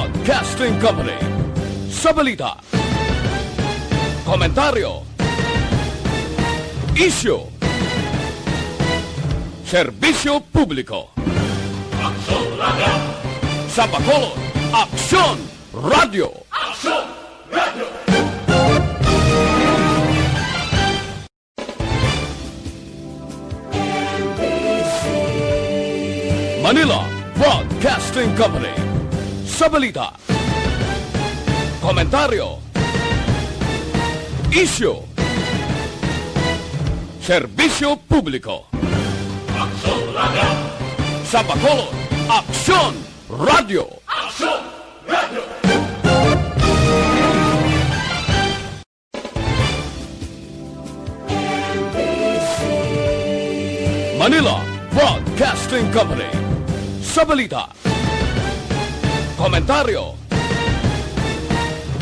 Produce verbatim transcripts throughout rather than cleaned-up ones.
Broadcasting Company. Sa balita, komentaryo, isyu, serbisyo publiko. Aksyon Radio. Sa Bacolod, Aksyon Radio. Aksyon Radio. Manila Broadcasting Company. Sa balita, komentaryo, isyu, serbisyo publiko. Aksyon Radio. Sa Bacolod, Aksyon Radio. Aksyon Radio. Manila Broadcasting Company. Sa balita, komentaryo,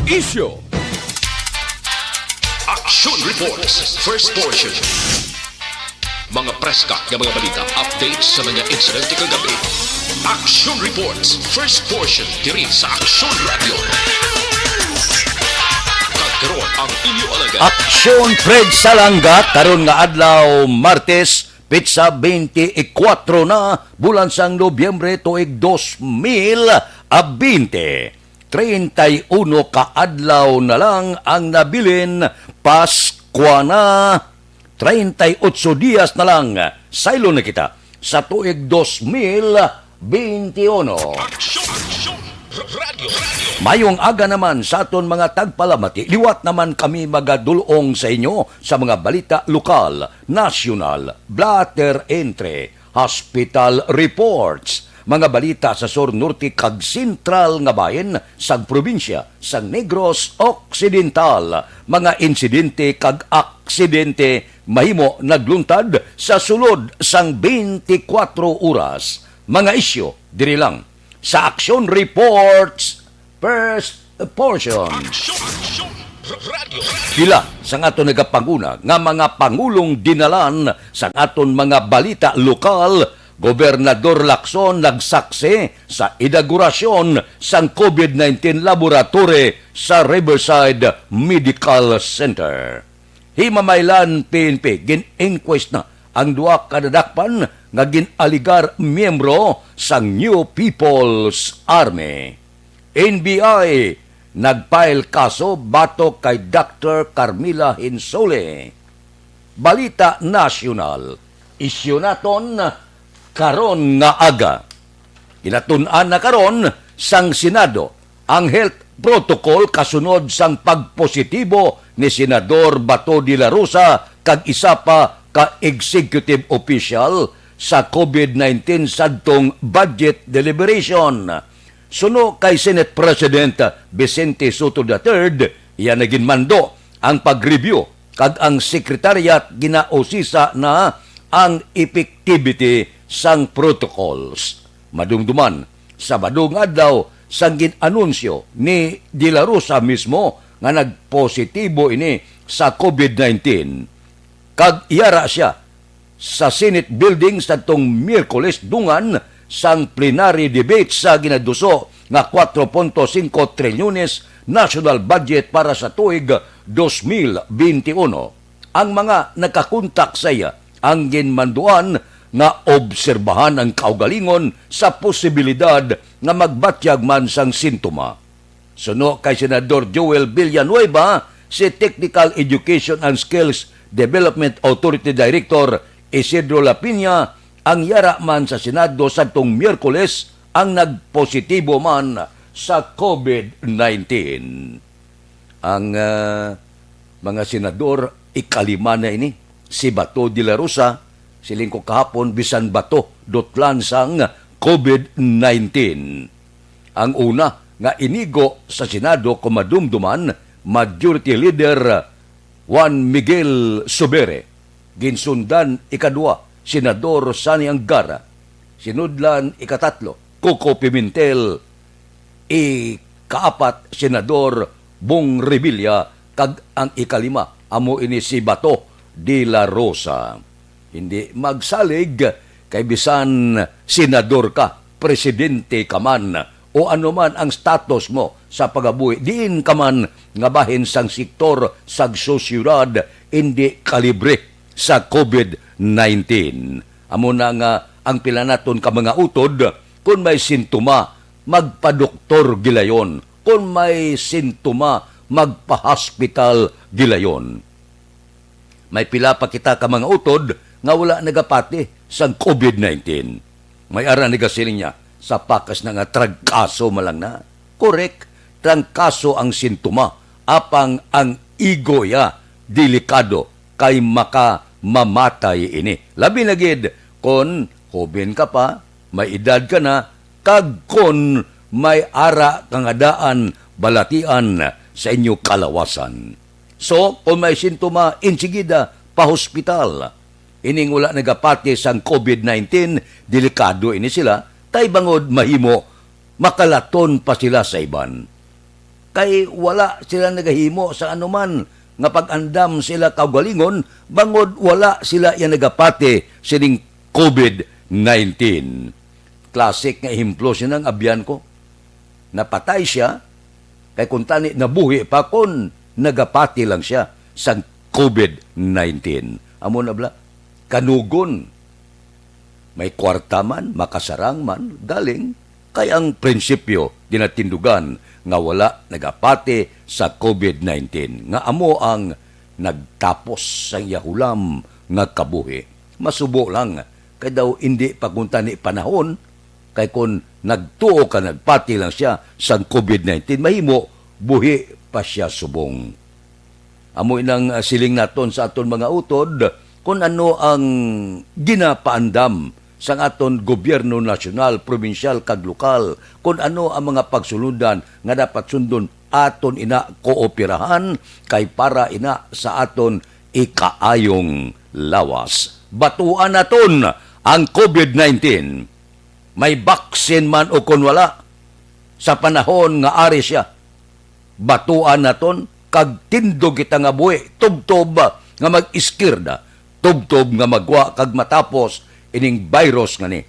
isyu, Action Reports, first portion. Mga preska nga mga balita, updates sa mga insidente kagabi. Action Reports, first portion, diri sa Action Radio. Kag karon ang inyo alagad. Aksyon Fred Salangga, karon nga adlaw, Martes, petsa twenty-four na, bulan sang Nobyembre, tuig dos mil twenty. Treinta y uno ka adlaw na lang ang nabilin, Paskwa na. Treinta y ocho dias na lang, saylo na kita sa tuig dos mil twenty-one. Aksyon, aksyon, radyo, radyo. Mayong aga naman sa aton mga tagpalamati. Liwat naman kami magadul-ong sa inyo sa mga balita lokal, nasyonal, blotter entry, hospital reports, mga balita sa sur, norte, kag sentral nga bahin sang probinsya sang Negros Occidental, mga insidente kag aksidente mahimo nagluntad sa sulod sang twenty-four oras, mga isyu diri lang sa Action Reports, first portion. Aksyon, aksyon, radyo. Pila sang aton nagapanguna nga mga pangulong dinalan sang aton mga balita lokal, Gobernador Lacson nagsaksi sa inaugurasyon sang COVID nineteen laboratory sa Riverside Medical Center. Himamaylan, P N P, gin-inquest na ang duha ka nadakpan nga gin-alegar miyembro sang New People's Army. N B I nag-file kaso batok kay Doctor Carmila Hinsole. Balita nasyonal, isyu naton karon nga aga. Ginatun-an na karon sang Senado ang health protocol kasunod sang pagpositibo ni Senador Bato de la Rosa kag isa pa ka executive official sa COVID nineteen sadtong budget deliberation. Suno kay Senate President Vicente Sotto the third, iya na ginmando ang pag-review kag ang secretariat ginausisa na ang effectivity sang protocols. Madumduman, Sabado nga adlaw, sang gin-anunsyo ni De La Rosa mismo nga nagpositibo ini sa COVID nineteen, kag yara sia sa Senate Building sadtong Miyerkules dungan sang plenary debate sa ginaduso nga kwatro punto singko trilyones national budget para sa tuig dos mil benti uno. Ang mga nakakontak sa iya ang ginmanduan nga obserbahan ang kaugalingon sa posibilidad nga magbatyag man sang sintoma. Suno kay Senador Joel Villanueva, si Technical Education and Skills Development Authority Director Isidro Lapiña ang yara man sa Senado sadtong Miyerkules ang nagpositibo man sa COVID nineteen. Ang, ah, mga senador, ikalima na ini. Si Bato de la Rosa, siling ko kahapon, bisan Bato, dutlan sang COVID nineteen. Ang una nga inigo sa Senado, kung madumduman, Majority Leader Juan Miguel Zubiri. Ginsundan, ikadua, Senador Sonny Angara. Sinudlan, ikatatlo, Coco Pimentel. Ikaapat, Senador Bong Revilla, kag ang ikalima, amo ini si Bato de la Rosa. Hindi magsalig kay bisan senador ka, presidente ka man, o ano man ang status mo sa pagabuhi, diin ka man nga bahin sang sektor sang sosyedad, indi ka libre sa COVID nineteen. Amo na nga ang pila naton ka mga utod, kon may sintoma, magpadoktor gilayon. Kon may sintoma, magpahospital gilayon. May pila pa kita ka mga utod nga wala nagapati sang COVID nineteen. May ara nagasiling niya, sa pakas na nga trangkaso man lang na. Korek, trangkaso ang sintoma, apang ang igo ya delikado kay makamamatay ini. Labi na gid kon hoben ka pa, may edad ka na, kag kon may ara ka nga daan balatian sa inyo kalawasan. So, kung may sintoma, insigida pa hospital. Ining wala nagapati sang COVID nineteen, delikado ini sila, kay bangod mahimo makalaton pa sila sa iban. Kay wala sila nagahimo sa anuman nga pag-andam sila kaugalingon, bangod wala sila iya nagapati sining COVID nineteen. Classic nga ehemplo sina ang abyan ko. Napatay siya, kay kuntani nabuhi pa kon nagapati lang siya sang COVID nineteen. Amo na bala, kanugon. May kwarta man, makasarang man, galing kay ang prinsipyo ginatindugan nga wala nagapati sa COVID nineteen, nga amo ang nagtapos sang iya hulam nga kabuhi. Masubo lang, kay daw indi pa kuntani panahon, kay kon nagtuo ka, nagpati lang siya sang COVID nineteen, mahimo buhi pa siya subong. Amo inang, ah, siling naton sa aton mga utod, kun ano ang ginapaandam sang aton gobyerno nasyonal, probinsyal, kag lokal, kun ano ang mga pagsulundan nga dapat sundon, aton ina kooperahan, kay para ina sa aton ikaayong lawas. Batuan naton ang COVID nineteen. May baksin man o kon wala, sa panahon nga ari siya, batuan naton kag tindog kita nga buhi, tubtob nga mag-iskirda, tubtob nga magwa kag matapos ining virus nga ni,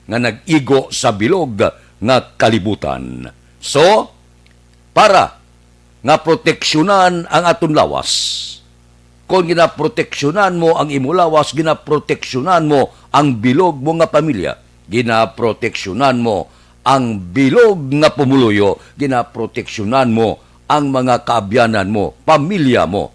nga nag-igo sa bilog nga kalibutan. So, para nga proteksyonan ang aton lawas. Kon ginaproteksyonan mo ang imo lawas, ginaproteksyonan mo ang bilog mo nga pamilya, ginaproteksyonan mo ang bilog nga pumuluyo, ginaproteksyonan mo ang mga kaabyanan mo, pamilya mo.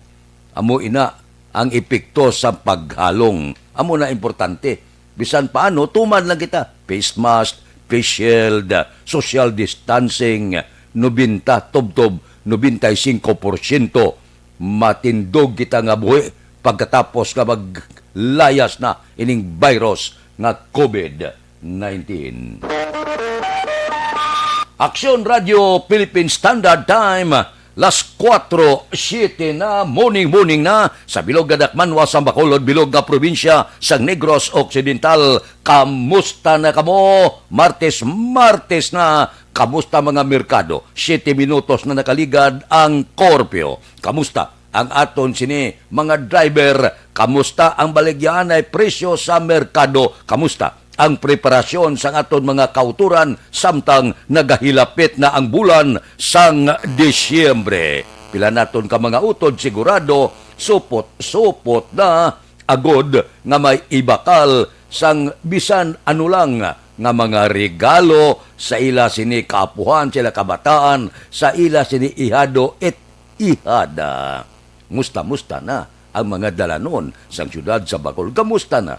Amo ina ang epekto sa paghalong. Amo na importante. Bisan paano, tuman lang kita. Face mask, face shield, social distancing, nobenta, tubtob, nobenta y singko porsyento. Matindog kita nga buhi pagkatapos nga maglayas na ining virus nga COVID nineteen. Aksyon Radio Philippine Standard Time, las kuwatro siete na, morning, morning na, sa bilog nga dakmanwa sang Bacolod, bilog nga probinsya sang Negros Occidental. Kamusta na kamo? Martes, Martes na. Kamusta mga merkado? Siyete minutos na nakaligad ang korpyo. Kamusta ang aton sini mga driver? Kamusta ang baligyaanay presyo sa merkado? Kamusta ang preparasyon sang aton mga kautoran samtang nagahilapit na ang bulan sang Disyembre? Pila naton ka mga utod sigurado supot-supot na agod nga may ibakal sang bisan ano lang nga mga regalo sa ila sini kaapuhan, sa ila kabataan, sa ila sini ihado it ihada. Musta-musta na ang mga dalanon sang siyudad sa Bacol? Kamusta na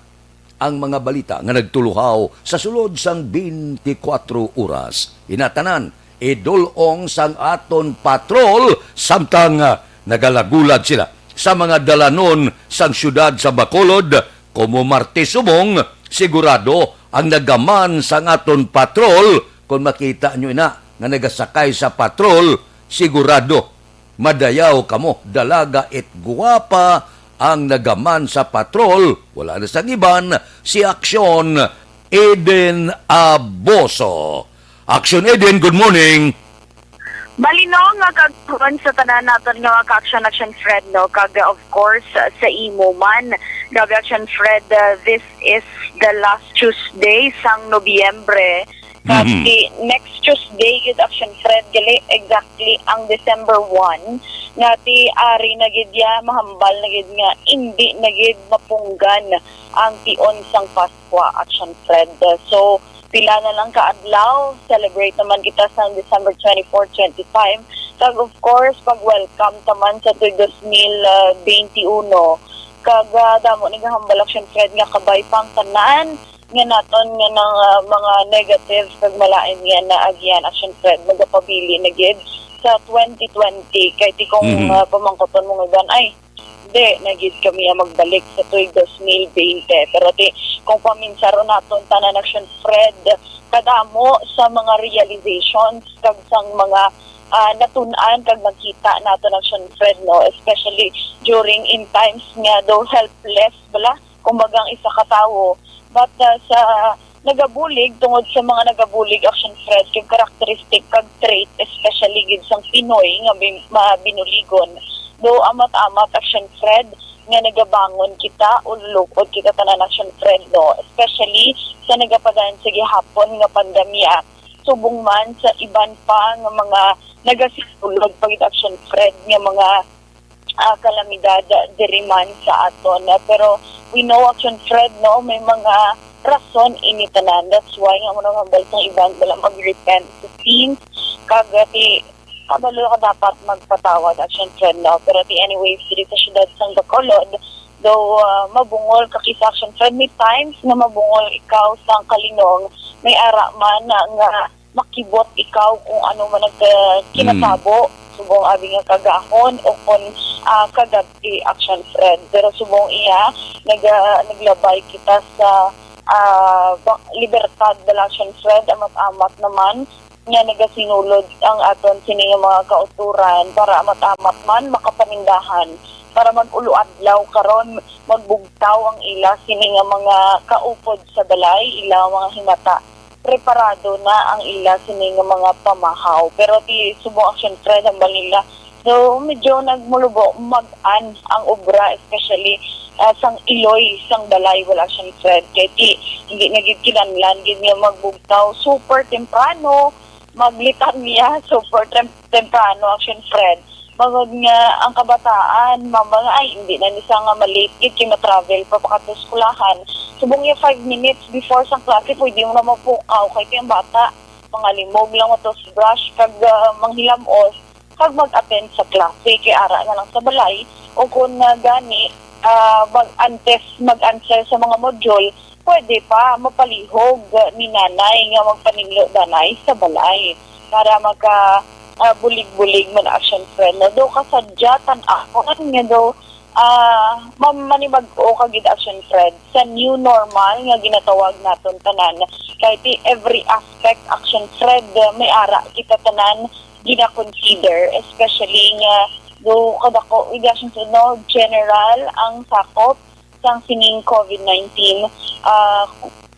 ang mga balita nga nagtuluhaw sa sulod sang twenty-four oras? Inatanan, idul-ong sang aton patrol samtang, ah, nagalagulad sila sa mga dalanon sang siyudad sa Bacolod. Komo Martes subong, sigurado ang nagaman sang aton patrol. Kon makita nyo ina nga nagasakay sa patrol, sigurado madayaw kamo. Dalaga it guwapa ang nagaman sa patrol. Wala na sang iban, si Aksyon Eden Aboso. Aksyon Eden, good morning. Malinong nga kagahapon sa tanan naton nga mga ka-Action, Action Fred, no? Kag, of course, sa imo man, grabe, Action Fred, uh, this is the last Tuesday sang Nobyembre. Kag Mhm. Ti next Tuesday gid, Action Fred, gali exactly ang December one, nga ti ari na gid ya, mahambal na gid nga indi na gid mapunggan ang tion sang Paskwa, Action Fred. So, pila na lang ka adlaw, celebrate naman kita sa December twenty-four, twenty-five. Kag of course, pag-welcome taman sa tuig dos mil, ah, twenty-one. Kag, ah, damo ni gahambal, Action Fred, nga kabay pa ang tanan nga naton nga nang, ah, mga negative kag malain nga naagian, Action Fred, magapabili na gid sa twenty twenty. Kay ti kung, Mhm. ah, pamangkuton mo nga iban, ay, di na gid kami ang magbalik sa tuig dos mil bente. Pero ti, kung paminsaron naton tanan, Action Fred, kadamo sa mga realizations kag sang mga, ah, natun-an kag nakita naton, Action Fred, no, especially during in times nga daw helpless bala, kumbaga, ang isa ka tawo. But, ah, sa nagabulig, tungod sa mga nagabulig, Action Fred, kag characteristic kag trait, especially gid sang Pinoy nga bin-, mabinuligon, do amat-amat, Action Fred, nga nagabangon kita o lulukod kita tanan, Action Fred, no? Especially sa nagapadayon sa gihapon nga pandemya. Subong man sa iban pa nga mga nagasinulog pa gid, Action Fred, nga mga ah, kalamidad diri man sa aton. Ah, pero we know, Action Fred, no, may mga rason ini tanan. That's why nga mo nahambal sang iban, wala mag-repent sa sins. Kag, ah, ti, kabalo ka dapat magpatawad, Action Fred, no? Pero ti, anyways, diri sa siyudad sang Bacolod, though, ah, mabungol ka kisa, Action Fred, may times nga mabungol ikaw sang kalinong, may ara man na nga makibot ikaw kung ano man ang, ah, Mm. kinatabo, subong abi nga kagahon o kon, ah, kagab-i, Action Fred. Pero subong iya, naga-, naglabay kita sa, ah, ba-, libertad bala, Action Fred, amat-amat naman nga nagasinulod ang aton sini nga mga kauturan para amat-amat man makapanindahan, para mag-ulo adlaw karon, magbugtaw ang ila sini nga mga kaupod sa balay, ila mga himata, preparado na ang ila sini nga mga pamahaw. Pero ti subong, Action Fred, ang balila, so medyo nagmulubo, mag-an ang obra, especially, ah, sang iloy sang balay, wala, Action Fred. Kay ti, hindi na gid kinahanglan gid nga magbugtaw super temprano, maglitanya super tem-, temprano, Action Fred. Bangod nga ang kabataan, mama nga, ay, hindi na ni sa nga ma-late gid kay ma-travel pa, pa kato eskwelahan. Subong nga five minutes before sang klase, pwede mo na mapukaw kay ti ang bata, mangalimog lang, mo-toothbrush, kag, ah, manghilamos, kag mag-attend sa klase, kay ara na lang sa balay, o kung, ah, gani, ah, mag-, antes mag-answer sa mga module, pwede pa mapalihog ni nanay nga magpaninlo danay sa balay para maka, ah, bulig-bulig man, Action Fred, no? Do kasadya tan-awon nga do, ah, ma-, manibag-o ka gid, Action Fred, sa new normal nga ginatawag naton tanan. Kay ti every aspect, Action Fred, may ara kita tanan gina-consider, especially nga do kadako, Action Fred, no, general ang sakop sang sining COVID nineteen, ah,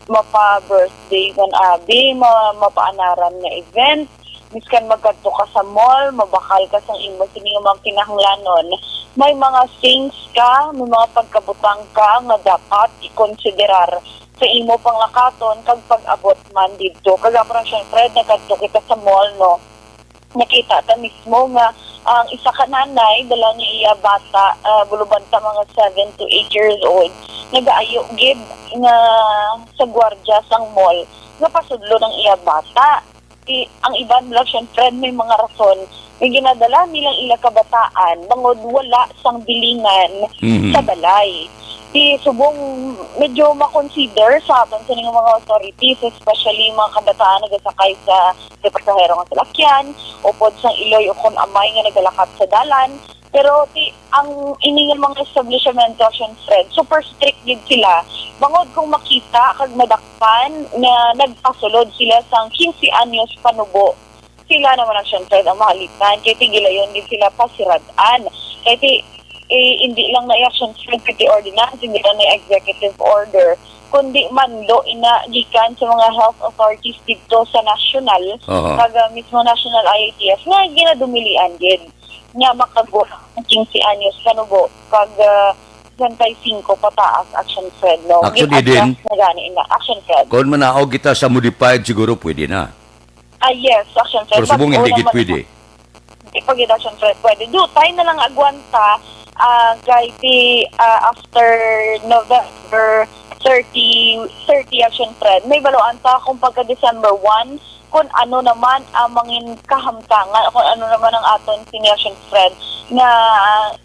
mapa-birthday man abi, ma-, mapaanaran nga event, miskan magkadto ka sa mall, mabakal ka sang imo sini nga mga kinahanglanon. May mga things ka, may mga pagkabutang ka nga dapat i-konsiderar sa imo panglakaton kag pag-abot man didto. Kag ako lang, syempre, nagkadto kita sa mall, no? Nakita ta mismo nga ang isa ka nanay, dala niya iya bata, ah, buluban ta mga seven to eight years old, nagaayo gid nga sa gwardya sang mall nga pasudlon ang iya bata. Ti, ang iban lang, syempre, may mga rason nga ginadala nilang ila kabataan bangod wala sang bilingan Mhm. sa balay. Ti subong medyo ma-consider sa aton sini nga mga authorities, especially mga kabataan nagasakay sa, sa pasahero nga salakyan, upod sang iloy o kon amay nga nagalakat sa dalan. Pero ti, ang ini nga mga establishmento, Action Fred, super strict gid sila. Bangod kung makita kag madakpan nga nagpasulod sila sang quince anyos panubo, sila naman, Action Fred, ang mahalitan. Kay ti gilayon gid sila pasirad-an. Kay ti, eh, hindi lang na Action Fred, kay ti ordinance, hindi lang na executive order, kundi mando ina gikan sa mga health authorities didto sa national, Aha. kag, ah, mismo national I A T F nga ginadumilian gid nga makagwa ang quince anyos panubo, kag, ah, sesenta y cinco pataas, Action Fred, no? Actually, Gin-adjust din, na gani na, Action Fred. Kung manaog kita sa modified, siguro pwede na. Ah, yes, Action Fred. Pero subong hindi gid pwede. Hindi pa gid, Action Fred, pwede. Dutay na lang agwanta, ah, kay ti, ah, after November thirty, thirty, Action Fred, may baluan ta kung pagka December one, kung ano naman ang mangin kahamtangan, kung ano naman ang aton sini, Action Fred, na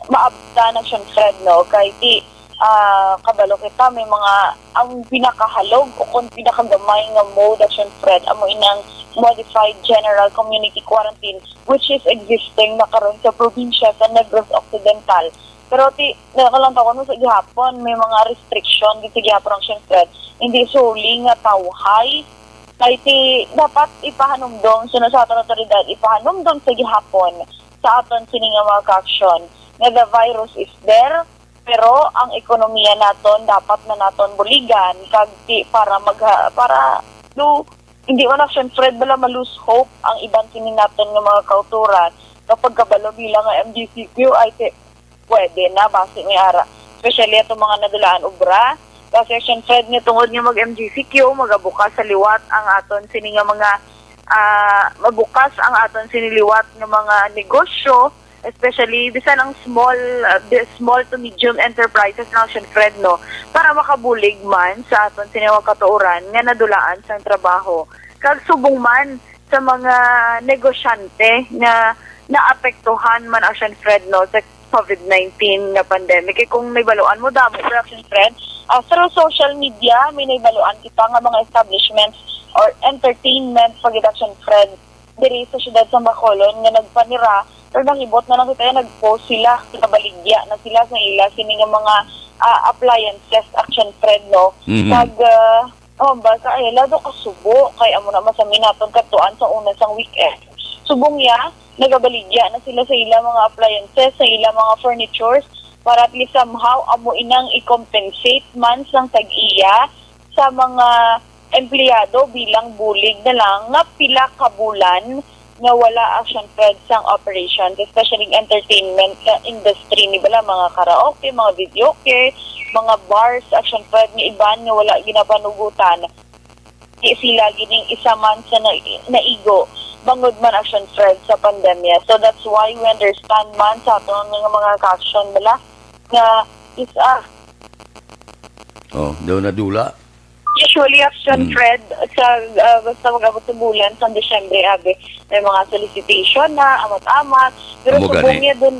maabtan, Action Fred, no? Kay ti, ah, kabalo kita, may mga, ang pinakahalog o kung pinakagamay nga mode, Action Fred, amo inang modified general community quarantine, which is existing na karon sa probinsya sa Negros Occidental. Pero ti, na lang tawon mo sa gihapon, may mga restriction dito gihapon, Action Fred. Hindi suli nga tawhay, kay ti dapat ipahanumdom, sino sa aton otoridad, ipahanumdom sa gihapon sa aton sini nga mga ka-action nga the virus is there, pero ang ekonomiya naton dapat na naton buligan, kag ti para magha-, para do, hindi man, Action Fred, bala ma-lose hope ang iban sini naton nga mga kautoran kapag kabalo bilang nga M G C Q ay ti, pwede na, basi may ara. Especially atong mga nadulaan obra. Basi, Action Fred, nga tungod nga mag-M G C Q, magabukas sa liwat ang aton sini nga mga, ah, mabukas ang aton sini liwat nga mga negosyo, especially bisan ang small, ah, bi-, small to medium enterprises na, Action Fred, no, para makabulig man sa aton sini mga katuoran nga nadulaan sang trabaho. Kag subong man sa mga negosyante nga naapektuhan man, Action Fred, no, sa covid nineteen nga pandemic. Kay kung nahibaluan mo, damo, Action Fred, ah, through social media, may nahibaluan kita nga mga establishments or entertainment, pag Action Fred, diri sa siyudad sa Bacolod nga nagpanira, pero nakibot na lang kita, nag-post sila, nakabaligya na sila sa ila sini nga mga, ah, appliances, Action Fred, no? Mhm. Kag, ah, oh, basta ay lado ka subo, kay amo na masami naton katuan sa una sang weekend. Subong niya, nagabaligya na sila sa ila mga appliances, sa ila mga furnitures, para at least somehow amo inang i-compensate man sang tag-iya sa mga empleyado bilang bulig na lang nga pila ka bulan nga wala, Action Fred, sang operations, especially entertainment, uh, industry, ni bala, mga karaoke, mga videoke, mga bars, Action Fred, nga iban nga wala ginapanugutan. Di sila gining isa man sa na-, naigo bangod man, Action Fred, sa pandemya. So that's why we understand man sa aton nga mga ka-action bala nga is a Oh, daw nadula. Usually, Action Mm. Fred, sa, ah, basta mag-abot sa bulan sa Disyembre, abi, may mga solicitation na, amat-amat. Pero Amo subong gani. niya dun,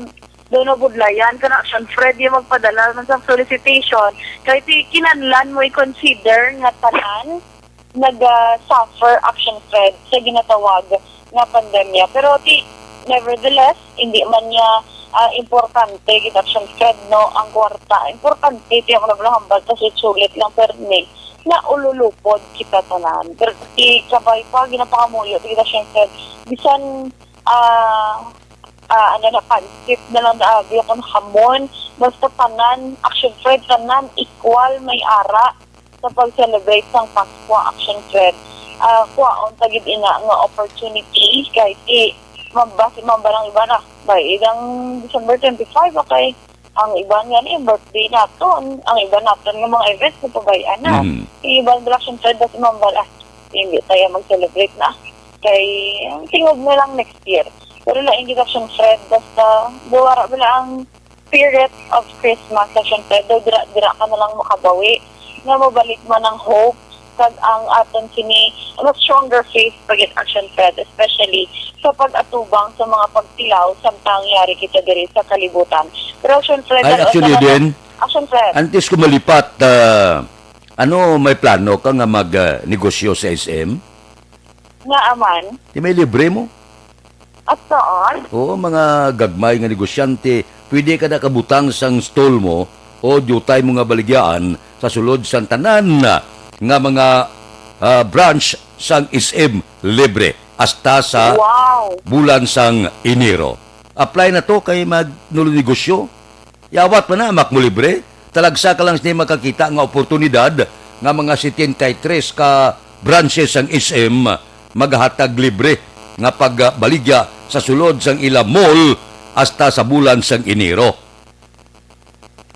dun nabudlayan ka na, Action Fred, yung magpadala man sa solicitation. Kay ti-, kinahanglan mo i-consider nga tanan naga-suffer, Action Fred, sa ginatawag nga pandemya. Pero ti, nevertheless, hindi man niya, ah, importante gid, Action Fred, no, ang kwarta. Importante ti ako naglahambat kasi sulit lang, pero ni naululupod kita tanan. Pero ti kabay pa, ginapakamuyo ti kita, Action Fred. Bisan, ah, ah, ano na, pansit na lang na abi akong hamon. Basta tanan, Action Fred, tanan equal may ara sa pag-celebrate sang Paskwa, Action Fred. Ah, kuhaon ta gid ina nga opportunity kay ti mambasi man ba lang iba na. Bay, idang December twenty-five, okay. Ang iban nga ni birthday naton, ang iban naton nga mga events na pabay-an na. Mhm. Ang iban bala, Action Fred, basi man ba, ah, hindi tayo mag-celebrate na. Kay, ang tingog na lang next year. Pero lain gid, Action Fred, basta buwara bala ang spirit of Christmas, Action Fred, daw dira, dira ka na lang makabawi nga mabalik man ang hope kag ang aton sini mas stronger faith pa gid, Action Fred, especially sa pag-atubang sa mga pagtilaw samtang yari kita diri sa kalibutan. Pero Action Fred, Ay, ano actually talaga? din, Action Fred. Antes ko malipat, ah, ano, may plano ka nga mag, ah, negosyo sa S M? Nga aman? Di may libre mo? At noon? Oo, mga gagmay nga negosyante, pwede ka nakabutang sang stall mo o diutay mo nga baligyaan sa sulod sang tanan nga mga, ah, branch sang S M libre hasta sa Wow! bulan sang Enero. Apply na to kay magnulo negosyo. Yawat pa na, amo mo libre. Talagsa ka lang sini makakita nga oportunidad nga mga setenta y tres ka branches sang S M magahatag libre nga pagbaligya sa sulod sang ila mall hasta sa bulan sang Enero.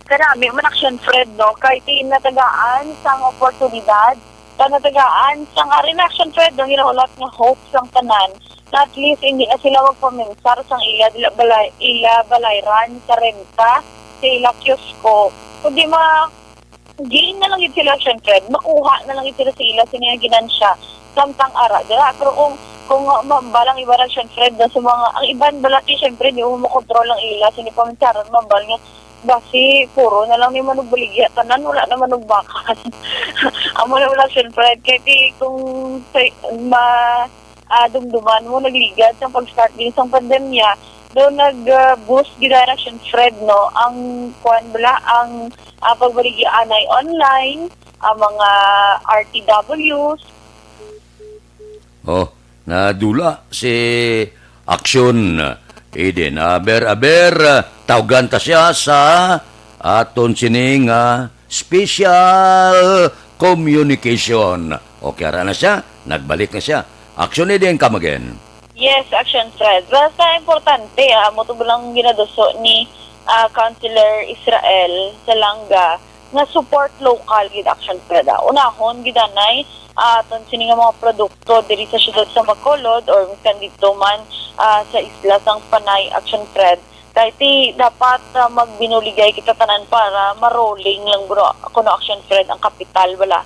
Kanami man, Action Fred, no? Kay ti natagaan sang oportunidad, kag natagaan sang ari na, Action Fred, ang ginahulat nga hope sang tanan, na at least hindi na sila magpaminsar sang ila dila balay, ila balayran sa renta sa ila kiosko, kundi ma-gain na lang gid sila, Action Fred, makuha na lang gid sila sa ila sini nga ginansya samtang ara dira. Pero kung, kung, uh, mambal ang iban, Action Fred, na sa mga, ang iban bala, ti, syempre, di mo makontrol ang ila sini paminsaron, mambal nga basi puro na lang ni manugbaligya tanan, wala na manugbakan. Amo na wala, Action Fred. Kay ti kung sa, ma, ah, dumduman mo, nagligad sang pag-start din sang pandemya, do nag, ah, boost gid ang, Action Fred, no, ang kuan bala, ang, ah, pagbaligya anay online, ang mga R T Ws. Oh, nadula si Action Eden. Aber, aber, tawgan ta siya sa aton sining, ah, special communication. Okay, ara na siya. Nagbalik na siya. Action Eden, come again. Yes, Action Fred. Basta importante, ah, amo to lang ginaduso ni, ah, Councilor Israel Salanga nga support local gid, Action Fred, ah. Unahon gid anay, ah, aton sini nga mga produkto diri sa siyudad sa Bacolod or miskan didto man, ah, sa isla sang Panay, Action Fred. Kay ti dapat, ah, magbinuligay kita tanan para ma-rolling lang, bro, kuno, Action Fred, ang kapital bala.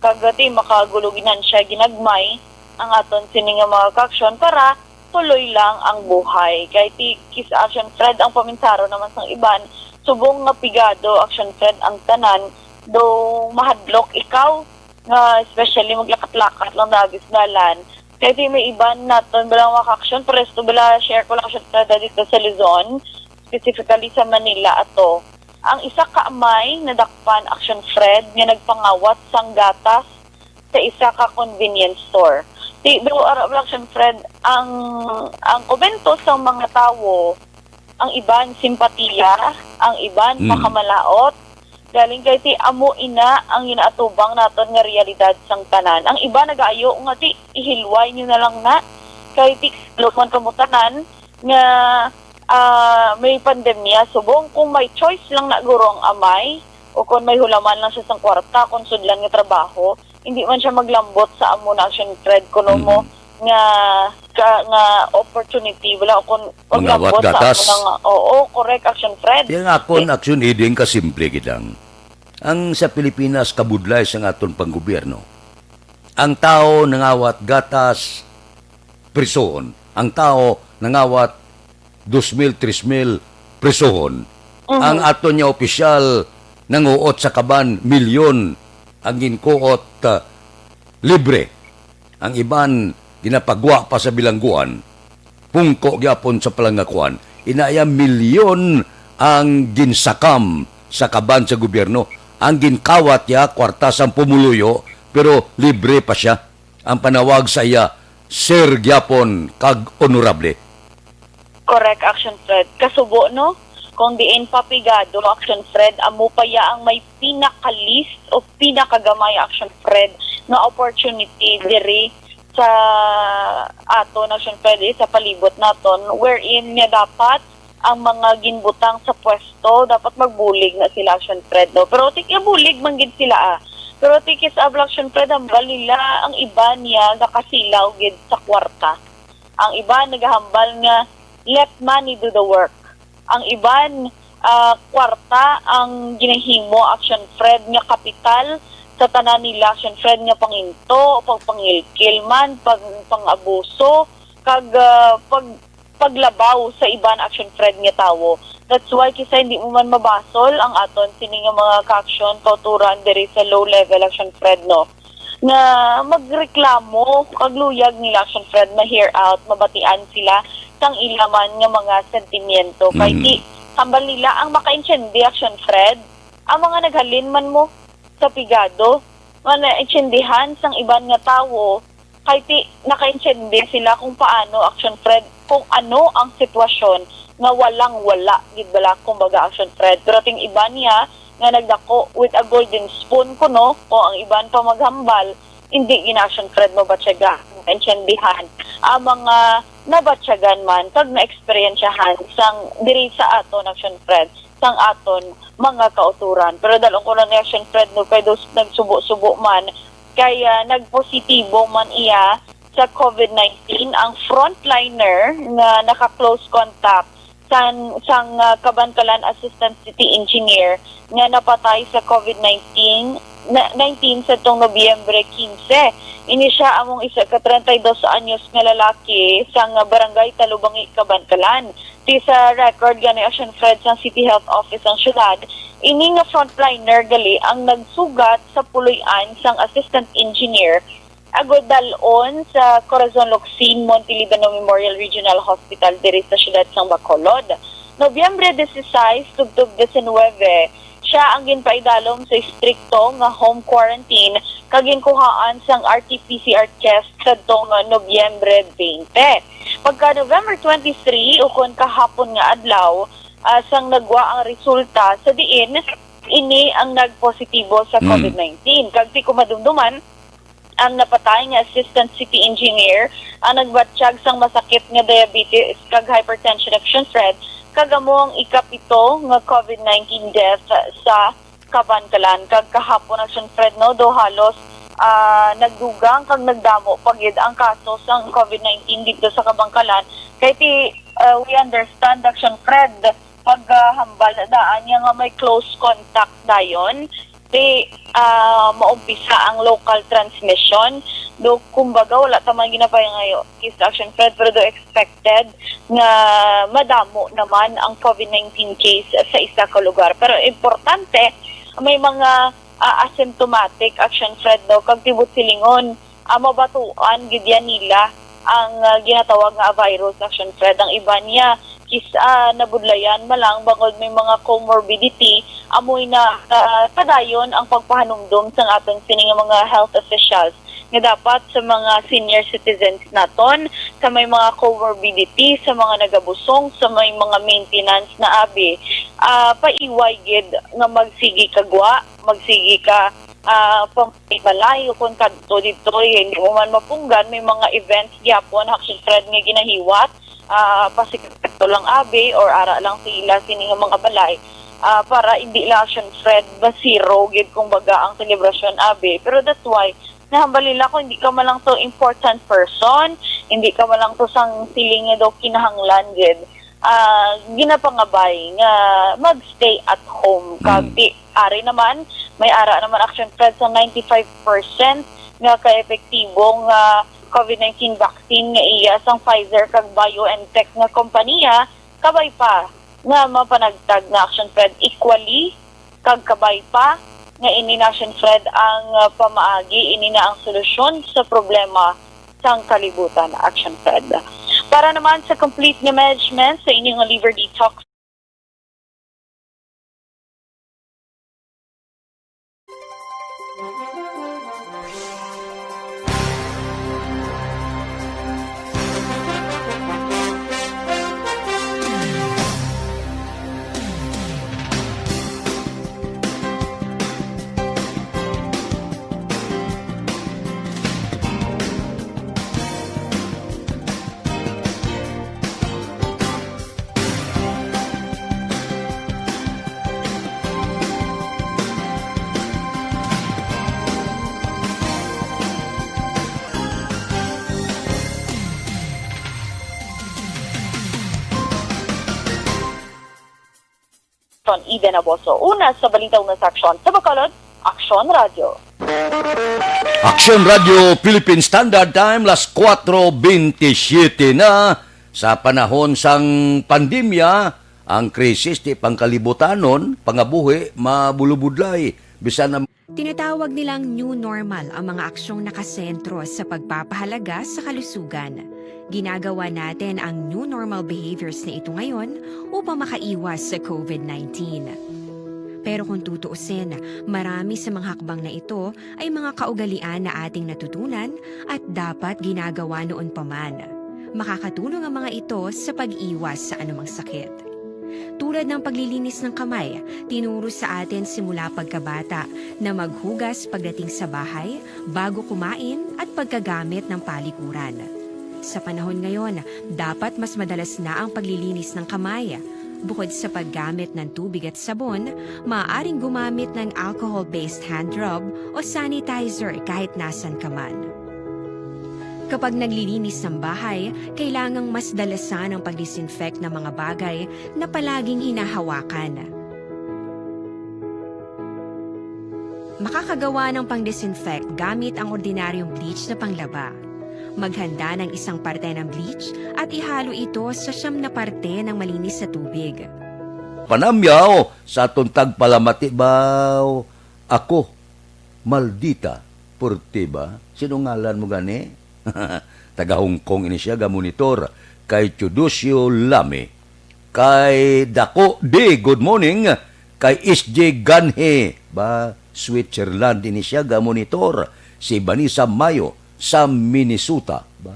Kag ti makagulo ginansya ginagmay ang aton sini nga mga kaaksyon para tuloy lang ang buhay. Kay ti Kiss Action Fred ang paminsaro naman sang iban, subong nga pigado, Action Fred, ang tanan, do mahadlok ikaw nga especially maglakat-lakat lang dagis dalan. Kay ti may iban naton bala mga kaaksyon, pares to bala, share ko lang, Action Fred, dito sa Luzon, specifically sa Manila ato. Ang isa ka amay nadakpan, Action Fred, nga nagpangawat sang gatas sa isa ka convenience store. Ti, pero ara lang, Action Fred, ang, ang komento sang mga tawo, ang iban simpatiya, ang iban Mm. pakamalaot. Galing kay ti amo ina ang ginaatubang naton nga realidad sang tanan. Ang iban nagaayo nga ti ihilway niyo na lang na. Kay ti, luman kamo tanan nga, ah, may pandemya. Subong kung may choice lang na guro ang amay, o kung may hulaman lang siya sang kwarta, kung sudlan nga trabaho, hindi man siya maglambot sa amo na, Action Fred, kuno mo Mm. nga, ka, nga opportunity, wala, o kung Mangawat maglambot sa gatas. amo na nga. Oo, correct, Action Fred. Kaya nga akon Eh, Action Eden, kasimple gid lang. Ang sa Pilipinas, kabudlay sang aton panggobyerno. Ang tao nangawat gatas, prisuhon. Ang tao nangawat dos mil, tres mil, prisuhon. Mhm. Ang aton nga opisyal nanguot sa kaban, milyon ang ginkuot, ah, libre. Ang iban ginapagwa pa sa bilangguan, pungko gyapon sa palangakuan. Inaya milyon ang ginsakam sa kaban sa gobyerno. Ang ginkawat ya kwarta sang pumuluyo, pero libre pa siya. Ang panawag sa iya, sir gyapon kag honorable. Correct, Action Fred. Kasubo, no? Kung diin pa pigado, Action Fred, amo pa ya ang may pinaka-least o pinakagamay, Action Fred, nga opportunity diri sa aton, Action Fred, eh, sa palibot naton, wherein nga dapat ang mga ginbutang sa pwesto, dapat magbulig na sila, Action Fred, no? Pero ti, bulig man gid sila, ah. Pero ti, Kiss Action Fred, hambal nila ang iban niya gakasilaw gid sa kwarta. Ang iban nagahambal nga, "Let money do the work." Ang iban, ah, kwarta ang ginahimo, Action Fred, nga kapital sa tanan nila, Action Fred, nga panginto, pagpangilkil man, pag, pang-abuso, kag, ah, pag, paglabaw sa iban, Action Fred, nga tawo. That's why kisa hindi mo man mabasol ang aton sini nga mga kaaksyon, kauturan diri sa low level, Action Fred, no? Nga magreklamo, kag luyag nila, Action Fred, ma-hear out, mabatian sila sang ila man nga mga sentimiento. Kay Mm. ti, hambal nila ang makaintindi, Action Fred, ang mga naghalin man mo sa pigado, nga naintindihan sang iban nga tawo, kay ti nakaintindi sila kung paano, Action Fred, kung ano ang sitwasyon nga walang wala, gid bala, kumbaga, Action Fred. Pero ting iban niya nga nagdako with a golden spoon kuno, o ang iban pa maghambal, hindi gina, Action Fred, mabatyagan, maintindihan ang mga nabatyagan man kag naeksperyensyahan sang diri sa aton, Action Fred, sang aton mga kautoran. Pero dal-ong ko lang ni Action Fred, no, kay dos nagsubo-subo man, kay, ah, nagpositibo man iya sa COVID nineteen ang frontliner nga naka-close contact sang, sang, ah, Kabankalan Assistant City Engineer nga napatay sa COVID nineteen, na, nineteen sa tong Nobyembre quince. Ini siya among isa ka treinta y dos anyos nga lalaki sang, ah, Barangay Talubangi, Kabankalan. Ti sa record gani, Action Fred, sang City Health Office sang syudad, ini nga frontliner gali ang nagsugat sa puloy-an sang assistant engineer agod dal-on sa Corazon Locsin, Monte Libano Memorial Regional Hospital diri sa siyudad sang Bacolod. Nobyembre dieciséis tubtob diecinuebe, siya ang ginpaidalom sa istrikto nga home quarantine kag ginkuhaan sang R T P C R test sadtong Nobyembre twenty. Pagka November twenty-three, ukon kahapon nga adlaw, ah, sang nagwa ang resulta sa diin ini ang nagpositibo sa Mm. COVID nineteen. Kag ti ko madumduman, ang napatay nga assistant city engineer ang nagbatyag sang masakit nga diabetes kag hypertension, Action Fred, kag amo ang ikapito nga COVID nineteen death sa Kabankalan. Kag kahapon, Action Fred, no, do halos, ah, nagdugang kag nagdamo pa gid ang kaso sang COVID nineteen dito sa Kabankalan. Kay ti, ah, we understand, Action Fred, paghambal daan niya nga may close contact dayon, ti, ah, maumpisa ang local transmission. Do, kumbaga, wala ta man ginapangayo case, Action Fred, pero do expected nga madamo naman ang COVID nineteen case sa isa ka lugar. Pero importante, may mga, ah, asymptomatic, Action Fred, no, kag ti buot silingon, ah, mabatuan gid yan nila ang, ah, ginatawag nga virus, Action Fred. Ang iban niya, kis-, ah, nabudlayan man lang bangod may mga comorbidity, amoy na, ah, padayon ang pagpahanumdom sang aton sini nga mga health officials nga dapat sa mga senior citizens naton, sa may mga comorbidity, sa mga nagabusong, sa may mga maintenance na abi, ah, paiway gid nga magsigi ka gwa, magsigi ka, ah, pamay balay, o kung kadto didto, eh, hindi mo man mapunggan, may mga events gyapon, Action Fred, nga ginahiwat, ah, pasikreto lang abi, or ara lang sila sini nga mga balay, ah, para hindi lang, Action Fred, masiro gid, kumbaga, ang selebrasyon abi. Pero that's why, nahambal nila kung hindi ka man lang to important person, hindi ka man lang to sang siling nga daw kinahanglan gid, ah, ginapangabay nga mag-stay at home. Kag Mm. ti, ari naman, may ara naman, Action Fred, sa ninety-five percent nga ka-epektibo nga COVID nineteen vaccine nga iya sang Pfizer kag BioNTech nga kompanya, kabay pa nga mapanagtag nga, Action Fred, equally kag kabay pa nga ini na, Action Fred, ang, uh, pamaagi, ini na ang solusyon sa problema sang kalibutan, Action Fred. Para naman sa complete nga management sa inyong liver detox, Son Eden Aboso. Una sa balita, una sa aksyon. Sa Bacolod, Aksyon Radio. Aksyon Radio Philippine Standard Time, las kuwatro bentisiete na. Sa panahon sang pandemya, ang krisis ti pangkalibutanon, pangabuhi, mabulubudlay. Bisan ang Tinatawag nilang new normal ang mga aksyong nakasentro sa pagpapahalaga sa kalusugan. Ginagawa natin ang new normal behaviors na ito ngayon upang makaiwas sa COVID nineteen. Pero kung tutuusin, marami sa mga hakbang na ito ay mga kaugalian na ating natutunan at dapat ginagawa noon pa man. Makakatulong ang mga ito sa pag-iwas sa anumang sakit. Tulad ng paglilinis ng kamay, tinuro sa atin simula pagkabata na maghugas pagdating sa bahay, bago kumain, at pagkagamit ng palikuran. Sa panahon ngayon, dapat mas madalas na ang paglilinis ng kamay. Bukod sa paggamit ng tubig at sabon, maaaring gumamit ng alcohol-based hand rub o sanitizer kahit nasan ka man. Kapag naglilinis ng bahay, kailangang mas dalasan ang pag-disinfect ng mga bagay na palaging hinahawakan. Makakagawa ng pang-disinfect gamit ang ordinaryong bleach na panglaba. Maghanda ng isang parte ng bleach at ihalo ito sa siyam na parte ng malinis na tubig. Panamyaw sa aton tagpalamati baw. Ako, Maldita Portiva. Sino ngalan mo gani? Taga Hong Kong ini siya, ga-monitor kay Teodosio Lami. Kay Dako D, good morning. Kay S J Ganhi, ba, Switzerland ini siya, ga-monitor. Si Vanessa Mayo sa Minnesota. Ba,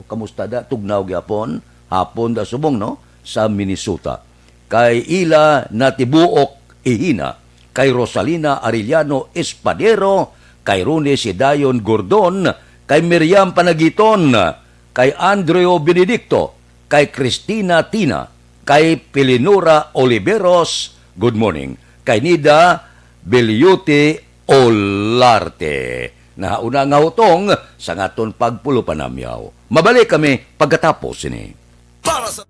kamusta da? Tugnaw gyapon. Hapon da subong, no? Sa Minnesota. Kay Ila Natibuok Ihina, kay Rosalina Arellano Espadero, kay Rone Sidayon Gordon, kay Miriam Panagiton, kay Andreo Benedicto, kay Cristina Tina, kay Pilinora Oliveros, good morning, kay Nida Beliote Olarte. Nahauna nga hutong sa ngaton pagpulo panamyaw. Mabalik kami pagkatapos sini. Para sa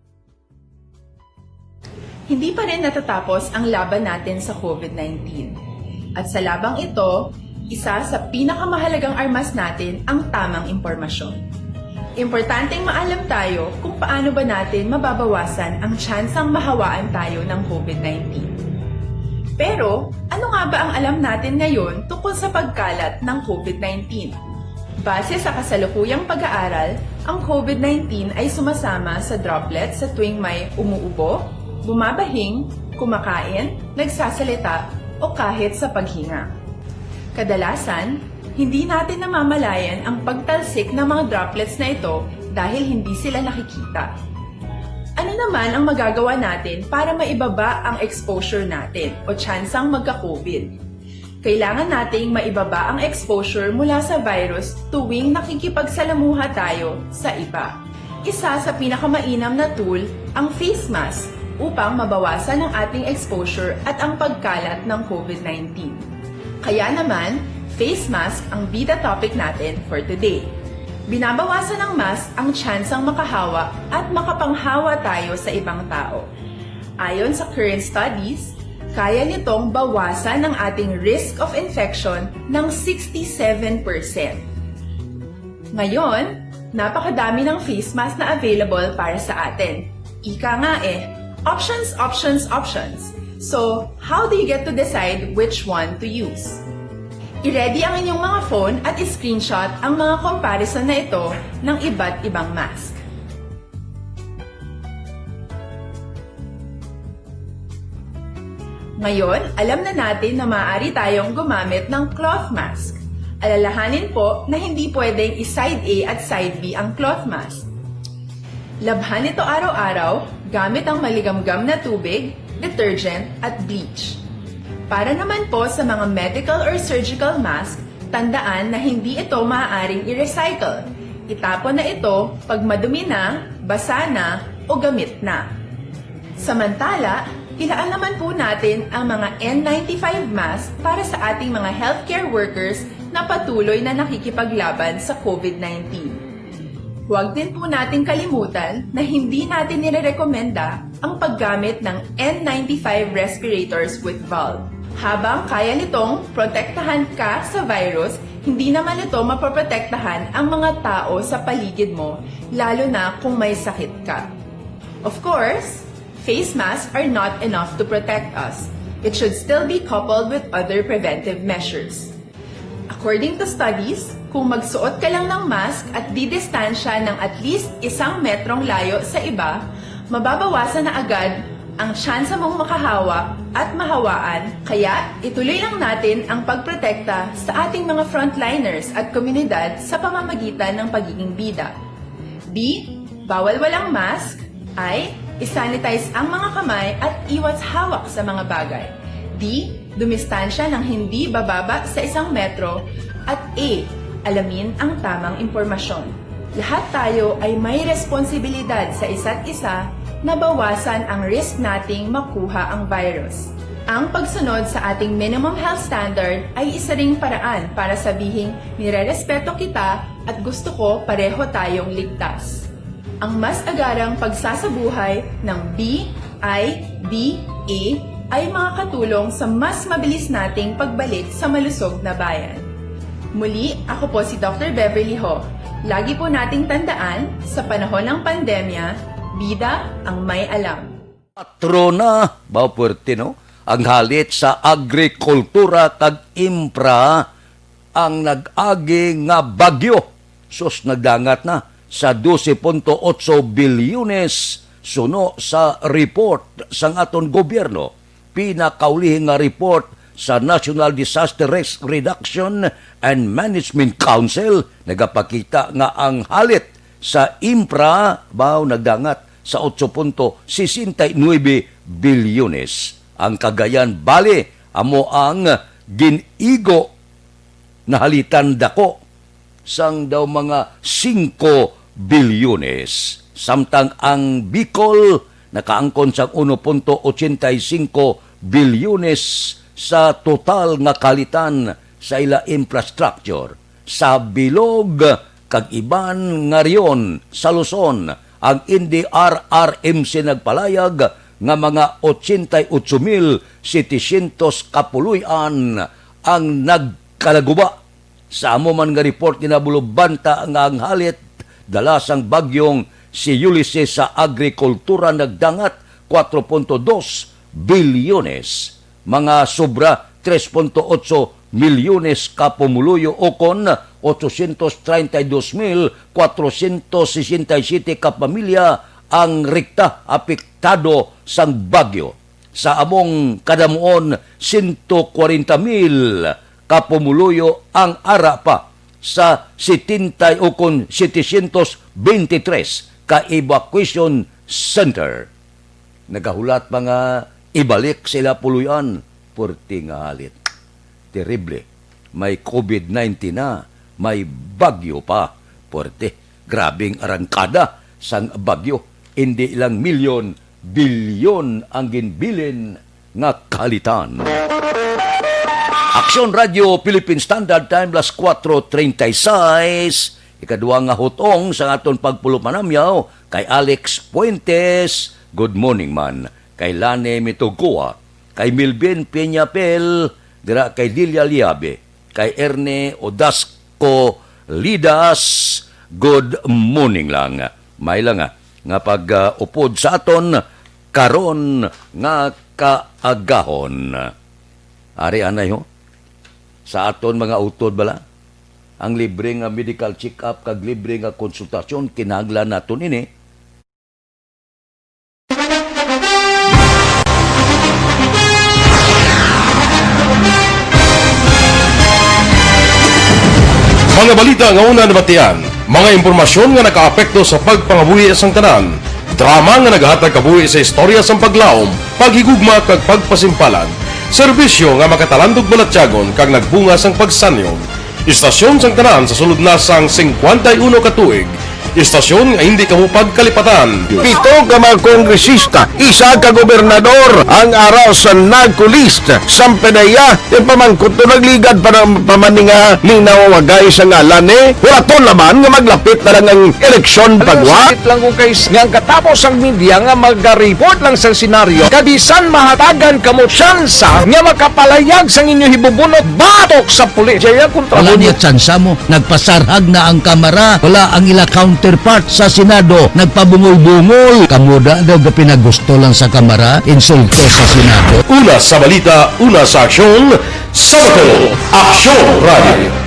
Hindi pa rin natatapos ang laban natin sa COVID nineteen. At sa labang ito, isa sa pinakamahalagang armas natin ang tamang impormasyon. Importanteng maalam tayo kung paano ba natin mababawasan ang tsansang mahawaan tayo ng COVID nineteen. Pero, ano nga ba ang alam natin ngayon tungkol sa pagkalat ng COVID nineteen? Base sa kasalukuyang pag-aaral, ang COVID nineteen ay sumasama sa droplets sa tuwing may umuubo, bumabahing, kumakain, nagsasalita, o kahit sa paghinga. Kadalasan, hindi natin namamalayan ang pagtalsik ng mga droplets na ito dahil hindi sila nakikita. Ano naman ang magagawa natin para maibaba ang exposure natin o tsansang magka-COVID? Kailangan nating maibaba ang exposure mula sa virus tuwing nakikipagsalamuha tayo sa iba. Isa sa pinakamainam na tool ang face mask upang mabawasan ang ating exposure at ang pagkalat ng COVID nineteen. Kaya naman, face mask ang bida topic natin for today. Binabawasan ng mask ang tsansang makahawa at makapanghawa tayo sa ibang tao. Ayon sa current studies, kaya nitong bawasan ang ating risk of infection ng sixty-seven percent. Ngayon, napakadami ng face mask na available para sa atin. Ika nga eh, options, options, options. So, how do you get to decide which one to use? I-ready ang inyong mga phone at i-screenshot ang mga comparison na ito ng iba't ibang mask. Ngayon, alam na natin na maaari tayong gumamit ng cloth mask. Alalahanin po na hindi pwedeng i-side A at side B ang cloth mask. Labhan ito araw-araw gamit ang maligamgam na tubig, detergent, at bleach. Para naman po sa mga medical or surgical mask, tandaan na hindi ito maaaring i-recycle. Itapon na ito pag madumi na, basa na, o gamit na. Samantala, ilaan naman po natin ang mga N ninety-five mask para sa ating mga healthcare workers na patuloy na nakikipaglaban sa COVID nineteen. Huwag din po nating kalimutan na hindi natin nirerekomenda ang paggamit ng N ninety-five respirators with valve. Habang kaya nitong protektahan ka sa virus, hindi naman ito mapoprotektahan ang mga tao sa paligid mo, lalo na kung may sakit ka. Of course, face masks are not enough to protect us. It should still be coupled with other preventive measures. According to studies, kung magsuot ka lang ng mask at didistansya ng at least isang metrong layo sa iba, mababawasan na agad ang tsansa mong makahawa at mahawaan. Kaya, ituloy lang natin ang pagprotekta sa ating mga frontliners at komunidad sa pamamagitan ng pagiging bida. B, bawal walang mask. I, isanitize ang mga kamay at iwas hawak sa mga bagay. D, dumistansya ng hindi bababa sa isang metro. At E, alamin ang tamang impormasyon. Lahat tayo ay may responsibilidad sa isa't isa mabawasan ang risk nating makuha ang virus. Ang pagsunod sa ating minimum health standard ay isa ring paraan para sabihing nirerespeto kita at gusto ko pareho tayong ligtas. Ang mas agarang pagsasabuhay ng B I D A ay makakatulong sa mas mabilis nating pagbalik sa malusog na bayan. Muli, ako po si Doctor Beverly Ho. Lagi po nating tandaan, sa panahon ng pandemya, bida ang may alam. Patrona, ba, puwerte, no? Ang halit sa agrikultura kag impra ang nag-agi nga bagyo. Sus, nagdangat na sa dose punto otso bilyones suno sa report sang aton gobyerno. Pinakaulihi nga report sa National Disaster Risk Reduction and Management Council nagapakita nga ang halit sa impra, baw, nagdangat sa otso punto sesenta y nuebe bilyones. Ang Cagayan Valley amo ang gin-igo nahalitan dako sang daw mga singko bilyones, samtang ang Bicol nakaangkon sang uno punto ochenta y singko bilyones sa total nga kahalitan sa ila infrastructure. Sa bilog kag iban nga rehiyon sa Luzon, ang N D R R M C nagpalayag nga mga ochenta y ocho mil setecientos ka puloy-an ang nagkalaguba. Sa amo man nga report, ginabulo banta nga ang halit dala sang bagyong si Ulysses sa agrikultura nagdangat kuwatro punto dos bilyones. Mga sobra tres punto otso milyones ka pumuluyo ukon ochocientos treinta y dos mil cuatrocientos sesenta y siete ka pamilya ang rekta apektado sang bagyo. Sa among kadamuon, sento kwarenta mil ka pumuluyo ang ara pa sa setenta ukon setecientos beintitres ka evacuation center. Nagahulat pa nga ibalik sila puloy-an, puwerte nga halit. Terrible. May covid nineteen na, may bagyo pa. Puwerte. Grabing arangkada sang bagyo. Indi lang milyon, bilyon ang ginbilin nga kahalitan. Aksyon Radio Philippine Standard Time, las kuwatro treinta y seis. Ikadua nga hutong sa aton pagpulupanamyaw kay Alex Fuentes. Good morning man. Kay Lani Mitugkua, kay Milvin Peñapel, dira kay Lilia Liabe, kay Erne Odasco Lidas, good morning lang. May lang nga, nga pag-upod sa aton karon nga kaagahon. Ari anay ho, sa aton mga utod bala, ang libre nga medical check-up kag libre nga konsultasyon, kinahanglan naton ini. Mga balita nga una nabatian, mga impormasyon nga nakaapekto sa pagpangabuhi sang tanan, drama nga nagahatag kabuhi sa istorya sang paglaom, paghigugma kag pagpasimpalan, serbisyo nga makatalandog balatyagon kag nagbunga sang pagsanyog. Istasyon sang tanan sa sulod na sang singkwenta y uno ka tuig. Istasyon nga hindi kamo pagkalipatan. Pito ka mga kongresista, isa ka gobernador ang ara sa NAGCO list. Sang pinaya, yung pamangkot to nagligad pa ng pamaninga ning nawawagay sa ngalan ni Huraton naman nga maglapit na lang ang eleksyon pagwa. Sakit lang ko kay s-, nga ang katapos ang media nga magariport lang sa senaryo, kabisan mahatagan kamo tsansa nga makapalayag sang inyo hibubunot batok sa pulis. Jaya kontra Wala mo. Niya tsansa mo. Nagpasarhag na ang Kamara. Wala ang ila counterpart sa Senado. Nagpabungol-bungol. Kamuda daw gapinagusto lang sa Kamara. Insulto sa Senado. Una sa balita, una sa aksyon, sa Aksyon Radio.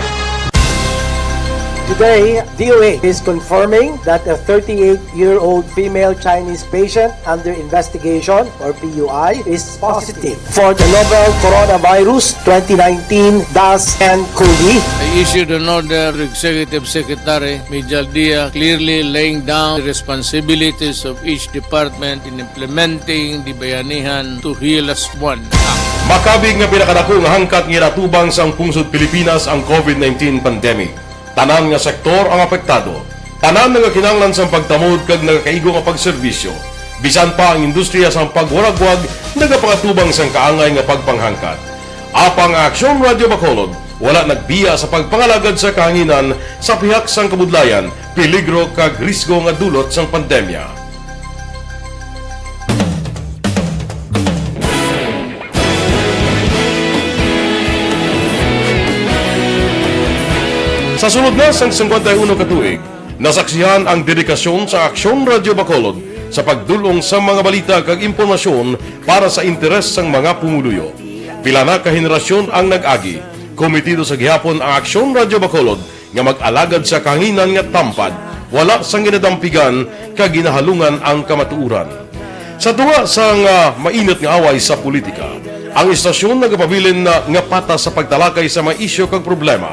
Today, D O A is confirming that a thirty-eight-year-old female Chinese patient under investigation, or P U I, is positive for the novel coronavirus twenty nineteen dash N cov. I issued an order to Executive Secretary Mijal Dia, clearly laying down the responsibilities of each department in implementing the Bayanihan to Heal Us One Act. Makabig nga pinakadako nga hangkat nga ginatubang sang pungsod Pilipinas ang covid nineteen pandemic. Tanan nga sektor ang apektado. Tanan nagakinahanglan sang pagtamod kag nagakaigo nga pagserbisyo. Bisan pa ang industriya sang pagwaragwag nagapangatubang sang kaangay nga pagpanghangkat. Apang ang Aksyon Radyo Bacolod wala nagbiya sa pagpangalagad sa kahanginan sa pihak sang kabudlayan, peligro kag risgo nga dulot sang pandemya. Sa sulod na sang singkwenta y uno ka tuig, nasaksihan ang dedikasyon sa Aksyon Radyo Bacolod sa pagdul-ong sa mga balita kag impormasyon para sa interes sang mga pumuluyo. Pila na ka henerasyon ang nag-agi. Komitido sa gihapon ang Aksyon Radyo Bacolod nga mag-alagad sa kahanginan nga tampad, wala sang ginadampigan kag ginahalungan ang kamatuoran. Sa tunga sang, ah, mainit nga away sa politika, ang istasyon nagapabilin na nga patas sa pagtalakay sa mga isyu kag problema.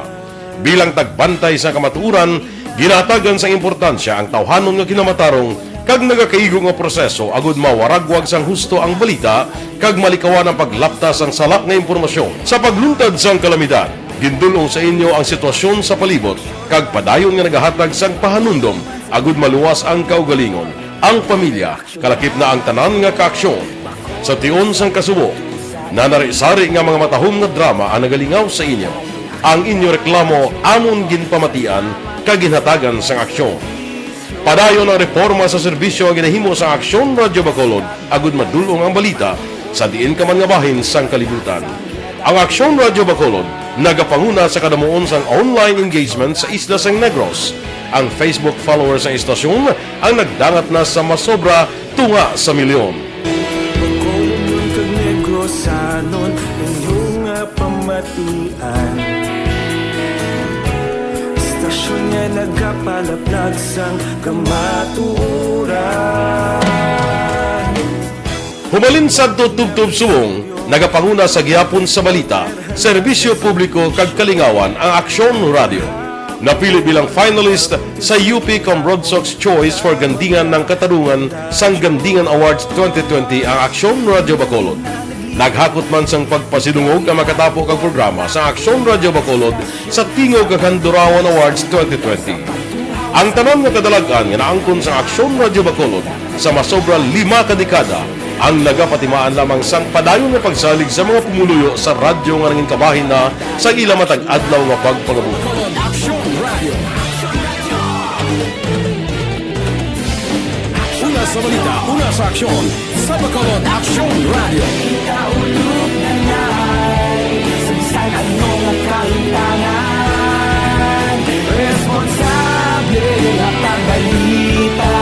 Bilang tagbantay sa kamatuoran, ginahatagan sang importansya ang tawhanon nga kinamatarong kag nagakaigo nga proseso agud mawaragwag sang husto ang balita kag malikawan ang paglapta sang sala nga impormasyon. Sa pagluntad sang kalamidad, gindul-ong sa inyo ang sitwasyon sa palibot kag padayon nga nagahatag sang pahanumdom agud maluwas ang kaugalingon, ang pamilya, kalakip na ang tanan nga kaaksyon. Sa tion sang kasubo, nanari-sari nga mga matahom nga drama ang nagalingaw sa inyo. Ang inyo reklamo amon ginpamatian kag ginhatagan sang aksyon. Padayon ang reporma sa serbisyo nga ginahimo sa Aksyon Radyo Bacolod agud madul-ong ang balita sa diin ka man nga bahin sang kalibutan. Ang Aksyon Radyo Bacolod nagapanguna sa kadamuon sang online engagement sa isla sang Negros. Ang Facebook followers sang istasyon ang nagdangat na sa masobra tunga sa milyon. Bacolod kag Negrosanon, inyo nga pamatian. Istasyon nga nagapalaplag sang kamatuoran. Humalin sadto tubtob subong, nagapanguna sa gihapon sa balita, serbisyo publiko kag kalingawan ang Aksyon Radyo. Napili bilang finalist sa U P Cambronsox Choice for Gandingan ng Katarungan sang Gandingan Awards twenty twenty ang Aksyon Radyo Bacolod. Naghakot man sang pagpasidungog ang makatapo kag programa sa Aksyon Radyo Bacolod sa Tingog kag Handurawan Awards twenty twenty. Ang tanan nga kadalag-an nga naangkon sang Aksyon Radyo Bacolod sa masobra lima ka dekada ang nagapatimaan lamang sang padayon nga pagsalig sa mga pumuluyo sa radyo nga nangin kabahin na sa ila matag adlaw nga pagpangabuhi. Aksyon Radyo. Una sa balita, una sa aksyon, sa Bacolod Aksyon Radyo. Sa bisan ano nga kahimtangan, responsable nga pagbalita,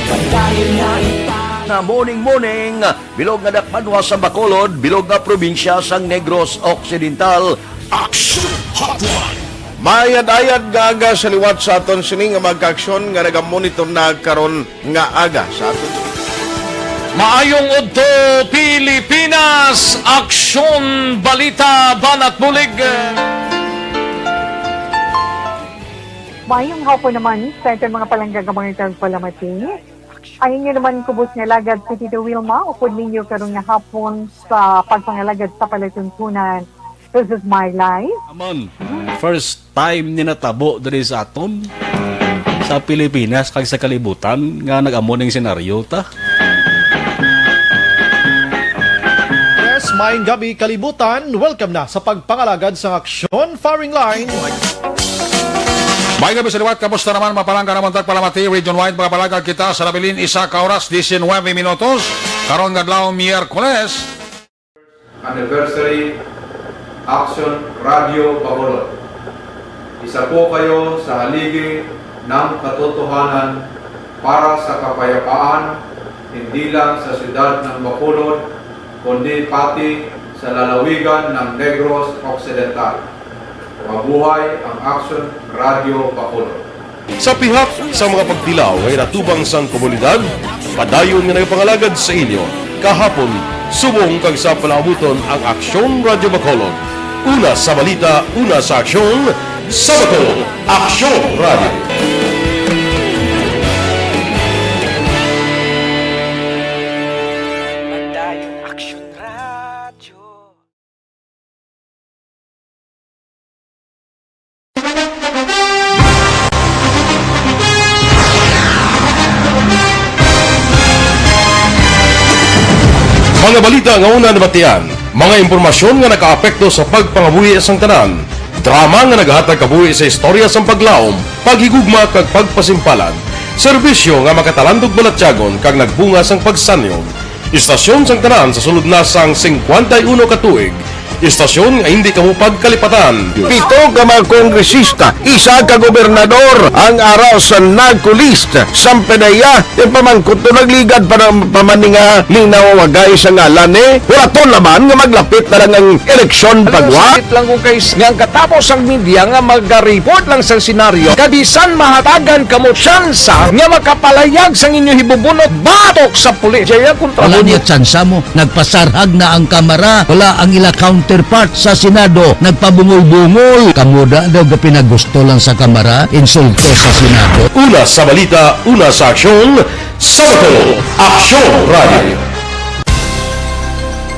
padayon nga ipang- Na morning, morning. Bilog nga dakbanwa sa Bacolod, bilog nga probinsya sang Negros Occidental. Action Hotline. Maayad-ayad nga aga sa liwat sa aton sini nga mga kaaksyon nga nagamonitor na karon nga aga sa aton. Maayong udto, Pilipinas! Aksyon, balita, banat bulig. Maayong hapon naman sa aton mga palangga nga mga tagpalamati. Ang inyo naman kubos nga alagad si Tito Wilma, upod ninyo karon nga hapon sa pagpangalagad sa palatuntunan. This is my life. Amon, first time ni natabo diri sa aton, sa Pilipinas, kag sa kalibutan, nga nag-amo ning senaryo ta. Yes, maayong gabi, kalibutan. Welcome na sa pagpangalagad sa Aksyon Firing Line. May gabi sa liwat, kamusta naman, mapalangga naman tagpalamati, region-wide, mga palagad kita sa nabilin, isa ka oras, diecinueve minutos, karon nga adlaw, Miyerkules. Anniversary, Action Radio Bacolod. Isa po kayo sa haligi ng katotohanan para sa kapayapaan, hindi lang sa siyudad ng Bacolod, kundi pati sa lalawigan ng Negros Occidental. Mabuhay ang Action Radio Bacolod. Sa pihak sa mga pagtilaw nga ginatubang sang komunidad, padayon nga nagapangalagad sa inyo kahapon, subong kag sa palaabuton ang Aksyon Radio Bacolod. Una sa balita, una sa aksyon, sa Bacolod, Aksyon Radio. Padayon Aksyon Radio. Mga balita nga una nabatian, mga impormasyon nga nakaapekto sa pagpangabuhi sang tanan, drama nga naghatag kabuhi sa istorya sang paglaom, paghigugma kag pagpasimpalan, serbisyo nga makatalandog balatyagon kag nagbunga sang pagsanyog. Istasyon sang tanan sa sulod na sang singkwenta y uno ka tuig, istasyon nga hindi kamo pagkalipatan. Pito ka mga kongresista, isa ka gobernador ang ara sa NAGCO list. Sampanaya, ipamangkot to nagligad pa ng pamaninga ni nawawagay sa ngalan ni. Huraton naman nga maglapit na lang ang eleksyon pagwa. Sakit lang ko kay s-, nga ang katapos ang media nga maga-report lang sa senaryo. Kabisan mahatagan kamo tsansa nga makapalayag sang inyo hibubunot batok sa pulis. Jaya kontra Wala mo niya tsansa mo. Nagpasarhag na ang Kamara. Wala ang ila counterpart sa Senado. Nagpabungol-bungol. Kamo da daw gapinagusto lang sa Kamara, insulto sa Senado. Una sa balita, una sa aksyon, sa Bacolod, Aksyon Radio.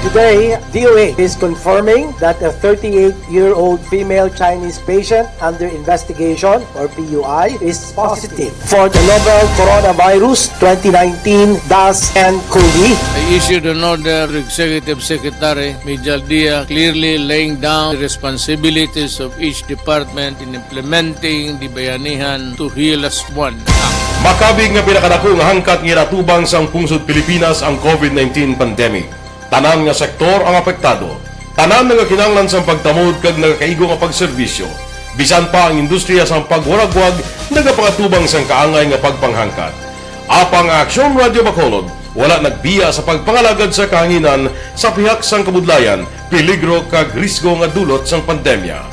Today, D O A is confirming that a thirty-eight-year-old female Chinese patient under investigation, or P U I, is positive for the novel coronavirus twenty nineteen dash N cov. I issued an order to Executive Secretary Mijal Dia, clearly laying down the responsibilities of each department in implementing the Bayanihan to Heal As One Act. Makabig nga pinakadako nga hangkat nga ginatubang sang pungsod Pilipinas ang COVID nineteen pandemic. Tanan nga sektor ang apektado. Tanan nagakinahanglan sang pagtamod kag nagakaigo nga pagserbisyo. Bisan pa ang industriya sang pagwaragwag nagapangatubang sang kaangay nga pagpanghangkat. Apang ang Aksyon Radio Bacolod wala nagbiya sa pagpangalagad sa kahanginan sa pihak sang kabudlayan, peligro kag risgo nga dulot sang pandemya.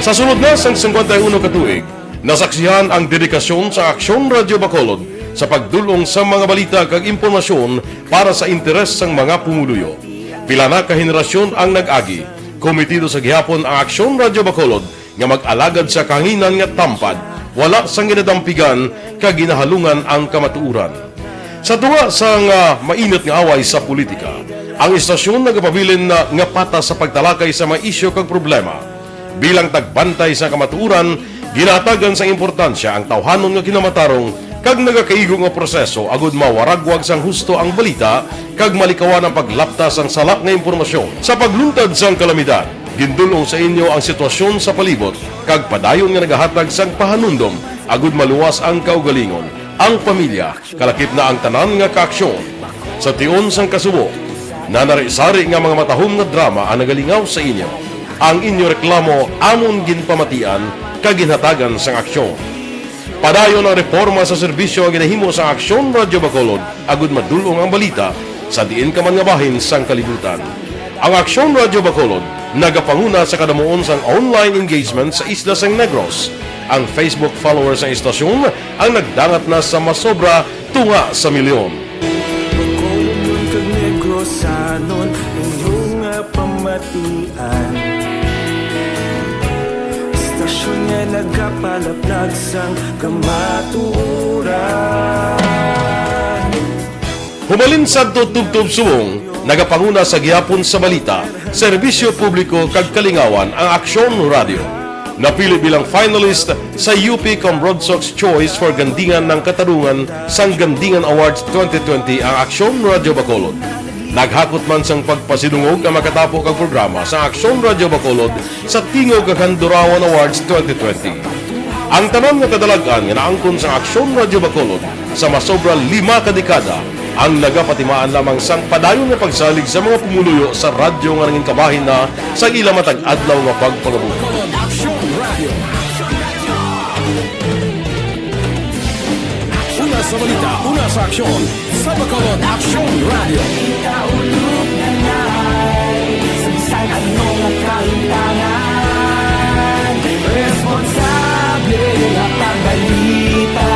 Sa sulod na sang singkwenta y uno ka tuig, nasaksihan ang dedikasyon sa Aksyon Radio Bacolod sa pagdul-ong sa mga balita kag impormasyon para sa interes sang mga pumuluyo. Pila na ka henerasyon ang nag-agi, komitido sa gihapon ang Aksyon Radio Bacolod nga mag-alagad sa kahanginan nga tampad, wala sang ginadampigan kag ginahalungan ang kamatuoran. Sa tunga sang, ah, mainit nga away sa politika, ang istasyon nagapabilin na nga patas sa pagtalakay sa mga isyu kag problema. Bilang tagbantay sa kamatuoran, ginahatagan sang importansya ang tawhanon nga kinamatarong kag nagakaigo nga proseso agud mawaragwag sang husto ang balita kag malikawan ang paglapta sang sala nga impormasyon. Sa pagluntad sang kalamidad, gindul-ong sa inyo ang sitwasyon sa palibot kag padayon nga nagahatag sang pahanumdom agud maluwas ang kaugalingon, ang pamilya, kalakip na ang tanan nga kaaksyon. Sa tion sang kasubo, nanari-sari nga mga matahom nga drama ang nagalingaw sa inyo. Ang inyo reklamo amon ginpamatian kag ginhatagan sang aksyon. Padayon ang reporma sa serbisyo nga ginahimo sang Aksyon Radio Bacolod agud madul-ong ang balita sa diin ka man nga bahin sang kalibutan. Ang Aksyon Radio Bacolod nagapanguna sa kadamuon sang online engagement sa isla sang Negros. Ang Facebook followers sang istasyon ang nagdangat na sa masobra tunga sa milyon. Bacolodnon kag Negrosanon, inyo nga pamatian. Istasyon nga nagapalaplag sang kamatuoran. Humalin sadto tubtob subong, nagapanguna sa gihapon sa balita, serbisyo publiko kag kalingawan ang Aksyon Radio. Napili bilang finalist sa U P Cambronsox Choice for Gandingan ng Katarungan sang Gandingan Awards twenty twenty ang Aksyon Radio Bacolod. Naghakot man sang pagpasidungog ang makatapo kag programa sa Aksyon Radio Bacolod sa Tingog kag Handurawan Awards twenty twenty. Ang tanan nga kadalag-an nga naangkon sang Aksyon Radio Bacolod sa masobra lima ka dekada ang nagapatimaan lamang sang padayon nga pagsalig sa mga pumuluyo sa radyo nga nangin kabahin na sa ila matag adlaw nga pagpangabuhi. Bacolod Aksyon Radio. Una sa balita, una sa aksyon, sa Bacolod Aksyon Radio. Ikaulog na nga, sa bisan ano nga kahitangan, responsable nga pagbalita,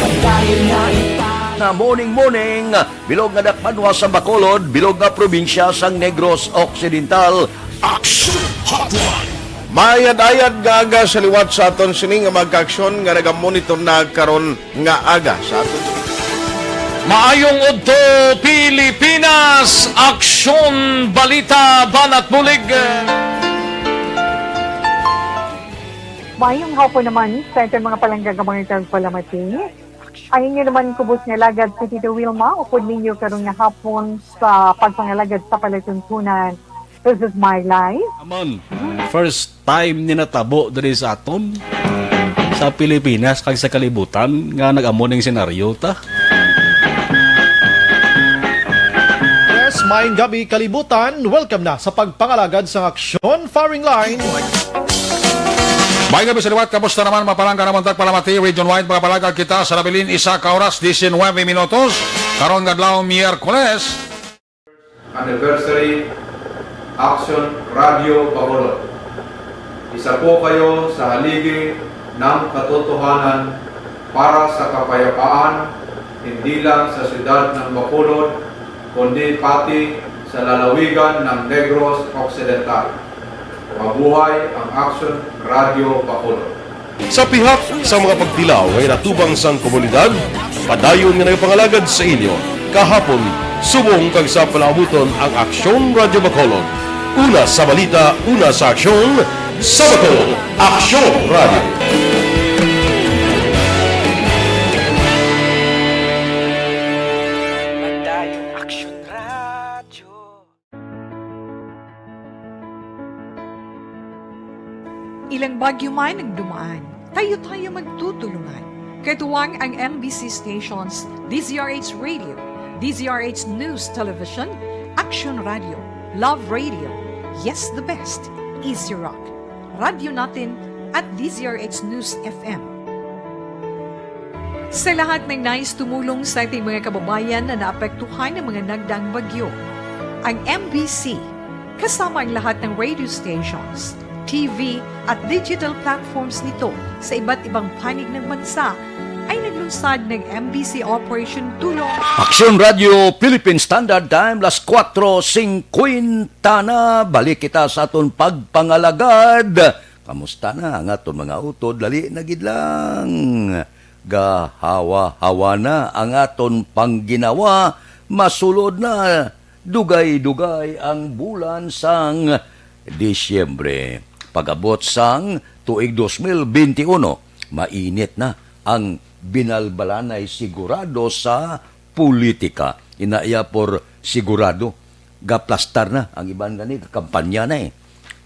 padayon nga ita- Na morning, morning, bilog nga dakbanwa sa Bacolod, bilog nga probinsya sang Negros Occidental. Action Hotline. Maayad-ayad nga aga sa liwat sa aton sini nga mga kaaksyon nga nagamonitor na karon nga aga sa aton. Maayong udto, Pilipinas! Aksyon, balita, banat bulig. Mayong hapon naman sa aton mga palangga nga mga tagpalamati. Ang inyo naman kubos nga alagad si Tito Wilma, upod ninyo karon nga hapon sa pagpangalagad sa palatuntunan. This is my life. Aman, first time ni natabo diri sa aton, sa Pilipinas kag sa kalibutan nga nag-amo ning senaryo ta. Yes, maayong gabi, kalibutan. Welcome na sa pagpangalagad sang Aksyon Firing Line. May gabi sa liwat, kamusta naman, mapalangga naman tagpalamati, region wide, mga palagag kita sa nabilin, isa ka oras, diecinuebe minutos. Karon nga adlaw, Miyerkules. Anniversary, Action Radio Bacolod. Isa po kayo sa haligi ng katotohanan para sa kapayapaan, hindi lang sa siyudad ng Bacolod, kundi pati sa lalawigan ng Negros Occidental. Mabuhay ang Action Radio Bacolod. Sa pihak sa mga pagtilaw nga inatubang sang komunidad, padayon nga nagapangalagad sa inyo kahapon, subong kag sa palaabuton ang Aksyon Radio Bacolod. Una sa balita, una sa aksyon, sa Bacolod, Aksyon Radio. Padayon Aksyon Radio. Ilang bagyo man ang dumaan, tayo-tayo magtutulungan. Katuwang ang M B C stations, D Z R H Radio, D Z R H News Television, Action Radio, Love Radio, Yes the Best, Easy Rock, Radyo Natin, at D Z R H News F M. Sa lahat ng nais tumulong sa ating mga kababayan na naapektuhan ng mga nagdaang bagyo, ang M B C, kasama ang lahat ng radio stations, T V, at digital platforms nito sa iba't ibang panig ng bansa, ay naglunsad ng M B C Operation Tulong. Aksyon Radio Philippine Standard Time, las kuwatro singkwenta na. Balik kita sa aton pagpangalagad. Kamusta na ang aton mga utod? Dali na gid lang. Gahawa-hawa na ang aton pangginawa. Masulod na. Dugay-dugay ang bulan sang Disyembre. Pag-abot sang tuig dos mil benti uno, mainit na ang binalbalanay sigurado sa politika. Ina iya por sigurado, gaplastar na ang iban gani, kampanya na eh.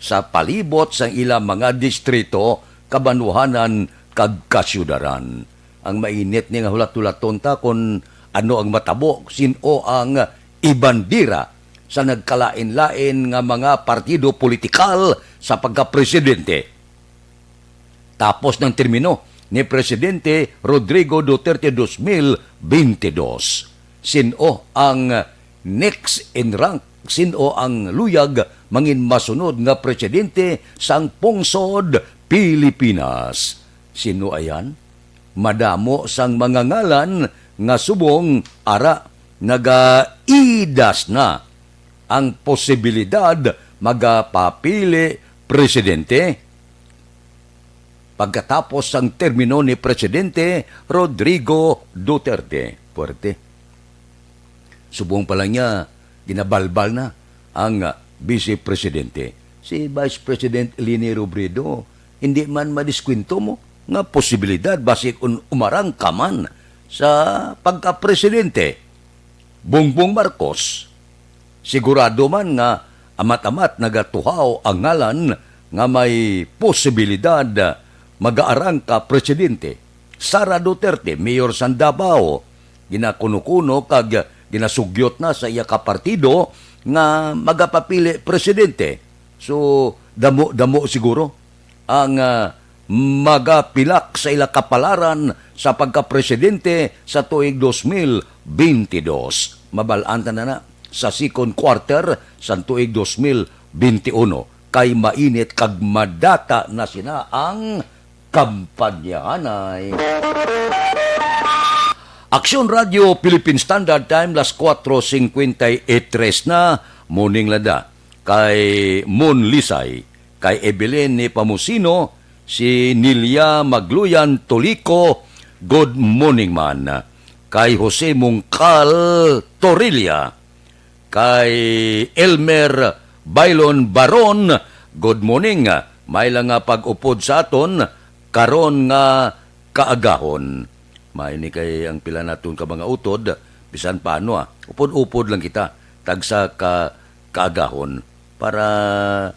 Sa palibot sang ilang mga distrito, kabanwahanan, kag kasyudaran. Ang mainit ni nga hulat-hulaton ta kon ano ang matabo, sin-o ang ibandira sa nagkalain-lain nga mga partido politikal sa pagkapresidente. Tapos ng termino ni Presidente Rodrigo Duterte dos mil benti dos. Sin-o ang next in rank? Sin-o ang luyag mangin masunod nga presidente sang pungsod Pilipinas? Sin-o ayan? Madamo sang mga ngalan nga subong ara nagaidas na ang posibilidad magapapili presidente pagkatapos sang termino ni Presidente Rodrigo Duterte. Puwerte. Subong pa lang niya, ginabalbal na ang, ah, Vice Presidente. Si Vice President Leni Robredo, hindi man madiskwento mo nga posibilidad basi kung umarang ka man sa pagka-presidente. Bongbong Marcos, sigurado man nga amat-amat nagatuhaw ang ngalan nga may posibilidad magaarang ka presidente. Sara Duterte, mayor sang Davao, ginakuno-kuno kag ginasugyot na sa iya ka partido nga magapapili presidente. So, damo-damo siguro ang, ah, magapilak sa ila kapalaran sa pagkapresidente sa tuig dos mil benti dos. Mabal-an ta na na sa second quarter sa tuig dos mil benti uno, kay mainit kag madata na sina ang kampanyahanay. Aksyon Radio Philippine Standard Time, las kuwatro singkwenta y tres na, morning lada. Kay Mon Lisay, kay Evelyn Nepomuceno, si Nilia Magluyan Tolico, good morning man. Kay Jose Mungkal Torilla, kay Elmer Bailon Baron, good morning. May lang nga pag-upod sa aton, karon nga kaagahon. Maayo ni kay ang pila naton ka mga utod, bisan paano, ah, upod-upod lang kita, tagsa ka kaagahon para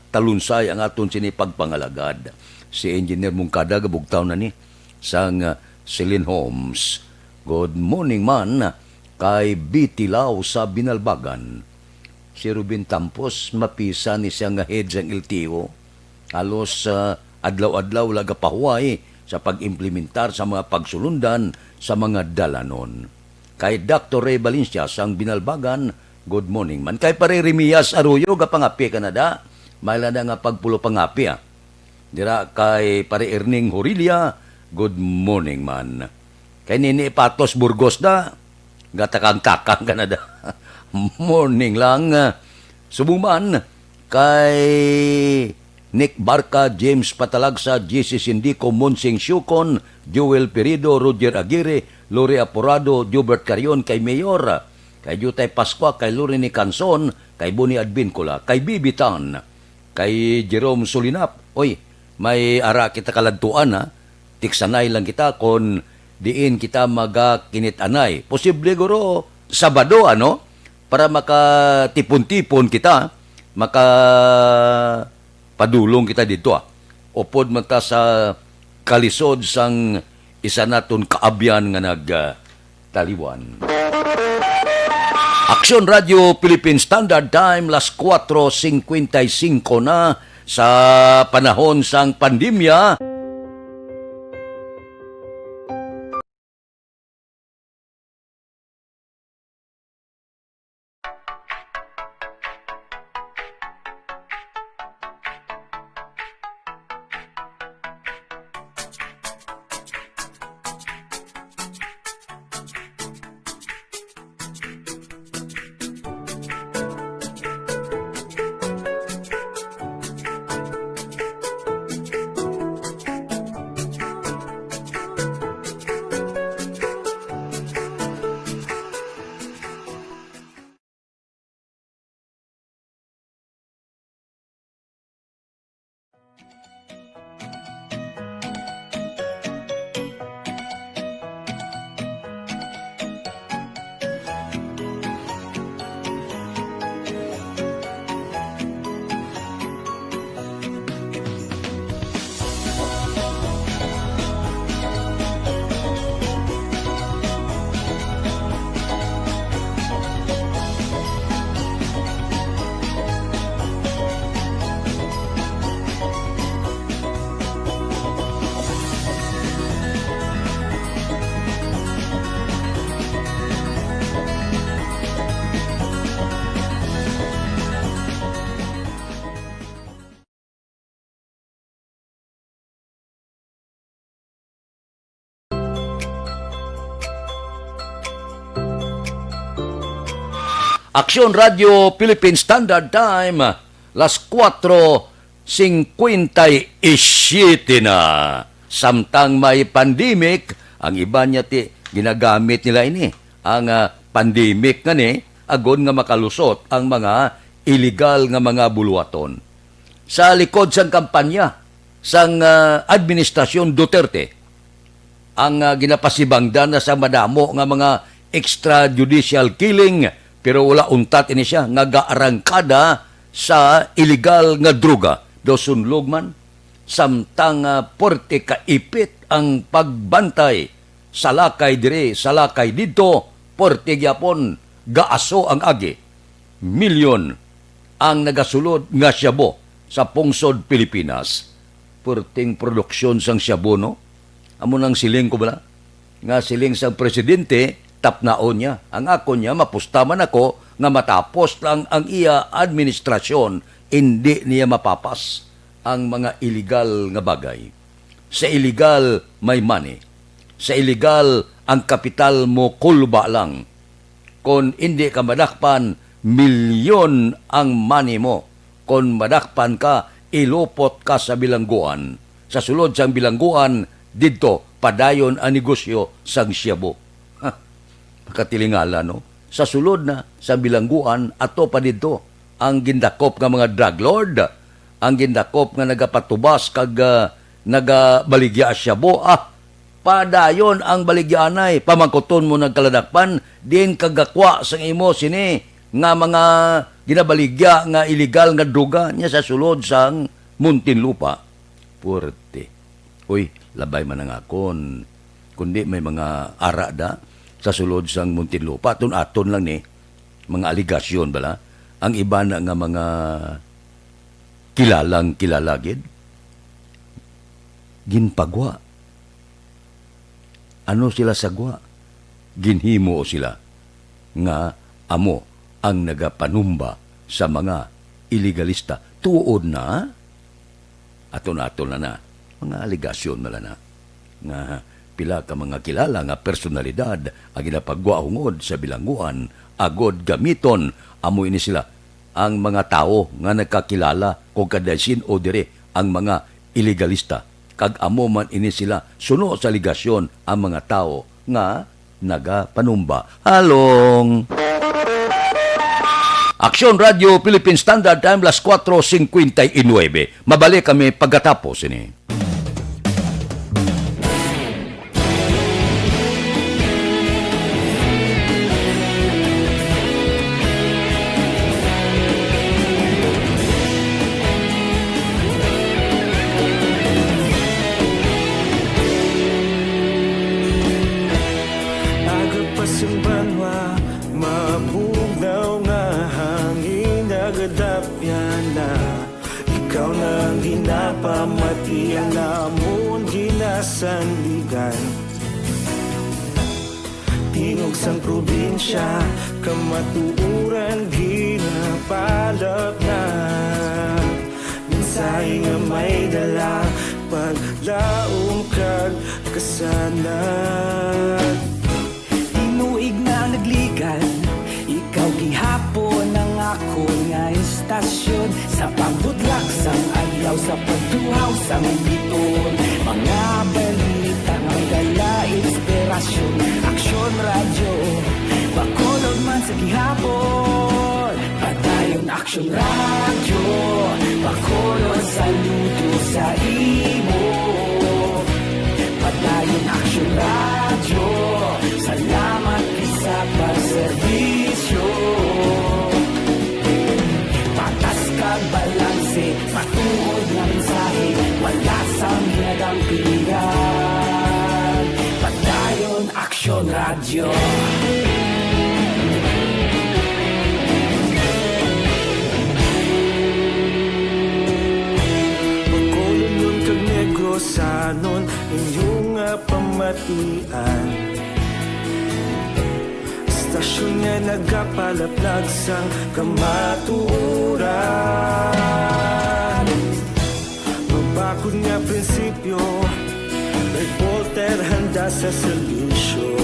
talunsay ang aton sini pagpangalagad. Si Engineer Mungkada gabugtaw na ni sang, ah, Celine Homes. Good morning man kay Bitilaw sa Binalbagan. Si Ruben Tampos, mapisa ni siya nga head sang L T O. Halos, ah, adlaw-adlaw wala gapahuway sa pag-implementar sa mga pagsulundan sa mga dalanon. Kay Doctor Ray Valencia sang Binalbagan, good morning man. Kay Pare Remias Arroyo, gapangapi ka na da. May na nga pagpulo pangapi, ah. Dira kay Pare Erning Horilia, good morning man. Kay Nini Patos Burgos da, gatakang-takang ka na da. Morning lang. Subong man kay Nick Barca, James Patalagsa, J C Sindico, Monsing Siucon, Joel Pirido, Roger Aguirre, Lori Aporado, Jubert Carion, kay Mayor, kay Jutay Pascua, kay Lorraine Canson, kay Boni Advincula, kay Bibi Tan, kay Jerome Solinap. Oy, may ara kita kaladtuan, ha. Tiksanay lang kita kon diin kita magakinit-anay. Posible guro Sabado, ano? Para makatipon-tipon kita, makapadulong kita didto, ah. Upod man ta sa kalisod sang isa naton kaabyan nga nag, ah, taliwan. Aksyon Radio Philippine Standard Time, las kuwatro singkwenta y singko na sa panahon sang pandemya. Aksyon Radio Philippine Standard Time, las kuwatro singkwenta y siyete na. Samtang may pandemic, ang iban niya ti ginagamit nila ini, ang, ah, pandemic nga ni, agon nga makalusot ang mga iligal nga mga buluhaton. Sa likod sang kampanya sang, ah, Administrasyon Duterte, ang, ah, ginapasibangdan na sa madamo nga mga extrajudicial killing, pero wala untat ini siya nga gaarangkada sa iligal nga droga. Daw sunlog man, samtang, ah, puwerte kaipit ang pagbantay, salakay diri, salakay didto, puwerte gyapon gaaso ang agi. Milyon ang nagasulod nga shabu sa pungsod Pilipinas. Perting produksyon sang shabu, no? Amo nang siling ko bala, nga siling sang presidente, tapnaon niya. Ang ako niya, mapusta man ako nga matapos lang ang iya administrasyon, indi niya mapapas ang mga iligal nga bagay. Sa iligal may money. Sa iligal ang kapital mo kulba lang. Kon indi ka madakpan, milyon ang money mo. Kon madakpan ka, ilupot ka sa bilangguan. Sa sulod sang bilangguan, didto padayon ang negosyo sang shabu. Ha, makatilingala, no? Sa sulod na sa bilangguan, ato pa didto ang gindakop nga mga drug lord, ang gindakop nga nagapatubas kag, ah, nagabaligya sa shabu. Ah, padayon ang baligyaanay, pamangkuton mo nagkaladakpan, din kagakwa sang imo sini nga mga ginabaligya nga iligal nga droga niya sa sulod sang Muntinlupa. Puwerte. Uy, labay man ang akon. Kundi may mga ara da sa sulod sang Muntinlupa. Aton-aton lang ni, mga aligasyon bala. Ang iba na nga mga kilalang kilala gid, ginpagwa. Ano sila sa gwa? Ginhimo sila nga amo ang nagapanumba sa mga ilegalista. Tuod na? Aton-aton na na. Mga aligasyon na lang na. Nga pila ka mga kilala nga personalidad ang ginapagwa hungod sa bilangguan, agod gamiton. Amo ini sila ang mga tawo nga nagkakilala kung kadaysin o diri ang mga ilegalista. Kag amo man ini sila, suno sa aligasyon, ang mga tawo nga nagapanumba. Halong! Aksyon Radio Philippine Standard Time, las cuatro cincuenta y nueve. Mabalik kami pagkatapos ini. Aga pa sang banwa, mabugnaw nga hangin nagadapyan na. Ikaw na ang ginapamati, ang amon ginasandigan. Tingog sang probinsya, kamatuoran ginapalapnag. Mensahe nga may dala, paglaom kag kasanag. Tinuig na ang nagligan, ikaw gihapon ang akon nga istasyon. Sa pagbudlak sang adlaw, sa pagtuhaw sang biton, mga balita nga may dala inspirasyon. Aksyon Radyo, Bacolod man sa gihapon. Padayon Aksyon Radyo, Bacolod, saludo sa imo. Padayon Aksyon Radyo, salamat gid sa pagserbisyo. Patas kag balanse, matuod nga mensahe, wala sang ginadampigan. Padayon Aksyon Radyo. Bacolodnon kag Negrosanon, inyo nga pamatian. Istasyon nga nagapalaplag sang kamatuoran. Mabakod nga prinsipyo, reporter handa sa serbisyo.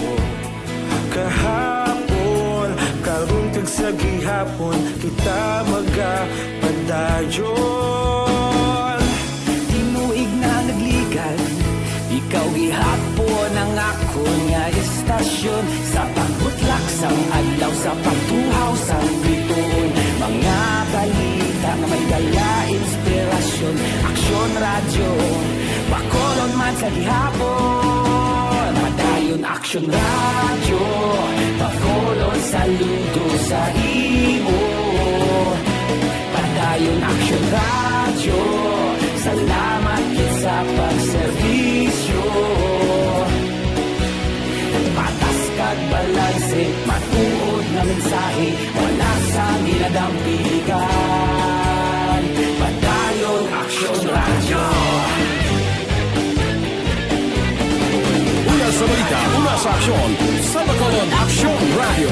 Kahapon, karon kag sa gihapon, kita magapadayon. Tinuig na nagligan, ikaw gihapon ang akon nga istasyon. Sa pagbutlak sang adlaw, sa pagtuhaw sang bituon, mga balita nga may dala inspirasyon. Aksyon Radyo, Bacolod man sa gihapon. Padayon Aksyon Radyo, Bacolod, saludo sa imo. Padayon Aksyon Radyo, salamat gid sa pagserbisyo. Patas kag balanse, matuod nga mensahe, wala sang ginadampigan. Padayon Aksyon Radyo. Una sa balita, una sa aksyon, sa Bacolod Aksyon Radyo.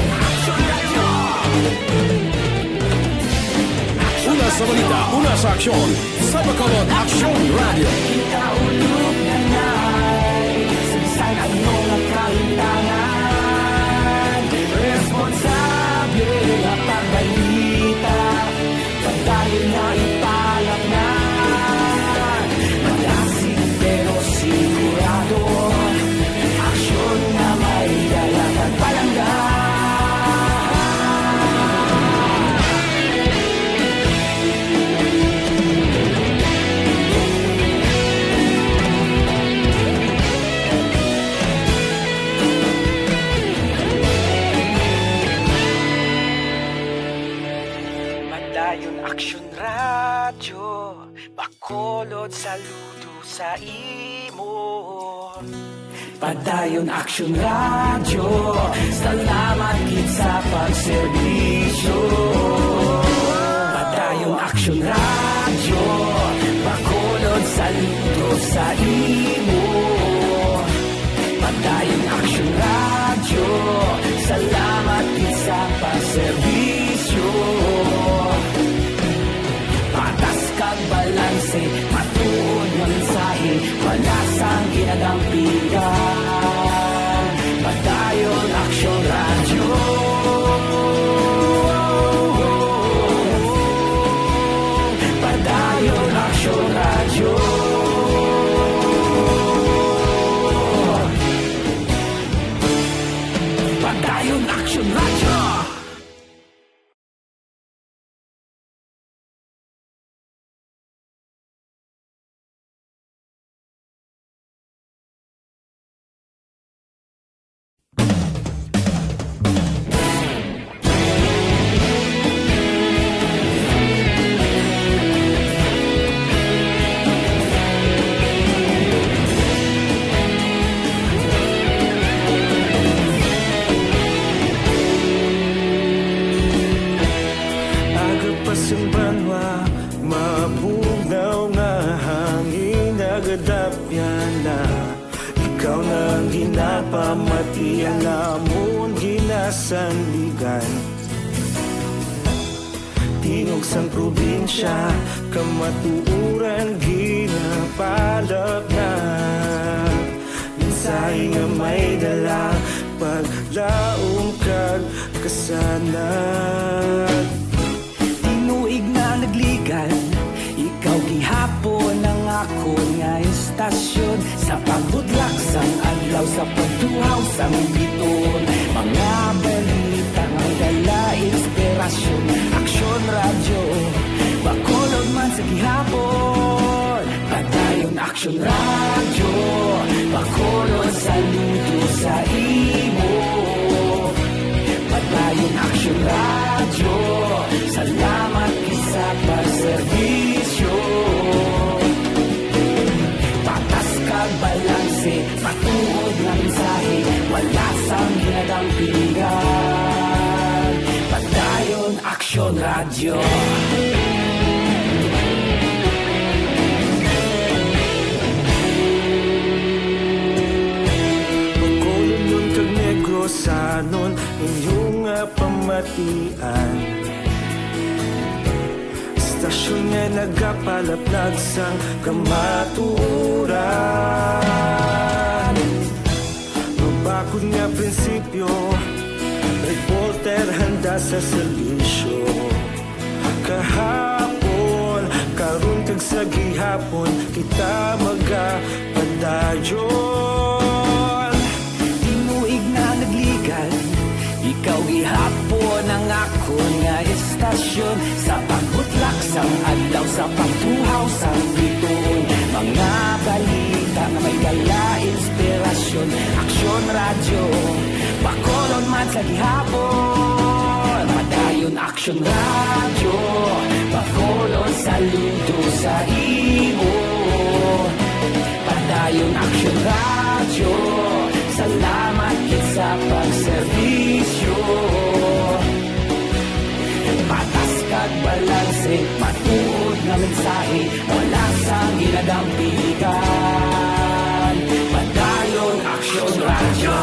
Una sa balita, una sa aksyon, sa Bacolod Aksyon Radyo. Kita ulog na nai, sa bisan ano nga kahintangan, responsable nga pagbalita. Padayon na ipalapngan, madasig pero sigurado. Aksyon nga may dala kag palangga. Saludo sa imo. Padayon Aksyon Radyo, salamat gid sa pagserbisyo. Padayon Aksyon Radyo, Bacolod, saludo sa imo. Padayon Aksyon Radyo, salamat gid sa pagserbisyo. Patas kag balanse, matuod nga mensahe, wala sang ginadampigan. Padayon Aksyon Radyo. Padayon Aksyon Radyo. Padayon Aksyon Radyo. Aga pa sing banwa, mabugnaw nga hangin nagadapyan na. Ikaw na ang ginapamati, ang amon ginasandigan. Tingog sang probinsya, kamatuoran ginapalapnag. Mensahe nga may dala, paglaom kag kasanag. Tinuig na nagligan, ikaw gihapon ang akon nga estasyon. Sa pagbutlak sang adlaw, sa pagtuhaw sang bituon, mga balita nga may dala inspirasyon. Aksyon Radyo, Bacolod man sa gihapon. Padayon Aksyon Radyo, Bacolod, saludo sa imo. Padayon Aksyon Radyo, salamat gid sa pagserbisyo. Patas kag balanse, matuod nga mensahe, wala sang ginadampigan. Padayon Aksyon Radyo. Bacolodnon kag Negrosanon, inyo nga pamatian. Estasyon nga nagapalaplag sang kamatuoran. Mabakod nga prinsipyo, reporter handa sa serbisyo. Kahapon, karon kag sa gihapon, kita magapadayon. Tinuig na nagligan, ikaw gihapon ang akon nga estasyon. Sa pagbutlak sang adlaw, sa pagtuhaw sang bituon, mga balita nga may dala inspirasyon. Aksyon Radyo, Bacolod man sa gihapon. Padayon Aksyon Radyo, Bacolod, saludo sa imo. Padayon Aksyon Radyo, salamat gid sa pagserbisyo. Patas kag balanse, matuod nga mensahe, wala sang ginadampigan. Padayon Aksyon Radyo.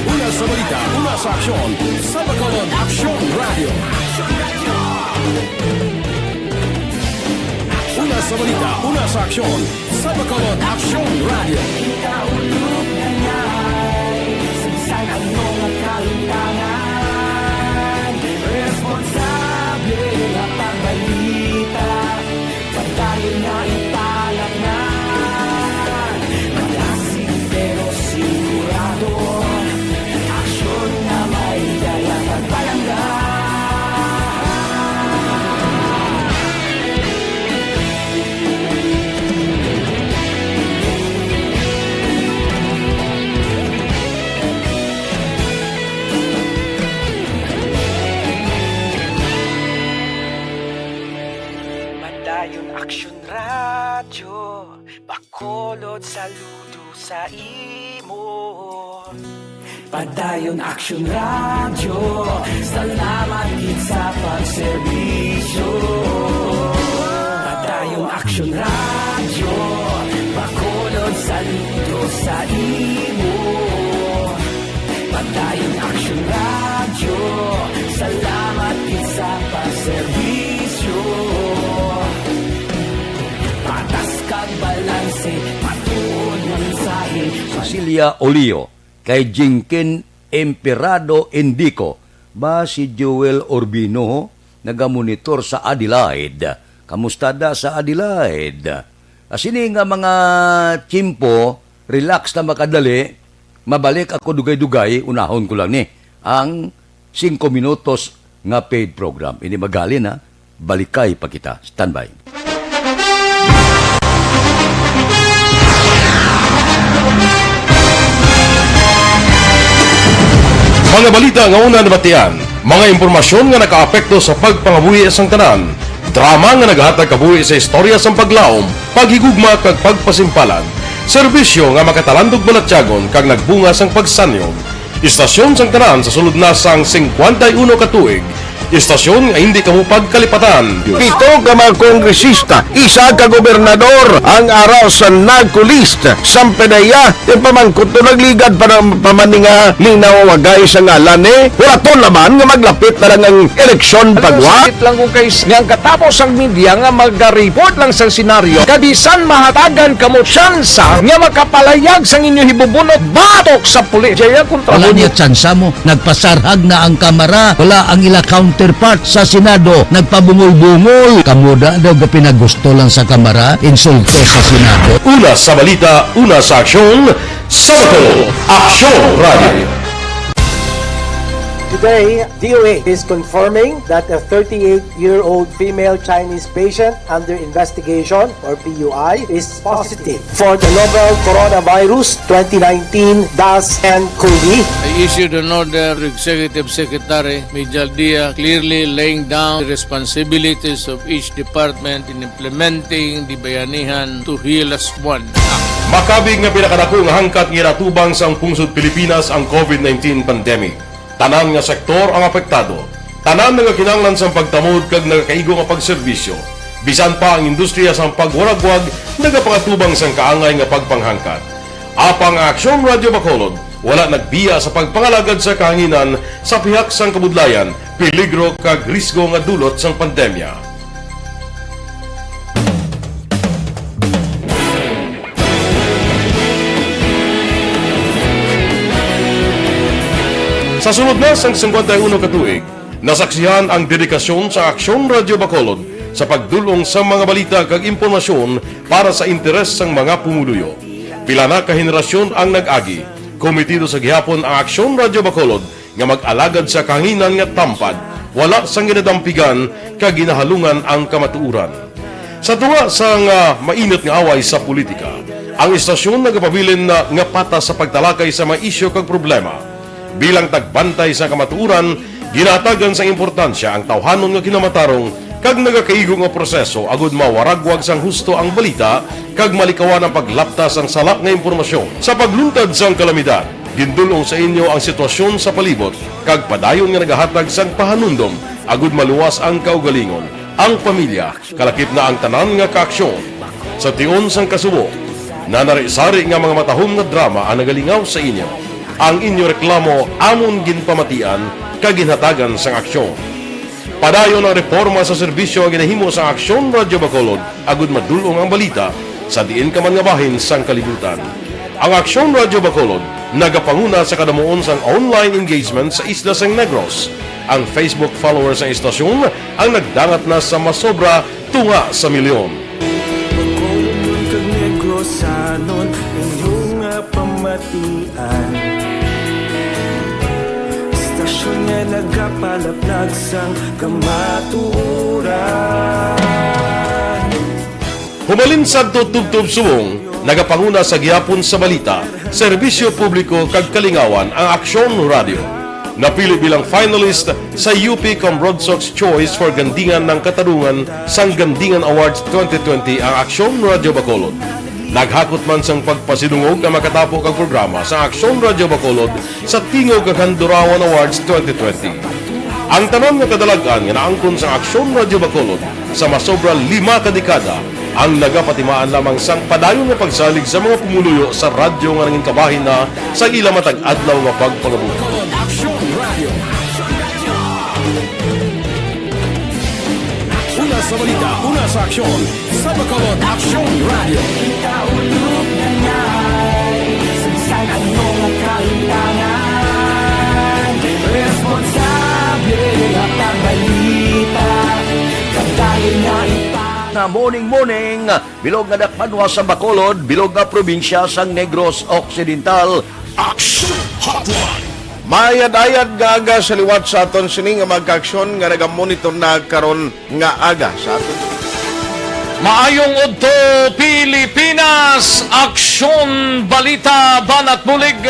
Una sa balita, una sa aksyon, sa Bacolod Aksyon Radyo. Una sa balita, una sa aksyon, sa Bacolod Aksyon Radyo. Kita ulog na ngay, sa bisan ano nga kalimtangan, responsable nga pagbalita. Padayon nga ipalapngan, malasig pero sigurado, aksyon nga may dala pagpalangga. Ayon Aksyon Radyo, Bacolod, saludo sa imo. Padayon Aksyon Radyo, salamat gid sa pagserbisyo. Padayon Aksyon Radyo, Bacolod, saludo sa imo. Padayon Aksyon Radyo, salamat gid sa pagserbisyo. Patas kag balanse, matuod nga mensahe. Cecilia Olio, kay Jingkin Emperado Indico, ba si Joel Urbino, nagamonitor sa Adelaide. Kamusta da sa Adelaide? Ah, sini nga mga tiyempo, relax na makadali, mabalik ako dugay-dugay, unahon ko lang ni ang singko minutos nga paid program. Ini magali na, balikay pa kita. Standby. Mga balita nga una nabatian, mga impormasyon nga nakaapekto sa pagpangabuhi sang tanan, drama nga nagahatag kabuhi sa istorya sang paglaom, paghigugma kag pagpasimpalan, serbisyo nga makatalandog balatyagon kag nagbunga sang pagsanyog. Istasyon sang tanan sa sulod na sang singkwenta y uno ka tuig, istasyon nga hindi kamo pagkalipatan. Pito ka mga kongresista, isa ka gobernador ang ara sa NAGCO list. Samtang iya, ipamangkot to, nagligad pa ng pamaninga ni nawawagay sa ngalan ni Huraton Laban nga maglapit na lang ang eleksyon pagwa. Sakit lang kung kay nga ang katapos ang media nga magaripot lang sa senaryo, kabisan mahatagan kamo tsansa nga makapalayag sang inyo hibubunot batok sa pulis. Jaya kontra Wala niya tsansa mo. Nagpasarhag na ang Kamara. Wala ang ila counterpart sa Senado. Nagpabungol-bungol. Kamo da daw ga pinagusto lang sa Kamara, insulto sa Senado. Una sa balita, una sa aksyon, sa Bacolod, Aksyon Radio. Today, D O H is confirming that a thirty-eight-year-old female Chinese patient under investigation, or P U I, is positive for the novel coronavirus twenty nineteen dash N cov. I issued an order to Executive Secretary Mijal Dia, clearly laying down the responsibilities of each department in implementing the Bayanihan to Heal Us One Act. Makabig nga pinakadako nga hangkat nga ginatubang sang pungsod Pilipinas ang COVID nineteen pandemic. Tanan nga sektor ang apektado. Tanan nagakinahanglan sang pagtamod kag nagakaigo nga pagserbisyo. Bisan pa ang industriya sang pagwaragwag nagapangatubang sang kaangay nga pagpanghangkat. Apang ang Aksyon Radio Bacolod wala nagbiya sa pagpangalagad sa kahanginan sa pihak sang kabudlayan, peligro kag risgo nga dulot sang pandemya. Sa sulod na sang singkwenta y uno ka tuig, nasaksihan ang dedikasyon sa Aksyon Radio Bacolod sa pagdul-ong sa mga balita kag impormasyon para sa interes sang mga pumuluyo. Pila na ka henerasyon ang nag-agi, kometido sa gihapon ang Aksyon Radio Bacolod nga mag-alagad sa kahanginan nga tampad, wala sang ginadampigan kag ginahalungan ang kamatuoran. Sa tunga sang, ah, mainit nga away sa politika, ang istasyon nagapabilin na nga patas sa pagtalakay sa mga isyu kag problema. Bilang tagbantay sa kamatuoran, ginahatagan sang importansya ang tawhanon nga kinamatarong kag nagakaigo nga proseso agud mawaragwag sang husto ang balita kag malikawan ang paglapta sang sala nga impormasyon. Sa pagluntad sang kalamidad, gindul-ong sa inyo ang sitwasyon sa palibot kag padayon nga nagahatag sang pahanumdom agud maluwas ang kaugalingon, ang pamilya, kalakip na ang tanan nga kaaksyon. Sa tion sang kasubo, nanari-sari nga mga matahom nga drama ang nagalingaw sa inyo. Ang inyo reklamo amon ginpamatian kag ginhatagan sang aksyon. Padayon ang reporma sa serbisyo nga ginahimo sang Aksyon Radio Bacolod agud madul-ong ang balita sa diin ka man nga bahin sang kalibutan. Ang Aksyon Radio Bacolod nagapanguna sa kadamuon sang online engagement sa isla sang Negros. Ang Facebook followers sang istasyon ang nagdangat na sa masobra tunga sa milyon. Bacolodnon kag Negrosanon, inyo nga pamatian. Istasyon nga nagapalaplag sang kamatuoran. Humalin sadto tubtob subong, nagapanguna sa gihapon sa balita, serbisyo publiko kag kalingawan ang Aksyon Radio. Napili bilang finalist sa U P Cambroadsox Choice for Gandingan ng Katarungan sang Gandingan Awards twenty twenty ang Aksyon Radyo Bacolod. Naghakot man sang pagpasidungog nga makatapo kag programa sa Aksyon Radyo Bacolod sa Tingog kag Handurawan Awards twenty twenty. Ang tanan nga kadalag-an nga naangkon sa Aksyon Radyo Bacolod sa masobra lima ka dekada ang nagapatimaan lamang sang padayon nga pagsalig sa mga pumuluyo sa radyo nga nangin kabahin na sa ila matag adlaw nga pagpangabuhi. Aksyon Radio. Una sa balita, una sa aksyon. Sa Bacolod, Aksyon Radio. Sa ano nga kaintangan, responsable nga pagbalita, kadayon nga ipa- Na morning, morning, bilog nga dakpanwa sa Bacolod, bilog nga probinsya sang Negros Occidental. Action Hotline. Mayad-ayad nga aga sa liwat sa aton sini nga mga kaaksyon nga nagamonitor na karon nga aga sa aton. Maayong udto, Pilipinas! Aksyon, balita, banat bulig.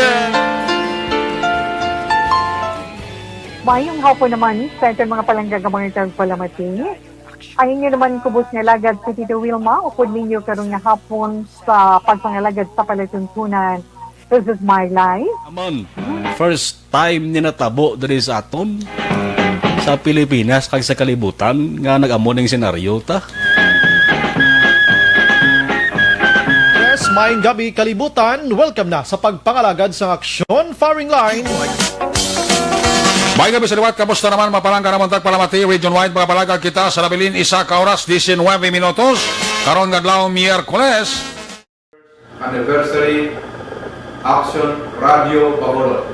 Maayong hapon naman sa aton mga palangga nga mga tagpalamati. Ang inyo naman kubos nga alagad si Tito Wilma, upod ninyo karon nga hapon sa pagpangalagad sa palatuntunan. This is my life. Naman, first time ni natabo diri sa aton, sa Pilipinas kag sa kalibutan nga nag-amo ning senaryo ta. Yes, maayong gabi, kalibutan. Welcome na sa pagpangalagad sang Aksyon Firing Line. Maayong gabi sa liwat. Kamusta naman, mga palangga namon tagpalamati? Region-wide, mga palangga, kita sa nabilin isa ka oras, diecinuebe minutos. Karon nga adlaw, Miyerkules. Anniversary, Action Radio Bacolod.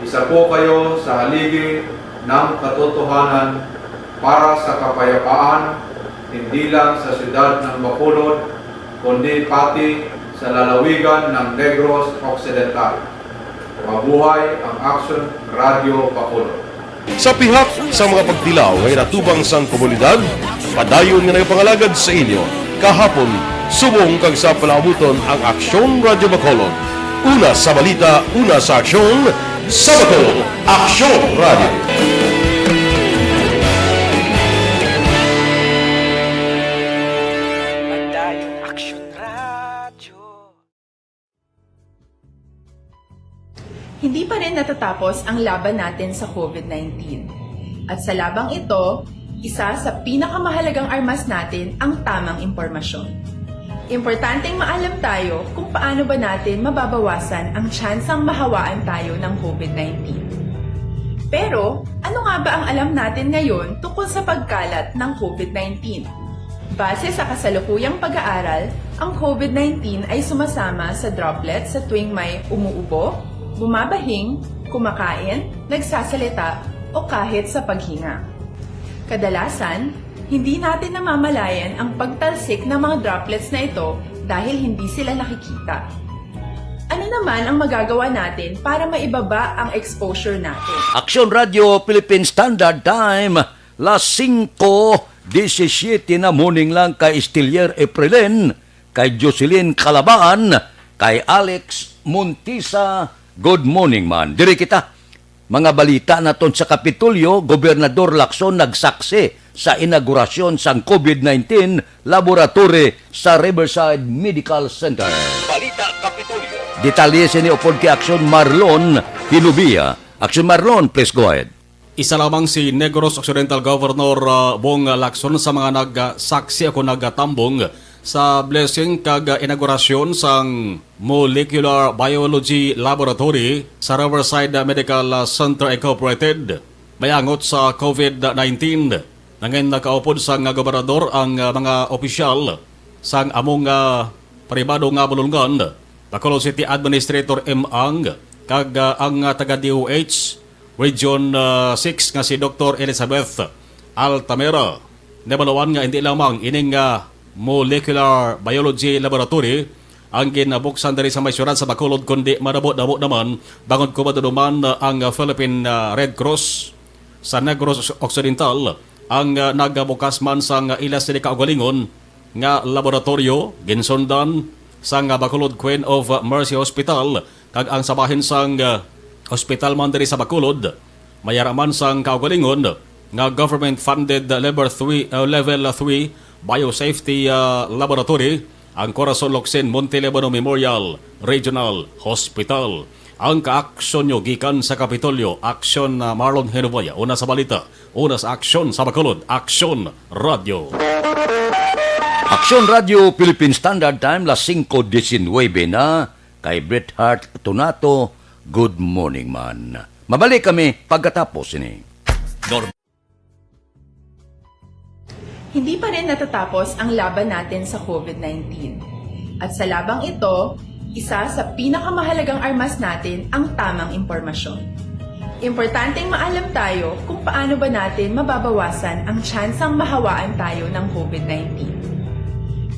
Isa po kayo sa haligi ng katotohanan para sa kapayapaan, hindi lang sa siyudad ng Bacolod, kundi pati sa lalawigan ng Negros Occidental. Mabuhay ang Action Radio Bacolod. Sa pihak sa mga pagtilaw nga inatubang sang komunidad, padayon nga nagapangalagad sa inyo kahapon, subong kag sa palaabuton ang Aksyon Radyo Bacolod. Una sa balita, una sa aksyon, sa Bacolod, Aksyon Radyo. Padayon Aksyon Radyo. Hindi pa rin natatapos ang laban natin sa covid nineteen. At sa labang ito, isa sa pinakamahalagang armas natin ang tamang impormasyon. Importanteng maalam tayo kung paano ba natin mababawasan ang tsansang mahawaan tayo ng covid nineteen. Pero, ano nga ba ang alam natin ngayon tungkol sa pagkalat ng covid nineteen? Base sa kasalukuyang pag-aaral, ang covid nineteen ay sumasama sa droplets sa tuwing may umuubo, bumabahing, kumakain, nagsasalita, o kahit sa paghinga. Kadalasan, hindi natin namamalayan ang pagtalsik ng mga droplets na ito dahil hindi sila nakikita. Ano naman ang magagawa natin para maibaba ang exposure natin? Aksyon Radyo Philippine Standard Time, las singko disisiete na morning lang kay Estilier Eprelen, kay Jocelyn Calabaan, kay Alex Montisa. Good morning man. Diri kita. Mga balita naton sa Kapitolyo, Gobernador Lacson nagsaksi sa inaugurasyon sang covid nineteen laboratory sa Riverside Medical Center. Balita Kapitolyo. Detalye sini upod kay Aksyon Marlon Hinubia. Aksyon Marlon, please go ahead. Isa lamang si Negros Occidental Governor, ah, Bong Lacson sa mga nagsaksi o nagtambong sa blessing kag inaugurasyon sang Molecular Biology Laboratory sa Riverside Medical Center Incorporated, mayangot sa covid nineteen. Nangin nakaupod sang gobernador ang, ah, mga opisyal sang among, ah, pribado nga bulungan, Bacolod City Administrator M. Ang, kag, ah, ang, ah, taga D O H Region, ah, six nga si Doktor Elizabeth Altamira. Nabaluan nga hindi lamang ining, ah, Molecular Biology Laboratory ang ginabuksan diri sa may siyudad sa Bacolod, kundi madamo-damo naman bangod ko maduduman, ah, ang, ah, Philippine, ah, Red Cross sa Negros Occidental ang, ah, nagabukas man sang ila sini kaugalingon nga laboratoryo, ginsundan sang, ah, Bacolod Queen of Mercy Hospital kag ang sa bahin sang, ah, Hospital man diri sa Bacolod, may ara man sang kaugalingon nga government-funded level three, uh, level three biosafety, uh, laboratory ang Corazon Locsin Monte Libano Memorial Regional Hospital. Ang kaaksyon nyo gikan sa Kapitolyo, aksyon na Marlon Genovia. Una sa balita, una sa aksyon sa Bacolod, Aksyon Radio. Aksyon Radio Philippine Standard Time, las singko diecinuebe na. Kay Bret Hart Tunato, good morning man. Mabalik kami pagkatapos ini. Nor- Hindi pa rin natatapos ang laban natin sa COVID nineteen. At sa labang ito, isa sa pinakamahalagang armas natin ang tamang impormasyon. Importanteng maalam tayo kung paano ba natin mababawasan ang tsansang mahawaan tayo ng COVID nineteen.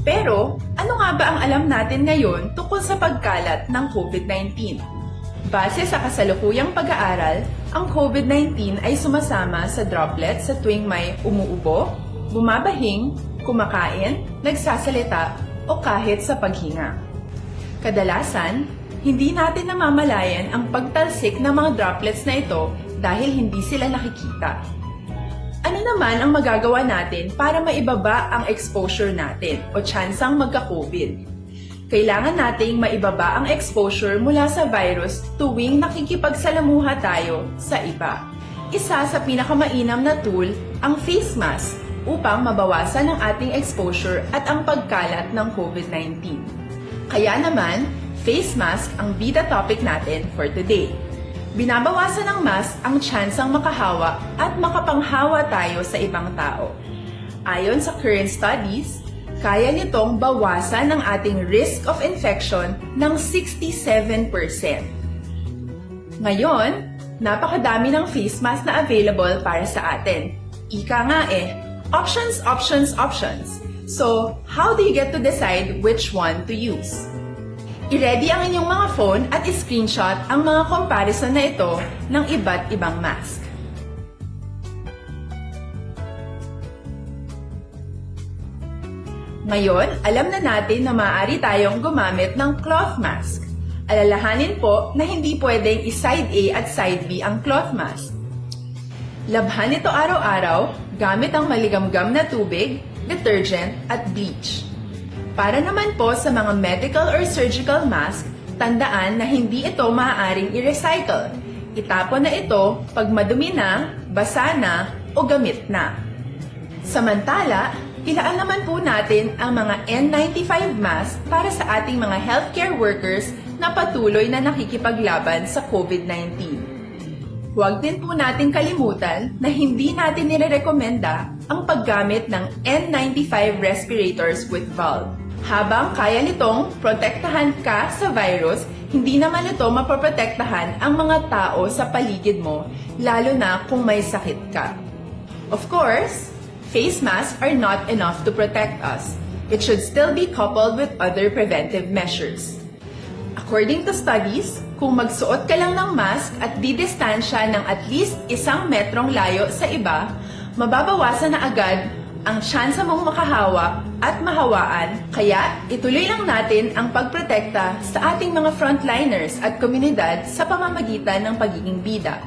Pero, ano nga ba ang alam natin ngayon tungkol sa pagkalat ng COVID nineteen? Base sa kasalukuyang pag-aaral, ang COVID nineteen ay sumasama sa droplets sa tuwing may umuubo, bumabahing, kumakain, nagsasalita, o kahit sa paghinga. Kadalasan, hindi natin namamalayan ang pagtalsik ng mga droplets na ito dahil hindi sila nakikita. Ano naman ang magagawa natin para maibaba ang exposure natin o tsansang magka-COVID? Kailangan nating maibaba ang exposure mula sa virus tuwing nakikipagsalamuha tayo sa iba. Isa sa pinakamainam na tool ang face mask upang mabawasan ang ating exposure at ang pagkalat ng COVID nineteen. Kaya naman, face mask ang bida topic natin for today. Binabawasan ng mask ang tsansang makahawa at makapanghawa tayo sa ibang tao. Ayon sa current studies, kaya nitong bawasan ang ating risk of infection ng sixty-seven percent. Ngayon, napakadami ng face mask na available para sa atin. Ika nga eh, options, options, options. So, how do you get to decide which one to use? I-ready ang inyong mga phone at i-screenshot ang mga comparison na ito ng iba't ibang mask. Ngayon, alam na natin na maaari tayong gumamit ng cloth mask. Alalahanin po na hindi pwedeng i-side A at side B ang cloth mask. Labhan ito araw-araw gamit ang maligamgam na tubig, detergent, at bleach. Para naman po sa mga medical or surgical mask, tandaan na hindi ito maaaring i-recycle. Itapon na ito pag madumi na, basa na, o gamit na. Samantala, ilaan naman po natin ang mga N ninety-five mask para sa ating mga healthcare workers na patuloy na nakikipaglaban sa COVID nineteen. Huwag din po nating kalimutan na hindi natin nirerekomenda ang paggamit ng N ninety-five respirators with valve. Habang kaya nitong protektahan ka sa virus, hindi naman ito mapoprotektahan ang mga tao sa paligid mo, lalo na kung may sakit ka. Of course, face masks are not enough to protect us. It should still be coupled with other preventive measures. According to studies, kung magsuot ka lang ng mask at didistansya ng at least isang metrong layo sa iba, mababawasan na agad ang tsansa mong makahawa at mahawaan, kaya ituloy lang natin ang pagprotekta sa ating mga frontliners at komunidad sa pamamagitan ng pagiging bida.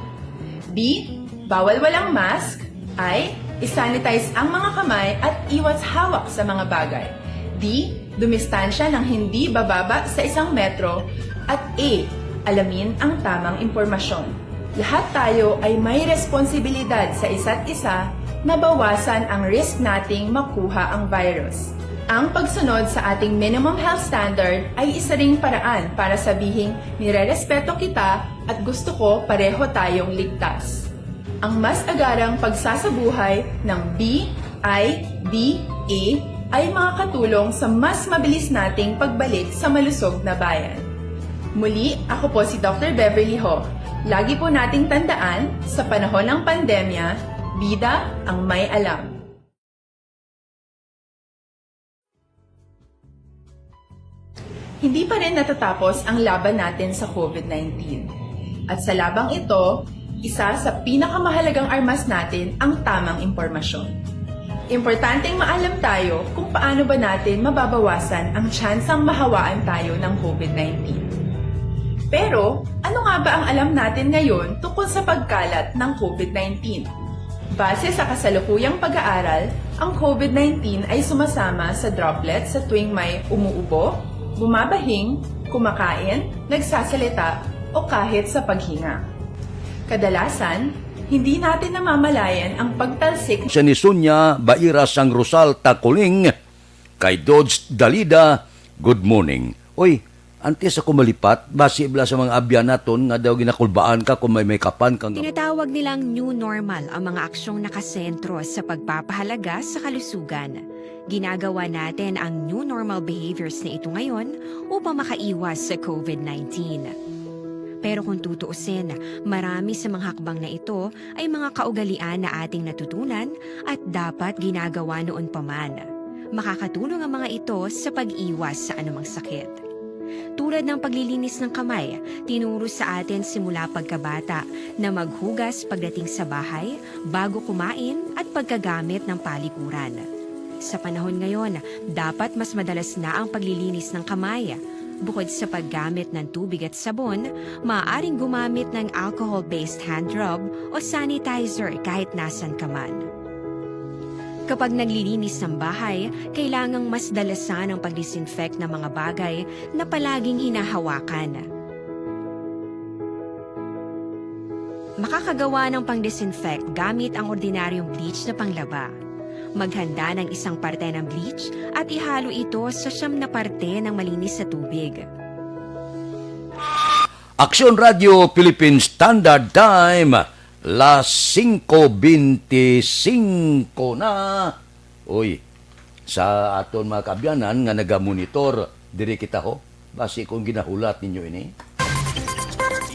B, bawal walang mask. I, isanitize ang mga kamay at iwas hawak sa mga bagay. D, dumistansya ng hindi bababa sa isang metro. At E, alamin ang tamang impormasyon. Lahat tayo ay may responsibilidad sa isa't isa na bawasan ang risk nating makuha ang virus. Ang pagsunod sa ating minimum health standard ay isa ring paraan para sabihing nirerespeto kita at gusto ko pareho tayong ligtas. Ang mas agarang pagsasabuhay ng B I B A ay makakatulong sa mas mabilis nating pagbalik sa malusog na bayan. Muli, ako po si Doctor Beverly Ho. Lagi po nating tandaan, sa panahon ng pandemya, bida ang may alam. Hindi pa rin natatapos ang laban natin sa COVID nineteen. At sa labang ito, isa sa pinakamahalagang armas natin ang tamang impormasyon. Importanteng maalam tayo kung paano ba natin mababawasan ang tsansang mahawaan tayo ng COVID nineteen. Pero, ano nga ba ang alam natin ngayon tungkol sa pagkalat ng COVID nineteen? Base sa kasalukuyang pag-aaral, ang COVID nineteen ay sumasama sa droplet sa tuwing may umuubo, bumabahing, kumakain, nagsasalita, o kahit sa paghinga. Kadalasan, hindi natin namamalayan ang pagtalsik Siya ni Sonia Baira sang Rosal Takuling, kay Dodge Dalida, good morning. Oy, antes ako malipat, basi bala sa mga abyan naton nga daw ginakulbaan ka kung may makeupan kang Tinatawag nilang new normal ang mga aksyong nakasentro sa pagpapahalaga sa kalusugan. Ginagawa natin ang new normal behaviors na ito ngayon upang makaiwas sa COVID nineteen. Pero kung tutuusin, marami sa mga hakbang na ito ay mga kaugalian na ating natutunan at dapat ginagawa noon pa man. Makakatulong ang mga ito sa pag-iwas sa anumang sakit. Tulad ng paglilinis ng kamay, tinuro sa atin simula pagkabata na maghugas pagdating sa bahay, bago kumain at pagkagamit ng palikuran. Sa panahon ngayon, dapat mas madalas na ang paglilinis ng kamay. Bukod sa paggamit ng tubig at sabon, maaaring gumamit ng alcohol-based hand rub o sanitizer kahit nasan ka man. Kapag naglilinis ng bahay, kailangang mas dalasan ang pag-disinfect ng mga bagay na palaging hinahawakan. Makakagawa ng pang-disinfect gamit ang ordinaryong bleach na panglaba. Maghanda ng isang parte ng bleach at ihalo ito sa siyam na parte ng malinis na tubig. Aksyon Radio Philippine Standard Time, las singko bente singko na. Uy, sa aton mga kaabyanan nga nagamonitor, diri kita ho. Basi kung ginahulat ninyo ini.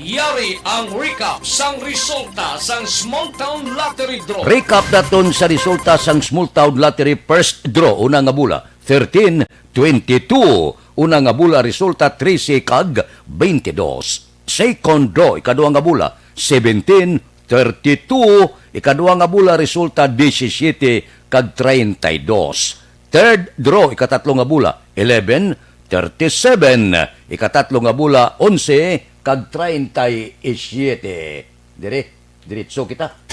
Yari ang recap sang resulta sang Small Town Lottery Draw. Recap naton sa resulta sang Small Town Lottery First Draw. Una nga bola, thirteen, twenty-two. Una nga bola, resulta trese kag twenty-dos. Second draw, ikadua nga bola, seventeen, thirty-two. Ikadua nga bola, resulta disisiete kag treinta y dos. Third draw, ikatatlo nga bola, eleven, thirty-seven. Ikatatlo nga bola, onse kag treinta y siete. Dire, diretso kita.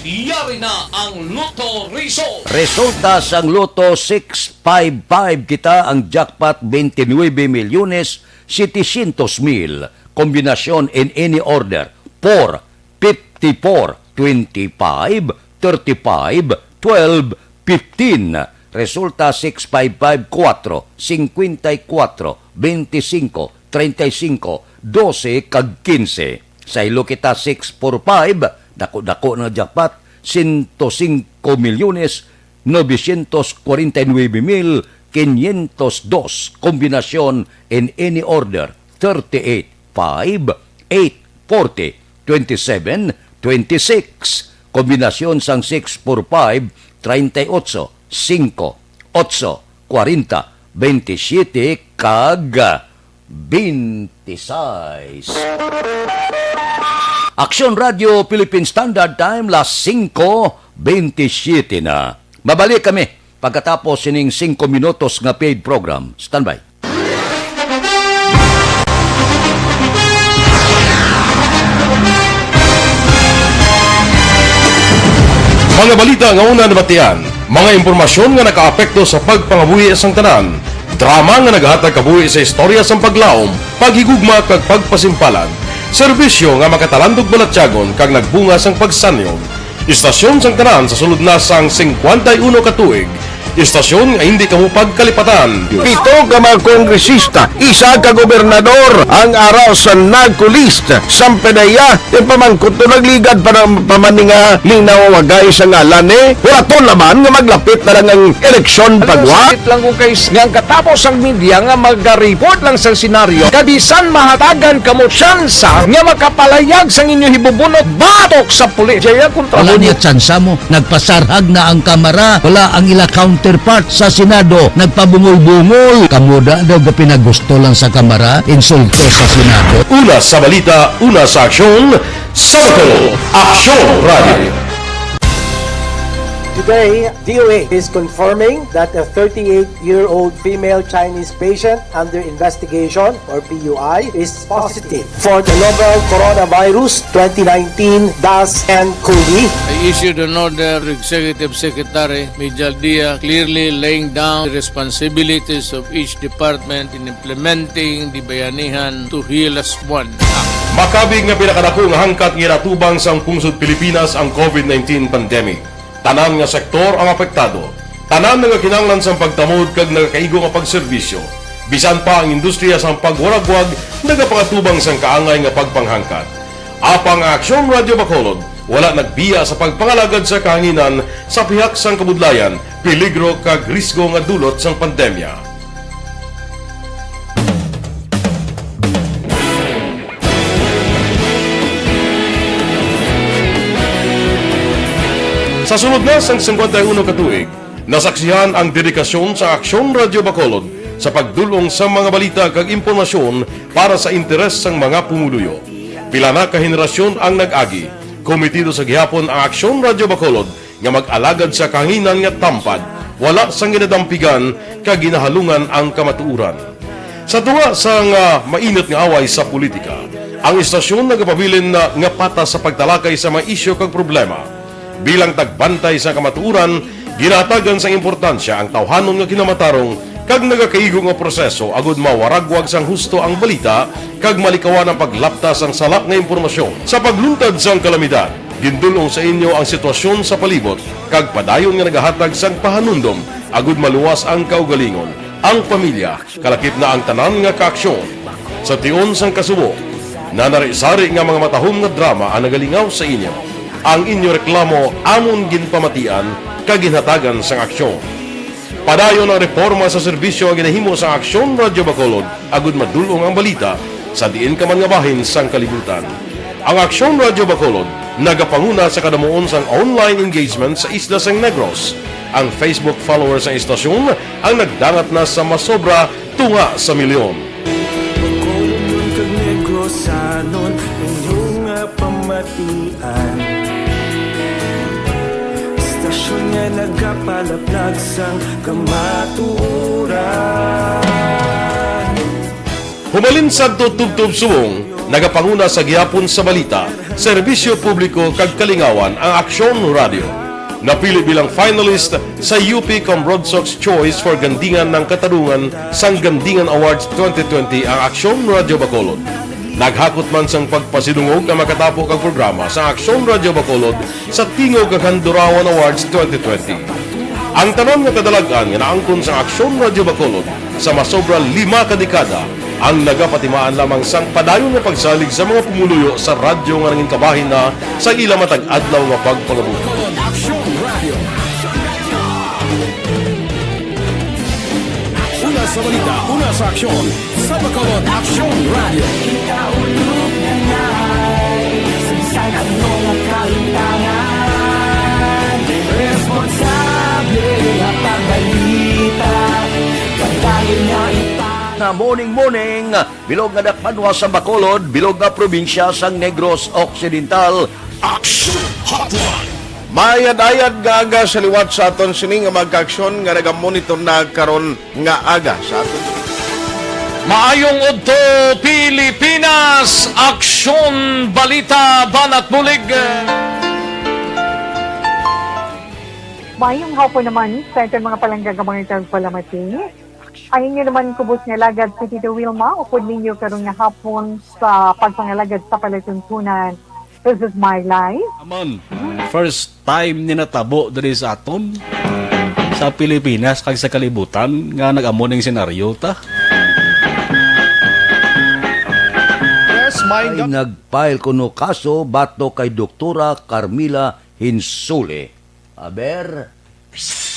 Yari na ang Lotto Result. Resulta sang Lotto six five five kita, ang jackpot twenty-nueve milyones setecientos mil. Kombinasyon in any order, four, fifty-four, twenty-five, thirty-five, twelve, fifteen. Resulta six five five, kuwatro, singkwenta y kuwatro, bente singko, treinta y singko, dose, kag kinse. Saylo kita six four five, dako-dako na jackpot, sento singko milyones, novecientos kwarenta y nuebe mil quinientos dos, kombinasyon in any order, thirty-eight, five, eight, forty, twenty-seven, twenty-six, kombinasyon sang six four five, treinta y ocho, singko, otso, kwarenta, bentisiete, kag bente sais. Aksyon Radio Philippine Standard Time, las singko bentisiete na. Mabalik kami pagkatapos sining singko minutos nga paid program. Standby. Mga balita nga una nabatian, mga impormasyon nga nakaapekto sa pagpangabuhi sang tanan, drama nga naghatag kabuhi sa istorya sang paglaom, paghigugma kag pagpasimpalan, serbisyo nga makatalandog balatyagon kag nagbunga sang pagsanyog. Istasyon sang tanan sa sulod na sang singkwenta y uno ka tuig. Istasyon nga hindi kamo pagkalipatan. Pito ka mga kongresista, isa ka gobernador ang ara sa NAGCO list. Sampe na iya, ti pamangkot to nagligad pa ng pamaninga ning nawawagay sa ngalan ni. Huraton naman nga maglapit na lang ang eleksyon pagwa. Sakit lang ko kay s-, nga ang katapos ang media nga magariport lang sa senaryo. Kabisan mahatagan kamo tsansa nga makapalayag sang inyo hibubunot batok sa pulis. Jaya kontra Wala mo. Niya tsansa mo. Nagpasarhag na ang Kamara. Wala ang ila counterpart sa Senado. Nagpabungol-bungol. Kamo da daw gapinagusto lang sa Kamara, insulto sa Senado. Una sa balita, una sa aksyon, sa Aksyon Radio. Today, D O A is confirming that a thirty-eight-year-old female Chinese patient under investigation, or P U I, is positive for the novel coronavirus twenty nineteen dash N cov. I issued an order to Executive Secretary Mijal Dia, clearly laying down the responsibilities of each department in implementing the Bayanihan to Heal Us One Act. Makabig nga pinakadako nga hangkat nga ginatubang sang pungsod Pilipinas ang covid nineteen pandemic. Tanan nga sektor ang apektado. Tanan nga kinahanglan sang pagtamod kag nagakaigo nga pagserbisyo. Bisan pa ang industriya sang pagwaragwag nagapangatubang sang kaangay nga pagpanghangkat. Apang ang Aksyon Radyo Bacolod wala nagbiya sa pagpangalagad sa kahanginan sa pihak sang kabudlayan, peligro kag risgo nga dulot sang pandemya. Sa sulod na sang singkwenta y uno ka tuig, nasaksihan ang dedikasyon sa Aksyon Radyo Bacolod sa pagdul-ong sa mga balita kag impormasyon para sa interes sang mga pumuluyo. Pila na ka henerasyon ang nag-agi, komitido sa gihapon ang Aksyon Radyo Bacolod nga mag-alagad sa kahanginan nga tampad, wala sang ginadampigan kag ginahalungan ang kamatuoran. Sa tunga sang, ah, mainit nga away sa politika, ang istasyon nagapabilin na nga patas sa pagtalakay sa mga isyu kag problema. Bilang tagbantay sa kamatuoran, ginahatagan sang importansya ang tawhanon nga kinamatarong kag nagakaigo nga proseso agud mawaragwag sang husto ang balita kag malikawan ang paglapta sang sala nga impormasyon. Sa pagluntad sang kalamidad, gindul-ong sa inyo ang sitwasyon sa palibot kag padayon nga nagahatag sang pahanumdom agud maluwas ang kaugalingon, ang pamilya, kalakip na ang tanan nga kaaksyon. Sa tion sang kasubo, nanari-sari nga mga matahom nga drama ang nagalingaw sa inyo. Ang inyo reklamo amon ginpamatian kag ginhatagan sang aksyon. Padayon ang reporma sa serbisyo nga ginahimo sang Aksyon Radyo Bacolod agud madul-ong ang balita sa diin ka man nga bahin sang kalibutan. Ang Aksyon Radyo Bacolod nagapanguna sa kadamuon sang online engagement sa isla sang Negros. Ang Facebook followers sang istasyon ang nagdangat na sa masobra tunga sa milyon. Bacolodnon kag Negrosanon, inyo nga pamatian. Istasyon nga nagapalaplag sang kamatuoran. Humalin sadto tubtob subong, nagapanguna sa gihapon sa balita, serbisyo publiko kag kalingawan ang Aksyon Radio. Napili bilang finalist sa U P Cambrodsoc's Choice for Gandingan ng Katarungan sang Gandingan Awards twenty twenty ang Aksyon Radio Bacolod. Naghakot man sang pagpasidungog ang makatapo kag programa sa Aksyon Radio Bacolod sa Tingog kag Handurawan Awards twenty twenty. Ang tanan nga kadalag-an nga naangkon sang Aksyon Radio Bacolod sa masobra lima ka dekada ang nagapatimaan lamang sang padayon nga pagsalig sa mga pumuluyo sa radyo nga nangin kabahin na sa ila matag adlaw nga pagpangabuhi. Una sa balita, una sa aksyon, sa Bacolod Aksyon Radio. Kita ulog na ngay, sa bisan ano nga kahitangan, responsable nga pagbalita, kadayon nga ipa- Nga morning, morning, bilog nga dakbanwa sa Bacolod, bilog nga probinsya sang Negros Occidental. Action Hotline. Maayad-ayad nga aga sa liwat sa aton sini nga mga kaaksyon nga nagamonitor na karon nga aga sa aton. Maayong udto, Pilipinas! Aksyon, balita, banat bulig. Maayong hapon naman sa aton mga palangga nga mga tagpalamati. Ang inyo naman kubos nga alagad si Tito Wilma, upod ninyo karon nga hapon sa pagpangalagad sa palatuntunan. This is my life. Amon, first time ni natabo diri sa aton, sa Pilipinas kag sa kalibutan nga nag-amo ning senaryo ta. Yes, my Ay, God. Nag-file kuno kaso batok kay Doktora Carmila Hinsuli. Aber.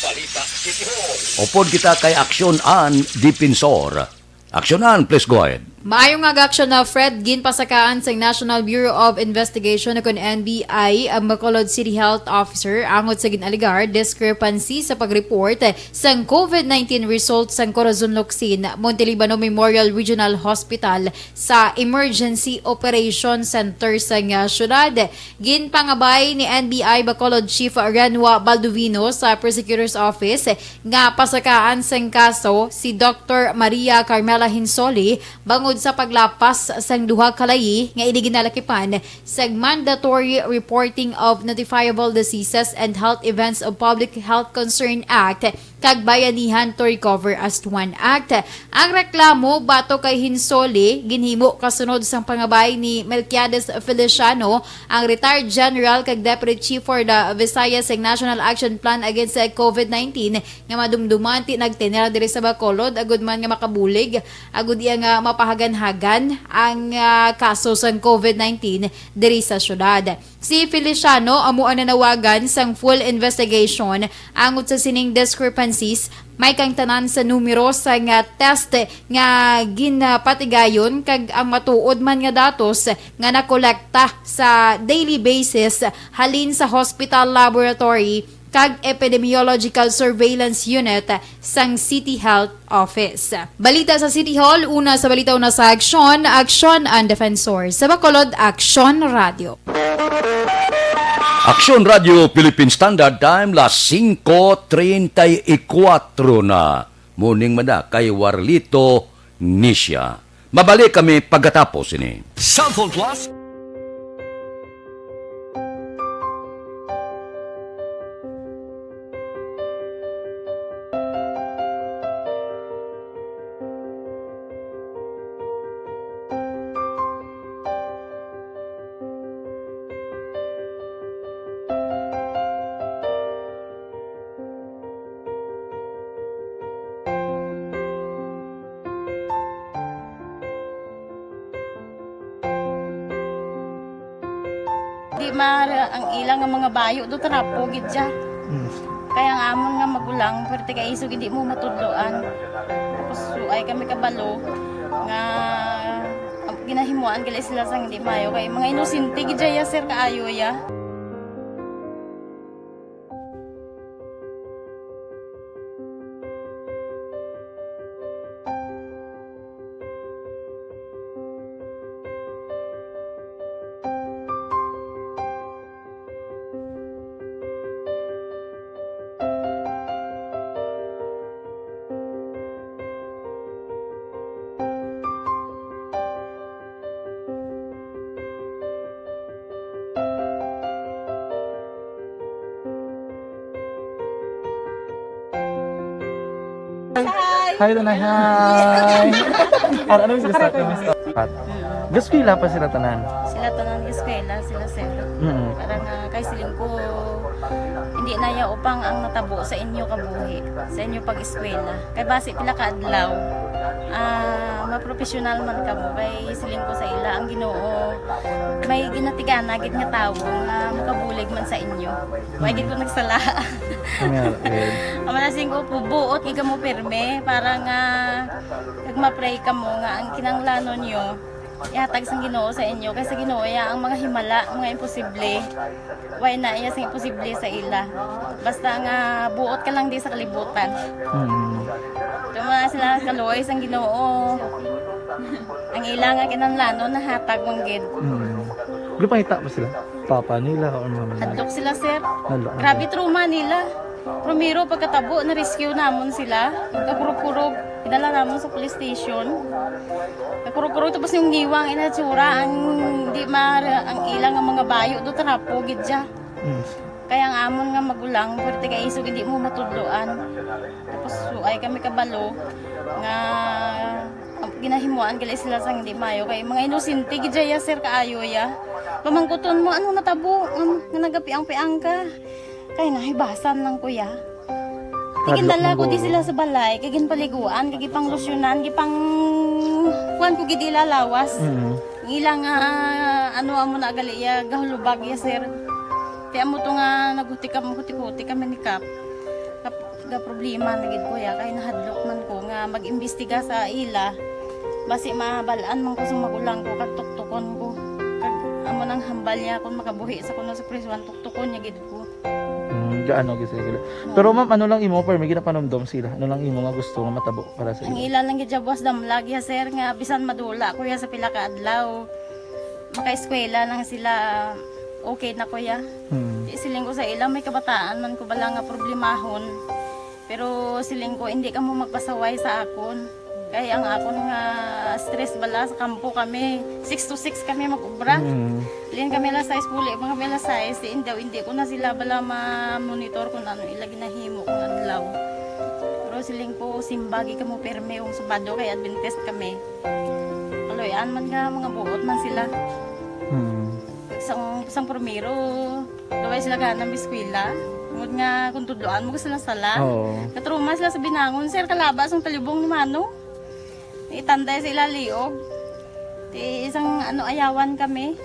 Balita City Hall. Upod kita kay Aksyon An Defensor. Aksyon An, please go ahead. Maayo nga aga-aksyon na, Fred. Ginpasakaan sang National Bureau of Investigation, o kon N B I, ang Bacolod City Health Officer angot sa gin-alegar discrepancy sa pag-report sang COVID nineteen results sang Corazon Locsin, Montelibano Memorial Regional Hospital sa Emergency Operation Center sang, ah, syudad. Ginpangabay ni N B I Bacolod Chief Renwa Baldovino sa Prosecutor's Office nga pasakaan sang kaso si Doktor Maria Carmela Hinsoli bangod sa paglapas sang duha ka layi nga ini ginalakipan sang Mandatory Reporting of Notifiable Diseases and Health Events of Public Health Concern Act kag Bayanihan to Recover as One Act. Ang reklamo batok kay Hinsoli ginhimo kasunod sang pangabay ni Melquiades Feliciano, ang retired general kag deputy chief for the Visayas National Action Plan Against COVID nineteen, nga madumduman ti nagtenera diri sa Bacolod agud man nga makabulig agud iya nga mapahaganhagan ang, ah, kaso sang COVID nineteen diri sa syudad. Si Feliciano amo ang nanawagan sang full investigation angot sa sining discrepancies, may kang tanan sa numero sang test nga ginapatigayon kag ang matuod man nga datos nga nakolekta sa daily basis halin sa hospital laboratory kag Epidemiological Surveillance Unit sang City Health Office. Balita sa City Hall, una sa balita, una sa aksyon, Aksyon ang Defensor. Sa Bacolod, Aksyon Radio. Aksyon Radio Philippine Standard Time, las singko treinta y cuatro na. Morning man na kay Warlito Nisha. Mabalik kami pagkatapos ini. Cellphone Plus. Di ma ang ila nga mga bayo do trapo gid siya. Mm. Kaya ang amon nga magulang, pwerte kay isog hindi mo matudloan. Tapos suay kami kabalo nga ang ginahimuan gali sila sang hindi mayo kay mga inosente gid siya, sir, kaayo ya. Hi. Hi, Tanay. Hi. Ano, ano yung sila sa Pat? Gaskwela pa sila tanan? Sila tanan gaskwela, sila sir. Mm. Para nga kay siling ko, hindi na ya upang ang natabo sa inyo kabuhi, sa inyo pag-eskwela. Kay basi pila ka adlaw, ah, mapropesyonal man kamo. Kay siling ko sa ila, ang Ginoo may ginatigana gid nga tawo nga makabulig man sa inyo. Wa gid ko nagsala. Amen. Amen. Ang manasing ko, buot gid kamo pirme para nga kag ma-pray kamo nga ang kinahanglanon nyo ihatag sang Ginoo sa inyo, kay sa Ginoo ya ang mga himala, mga imposible. Way na iya sing imposible sa ila. Basta nga buot ka lang di sa kalibutan. Mm. Kaya mga sila kaluoy sang Ginoo. Ang ila nga kinahanglanon nahatag man gid. Mm. Gipangita ba sila? Papa nila or mama nila? Hadlok sila, sir. Hadlok, Grabe okay. Trauma nila. Primero, pagkatabo, na-rescue namon sila. Kakurog-kurog, idala namon sa police station. Kakurog-kurog, tapos yung ngiwang inatsura, ang di ma-, ang ilang ang mga bayo, do trapo, gid siya. Mm. Kaya ang amon nga magulang, pwerte kay isog, hindi mo matudloan. Tapos, suay kami kabalo, nga, um, ginahimuan gali sila sang hindi mayo. Kay mga inosente, gid siya, sir, kaayo, ya. Pamangkuton mo, ano natabo? Um, nga nagapiang-piang ka? Kay nahibasan lang, kuya. Hadlok Tigindala man ko di guro. Sila sa balay, kay ginpaliguan, kay gipanglusyonan, gipang kuan ko gid ila lawas. Mm. Ang ila nga, ano, amo na gali iya, gahulubag iya, sir. Kaya mo to nga naghutik kam-, hutik-hutik kami ni Kap. Kap-, ga problema na gid ko ya, kay nahadlok man ko nga mag-imbestiga sa ila. Basi mabalaan man ko sa magulang ko, kag tuktukon ko. Kag amo nang hambal niya, kung makabuhi sa kuno sa prisuan, tuktukon niya gid ko. Hmm, gaano gid sila? Oo. Pero ma'am, ano lang imo, pero may ginapanumdom sila? Ano lang imo nga gusto nga matabo para sa Ang ila? Ila lang gid siya buwas damlag ya, sir, nga bisan madula ko ya sa pila ka adlaw, makaeskwela lang sila, okay na ko ya. Hmm. Di siling ko sa ila, may kabataan man ko bala nga problemahon. Pero siling ko, hindi kamo magpasaway sa akon. Kay ang akon nga stress bala sa kampo kami, six to six kami mag-ubra. Mm. Lin kami alas sais, puli pa kami alas sais. Di, hindi, hindi ko na sila bala ma-monitor kung ano ila ginahimo kung adlaw. Pero siling ko, simbagi kamo pirme kung Sabado kay Adventist kami. Kaluy-an man nga mga buot man sila. Mm. Sang, sang primero, Gaway sila gana mag-eskwela. Tungod nga kung tudloan mo sila sala. Oo. Natrauma sila sa binangon, sir, kalaba sang talibong ni Mano. Itanday sa ila liog. Ti isang ano, ayawan kami.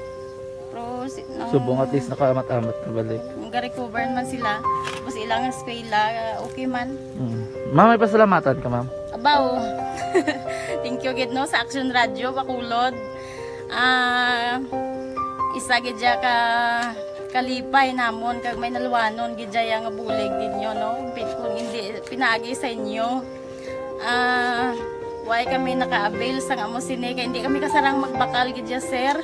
Pero si, nang Subong at least nakaamat-amat na balik. Nang ga-recover man sila. Tapos ilang eskwela, okay man. Mm. Ma'am, may pasalamatan ka, ma'am? Abaw. Thank you gid, no, sa Action Radio, Bacolod. Ah, isa gid siya ka kalipay namon kag may naluwanon gid siya nga bulig ninyo, no? Pi-, kung hindi pinaagi sa inyo, ah, why kami naka-avail sang amo sini? Kay hindi kami kasarang magbakal gid siya, sir.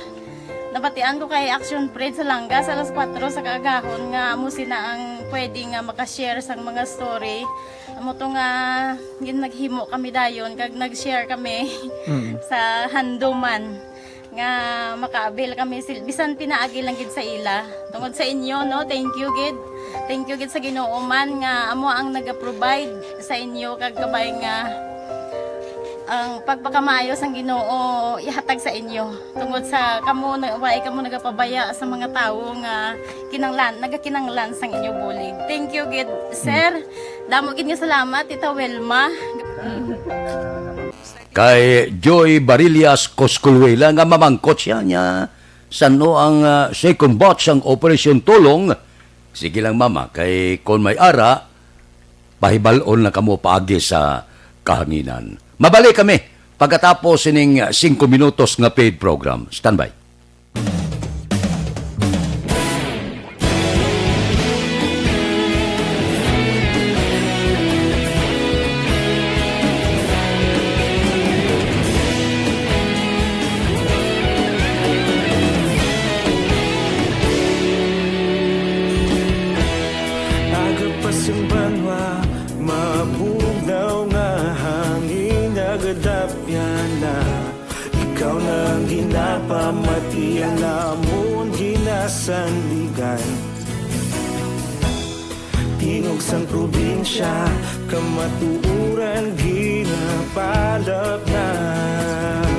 Nabatian ko kay Action Fred sa Langga sa alas kuwatro sa kaagahon nga amo sina ang pwede nga maka-share sang mga story. Amo to nga gin-, naghimo kami dayon kag nag-share kami Mm. sa handuman nga maka-avail kami sil-, bisan pinaagi lang gid sa ila. Tungod sa inyo, no? Thank you gid. Thank you gid sa Ginoo man nga amo ang naga-provide sa inyo kag kabay nga ang pagpakamaayo sang Ginoo ihatag sa inyo. Tungod sa kamo na, wala kamo nagapabaya sa mga tawo nga kinanglan, nagakinanglan sang inyo bulig. Thank you gid, sir. Damo gid nga salamat, Tita Wilma. Kay Joy Barillas Cosculuela nga mamangkot siya niya, san-o ang, ah, second batch sang Operation Tulong? Sige lang, mama, kay kon may ara, pahibal-on na kamo paagi sa kahanginan. Mabalik kami pagkatapos sining singko minutos nga paid program. Standby. Aga pa sing banwa, mabugnaw nga hangin nagadapyan na. Ikaw na ang ginapamati, ang amon ginasandigan. Tingog sang probinsya, kamatuoran ginapalapnap.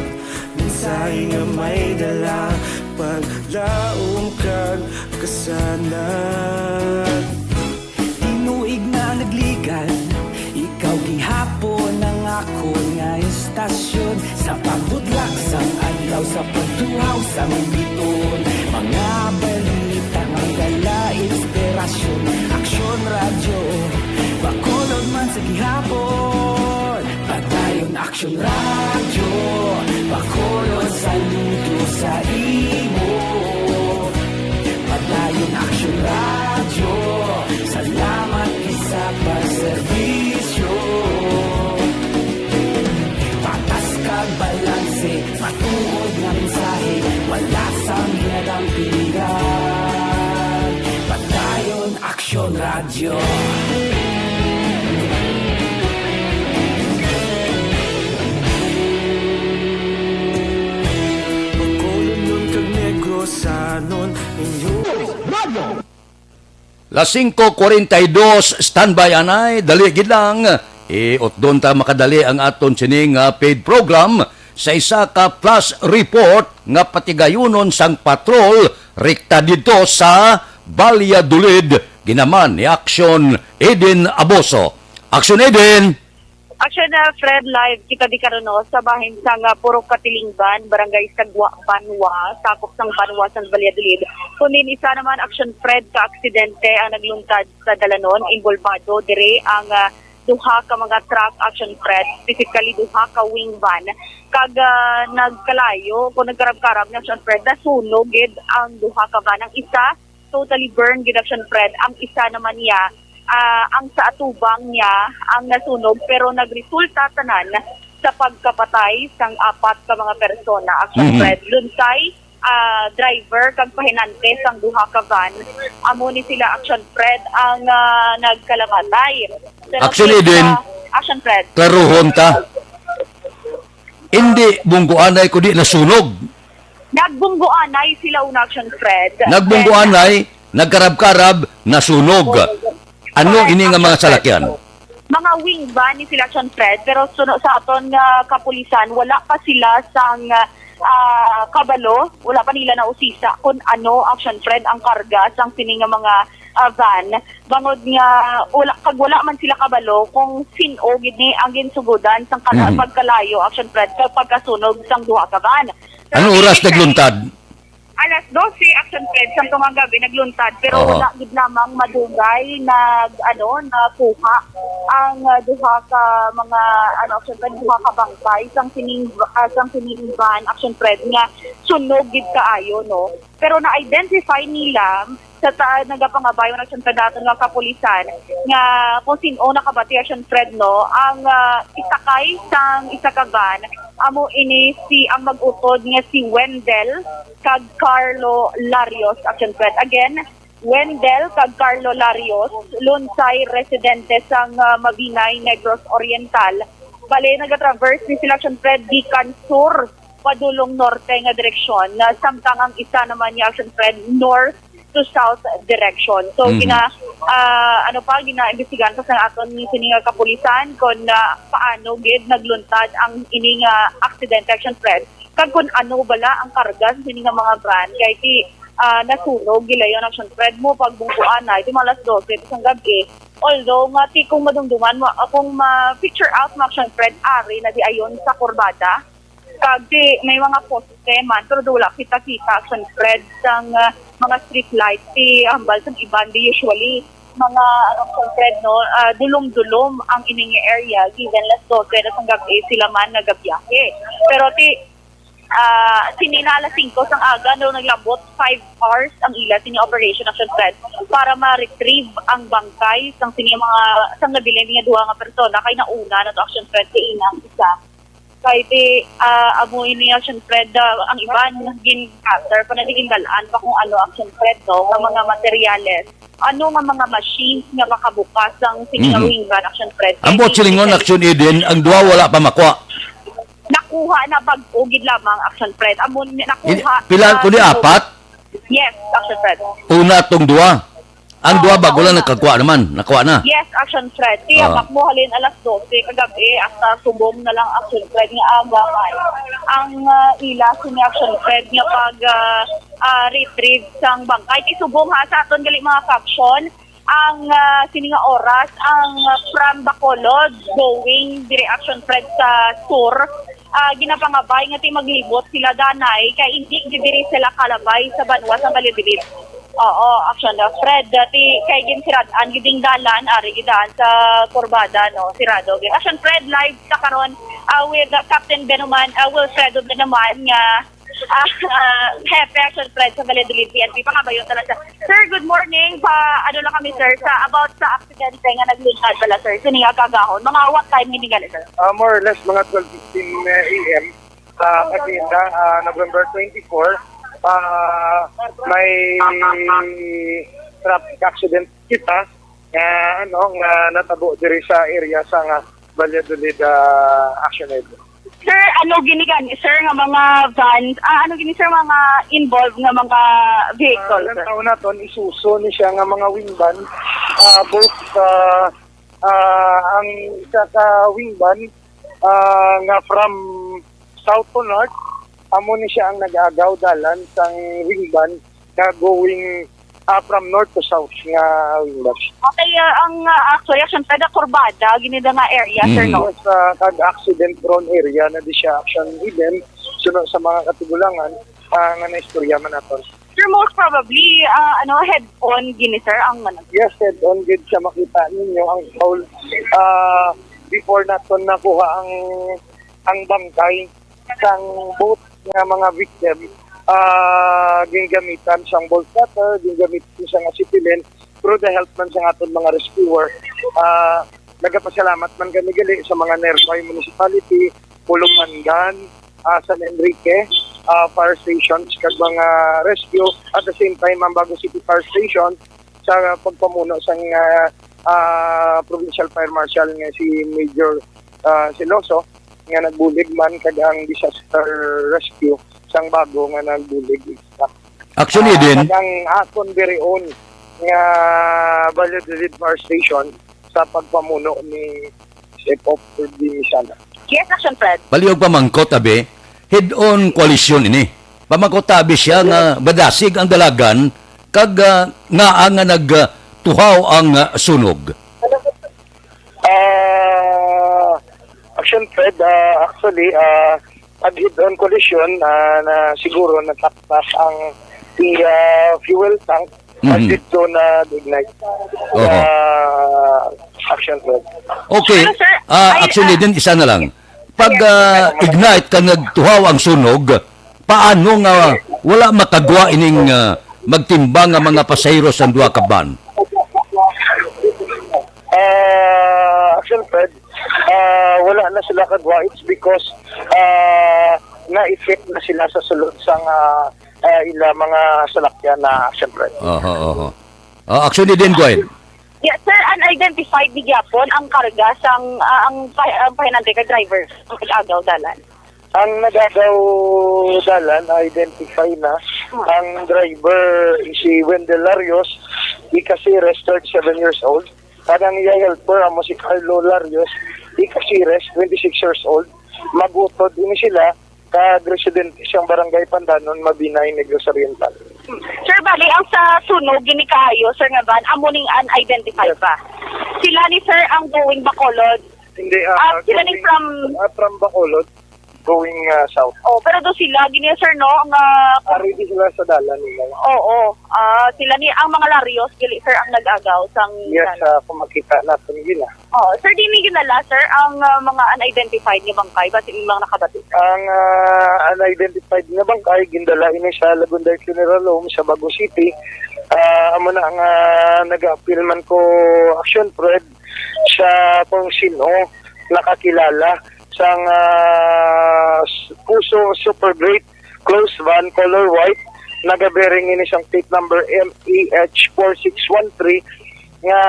Mensahe nga may dala, paglaom kag kasanag. Tinuig na nagligad, ikaw gihapon ang akon nga istasyon. Sa pagbudlak sang adlaw, sa pagtuhaw sang biton, mga balita nga dala inspirasyon. Aksyon Radyo, Bacolod man sa gihapon. Padayon Aksyon Radyo, Bacolod, saludo sa imo. Padayon Aksyon Radyo, salamat gid sa pagserbisyo. Patas kag balanse, matuod nga mensahe, wala sang ginadampingan. Padayon Aksyon Radyo. Bacolodnon kag Negrosanon, inyo Las singko kuwarenta y dos, standby anay, dali gid lang. Iutdon ta makadali ang aton sining, ah, paid program sa isa ka flash report nga patigayunon sang patrol rekta didto sa Valladolid, ginaman ni Action Eden Aboso. Action Eden! Action, ah, Fred, live kita di karon, no, sa bahin sang, ah, Purok Katilingban, Barangay Sagwa, Banwa, sakop sang Banwa sang Valladolid. Kun diin isa naman, Action Fred, ka aksidente ang nagluntad sa dalanon, inbolbado dire ang, ah, duha ka mga truck, Action Fred, specifically duha ka wing van, kag, ah, nagkalayo o nagkarab-karab ni Action Fred, nasunog gid ang duha ka van. Ang isa totally burned gid, Action Fred. Ang isa naman niya, ah, ang sa atubang niya ang nasunog, pero nagresulta tanan sa pagkapatay sang apat ka mga persona, Action Mhm. Fred. Lunsay, ah, driver kag pahinante sang duha ka van, amo ni sila, Action Fred, ang, ah, nagkalamatay. Pero Actually, sa Din, Action Fred. Klaruhon ta. Hindi bungguanay kundi nasunog. Nagbungguanay sila una, Action Fred. Nagbungguanay, nagkarab-karab, nasunog. Ano Correct, ini nga mga Action Fred. Salakyan? Mga wing van ni sila, Action Fred, pero suno sa aton nga kapulisan, wala pa sila sang, ah, kabalo, wala pa nila nausisa kung ano, Action Fred, ang karga sang sini nga mga, ah, van. Bangod nga wala, kag wala man sila kabalo kung sin-o gid ni ang ginsugodan sang kala-, Mhm. pagkalayo, Action Fred, sa pagkasunog sang duha ka van. Pero Anong oras kini siya nagluntad? Alas dose, Action Fred, sang tungang gabi nagluntad, pero Aha. wala gid lamang madugay nag, ano, nakuha ang, ah, duha ka mga, ano, Action Fred, duha ka bangkay sang sining, ah, sang sining van, Action Fred, nga sunog gid kaayo, no? Pero na-identify nila sa ta-, nagapangabay, Action Fred, naton nga kapulisan nga kung sin-o nakabati, Action Fred, no, ang, ah, isakay sang isa ka van, amo ini si, ang mag-utod nga si Wendell kag Carlo Larios, Action Fred. Again, Wendell kag Carlo Larios, Lunsay, residente sang, ah, Mabinay, Negros Oriental. Bale, nagatraverse ni sila, Action Fred, gikan sur padulong norte nga direksyon, na samtang ang isa naman niya, Action Fred, north to south direction. So, Mhm. gina-, ah, ano pa, ginaimbestigahan pa sa aton ni sini nga kapulisan kung, ah, paano gid nagluntad ang ini nga aksidente, Action Fred, kag kung ano bala ang karga sa sini nga mga van, kay ti, ah, nasunog gilayon, Action Fred, mo pagbungkuan na iti mga alas dose sang gabi. Although nga ti kung madumduman mo, ah, kung ma-picture out mo, Action Fred, ari na di ayon sa kurbada. Kag ti may mga poste man, pero wala kita-kita, Action Fred, sang, ah, mga street light. Ti hambal sang iban, di usually mga, ano, Action Fred, no, ah, dulom-dulom ang ining area, given alas dose na sang gabi sila man nagabiyahe. Pero ti, ah, sini na alas singko sang aga, no, naglabot five hours ang ila sini operation, Action Fred, para ma-retrieve ang bangkay sang sini mga, sang nabilin nga duha nga persona, kay nauna na to, Action Fred, kay ina ang isa. Kay ti, ah, amo ini, Action Fred, ah, ang iban gin-gather pa na, di gindal-an pa kung ano, Action Fred, no, nga mga materyales. Ano nga mga machines nga makabukas ang sini nga Mhm. wing van, Action Fred? Kay Ambot ti silingon, Action Eden, ang duha wala pa makuha. Nakuha na bag-o gid lamang, Action Fred. Amo ni, nakuha Ini-, pila na ko ni, dulo. Apat? Yes, Action Fred. Una tong duha. Ang duha Oo, bag-o lang nauna. Nakakuha naman. Nakuha na. Yes, Action Fred. Ti Ah. Abak mo halin alas dose kagabi hasta subong na lang, Action Fred, nga aga man. Ang, ah, ila sini, Action Fred, nga pag, ah, ah, retrieve sang bangkay. Ti subong ha sa aton gali mga caption, ang, ah, sini nga oras, ang, ah, from Bacolod going diri, Action Fred, sa sur, ah, ginapangabay nga ti maglibot sila danay kay indi gid diri sila kalabay sa banwa sa Valladolid. Oo, Action Fred, dati kay ginsirad-an gid ang dalan, ari gid daan sa kurbada, no, sirado gid. Action Fred, live sa karon, ah, with, ah, Captain Benuman, ah, Wilfredo Benuman, nga, ah, ah, Hepe, Action Fred, sa Valladolid P N P. Pangabayon talaga. Sir, good morning. Pa, ano lang kami, sir, sa, about sa aksidente nga nagluntad pala, sir, sini nga kagahon. Mga what time gid ni gali, sir? Ah, more or less, mga twelve fifteen A M. Sa Agenda, ah, November twenty-four, ah, may traffic accident kita nga, ano, nga natabo diri sa area sa nga Valladolid, ah, Action Area. Sir, ano gini gani, sir, nga mga vans, ah, ano gini, sir, mga involved nga mga vehicle, Ah, sir? Ang tawag naton, Isuzu ni siya nga mga wing van, ah, both, ah, ah, ang isa ka wing van, ah, nga from south to north, amo ni siya ang nag-agaw dalan sang wing van nga going, ah, from north to south nga wing van. Okay, ah, ang, ah, actually, Action Fred, kurbada gid ni nga area, sir, Mm. no? Sa kag accident prone area na di siya, Action Eden, suno sa mga katigulangan, ah, nga naistorya man naton. Sir, most probably, ah, ano, head-on gini, sir, ang ano? Yes, head-on gid siya. Makita ninyo ang foul. Ah, before naton nakuha ang, ang bangkay sang both nga mga victim, ah, gingamitan sang bolt cutter, gingamitan siya nga sipilin, through the help man sa aton mga rescuer. Ah, nagapasalamat man kami gali sa mga nearby municipality, Pulupandan, ah, San Enrique, ah, fire stations, kag mga rescue. At the same time, ang Bago City Fire Station, sa pagpamuno sang, ah, ah, Provincial Fire Marshal nga si Major, ah, Siloso, nga nagbulig man, kag ang disaster rescue sang Bago nga nagbulig. Actually, Ah, din, kag ang akon dirion nga Valladolid Fire Station sa pagpamuno ni Chief of Ordinance. Yes, Action Fred. Palihog pamangkot, abi, head-on collision ini. Pamangkot, abi, siya nga badasig ang dalagan kag, ah, ngaa nga nagtuhaw ang, ah, sunog. Ah, Action Fred, ah, actually, ah, pag head-on collision, ah, na siguro nataktak ang iya fuel tank Mhm. at dito na ignite. Oho. Ah, Action Fred. Okay. Ano, sir? Ah, Ay, actually, ah, din, isa na lang. Pag, yes, ah, sir. Ignite ka, nagtuhaw ang sunog, paano nga wala makagwa ining, ah, magtimbang nga mga pasahero sa duha ka van? Ah, Action Fred, ah, wala na sila kagwa. It's because, ah, na-effect na sila sa sulod sang, ah, ah, ila mga salakyan na, Action Fred. Oho, oho. Ah, actually din, go ahead. Yes, sir, unidentified ni gyapon ang karga sang, ah, ang pa-, ang pahinante kay driver, ang nag-agaw dalan. Ang nag-agaw dalan, identify na. Ang driver, si Wendell Larios, Ika Sires, thirty-seven years old. Kag ang iya helper, amo si Carlo Larios, Ika Sires, twenty-six years old. Magutod ini sila, kag residente sang Barangay Pandanon, Mabinay, Negros Oriental. Sir, bali, ang sa sunog, gini kaayo, sir, nga van, amo ning unidentified Yes. pa. Sila ni sir ang going Bacolod. Hindi, ah, Ah, sila ni going, from ah, from Bacolod, going, ah, south. Oh, pero do sila, gini, sir, no, nga Ah, ready sila sa dalan nila. Oo. Ah, sila ni, ang mga Larios, dili, sir, ang nag-agaw sang Yes, dalan. Ah, kung makita natin yun, ah. Oh, sir, di ni ginala, sir, ang, ah, mga unidentified nga bangkay, basi inyong mga nakabati, sir? Ang, ah, unidentified nga bangkay, gindala ini sa Lagundar Funeral Home sa Bago City. Ah, amo na nga nag-appeal man ko, Action Fred, sa kung sino nakakilala sang, ah, s-, Puso Super Great closed van, color white, nagabearing ini sang plate number M E H four six one three, nga,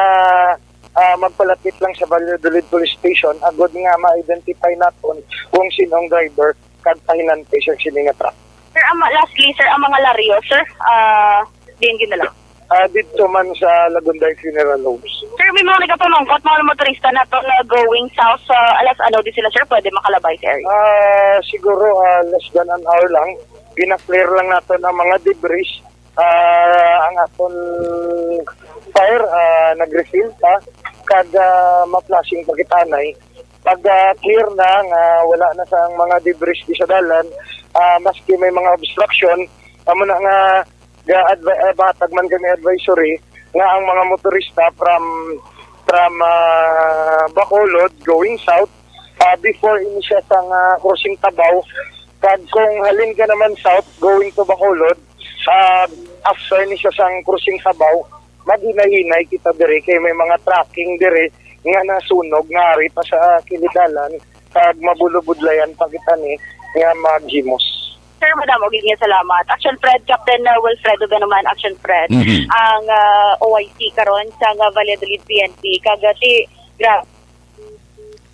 ah, magpalapit lang sa Valladolid Police Station agod nga ma-identify naton kung sino ang driver kag pahinante sa sini nga truck. Sir, ang ma-, lastly, sir, ang mga Larios, sir, ah, diin ginala? Ah, dito man sa Lagundar Funeral Homes. Sir, may mga nagapamangkot, mga motorista naton nga going south sa alas ano di sila, sir, pwede makalabay sa area? Ah, siguro, ah, less than an hour lang. Gina-clear lang naton ang mga debris. Ah, ang aton fire, ah, nag-refill pa. Kag, ah, ma-flushing pa kita anay. Pag, ah, clear na nga wala na sa ang mga debris di sa dalan, ah, maski may mga obstruction, amo na nga ga-advi-, ah, bahatag man kami advisory nga ang mga motorista from, from, ah, Bacolod going south, ah, before ini siya sa nga crossing Tabaw, kag kung halin ka naman south going to Bacolod, ah, after ni siya sang crossing Tabaw, maghinay-hinay kita diri kay may mga tracking diri nga nasunog nga ari pa sa kilid dalan kag mabulobudlayan pa kita ni nga maghimos. Sir, madamo gid nga salamat. Action Fred, Captain, uh, Wilfredo Benuman, Action Fred, Mhm. ang, uh, O I C karon sa, uh, Valladolid P N P. Kag, uh, ti-, gra-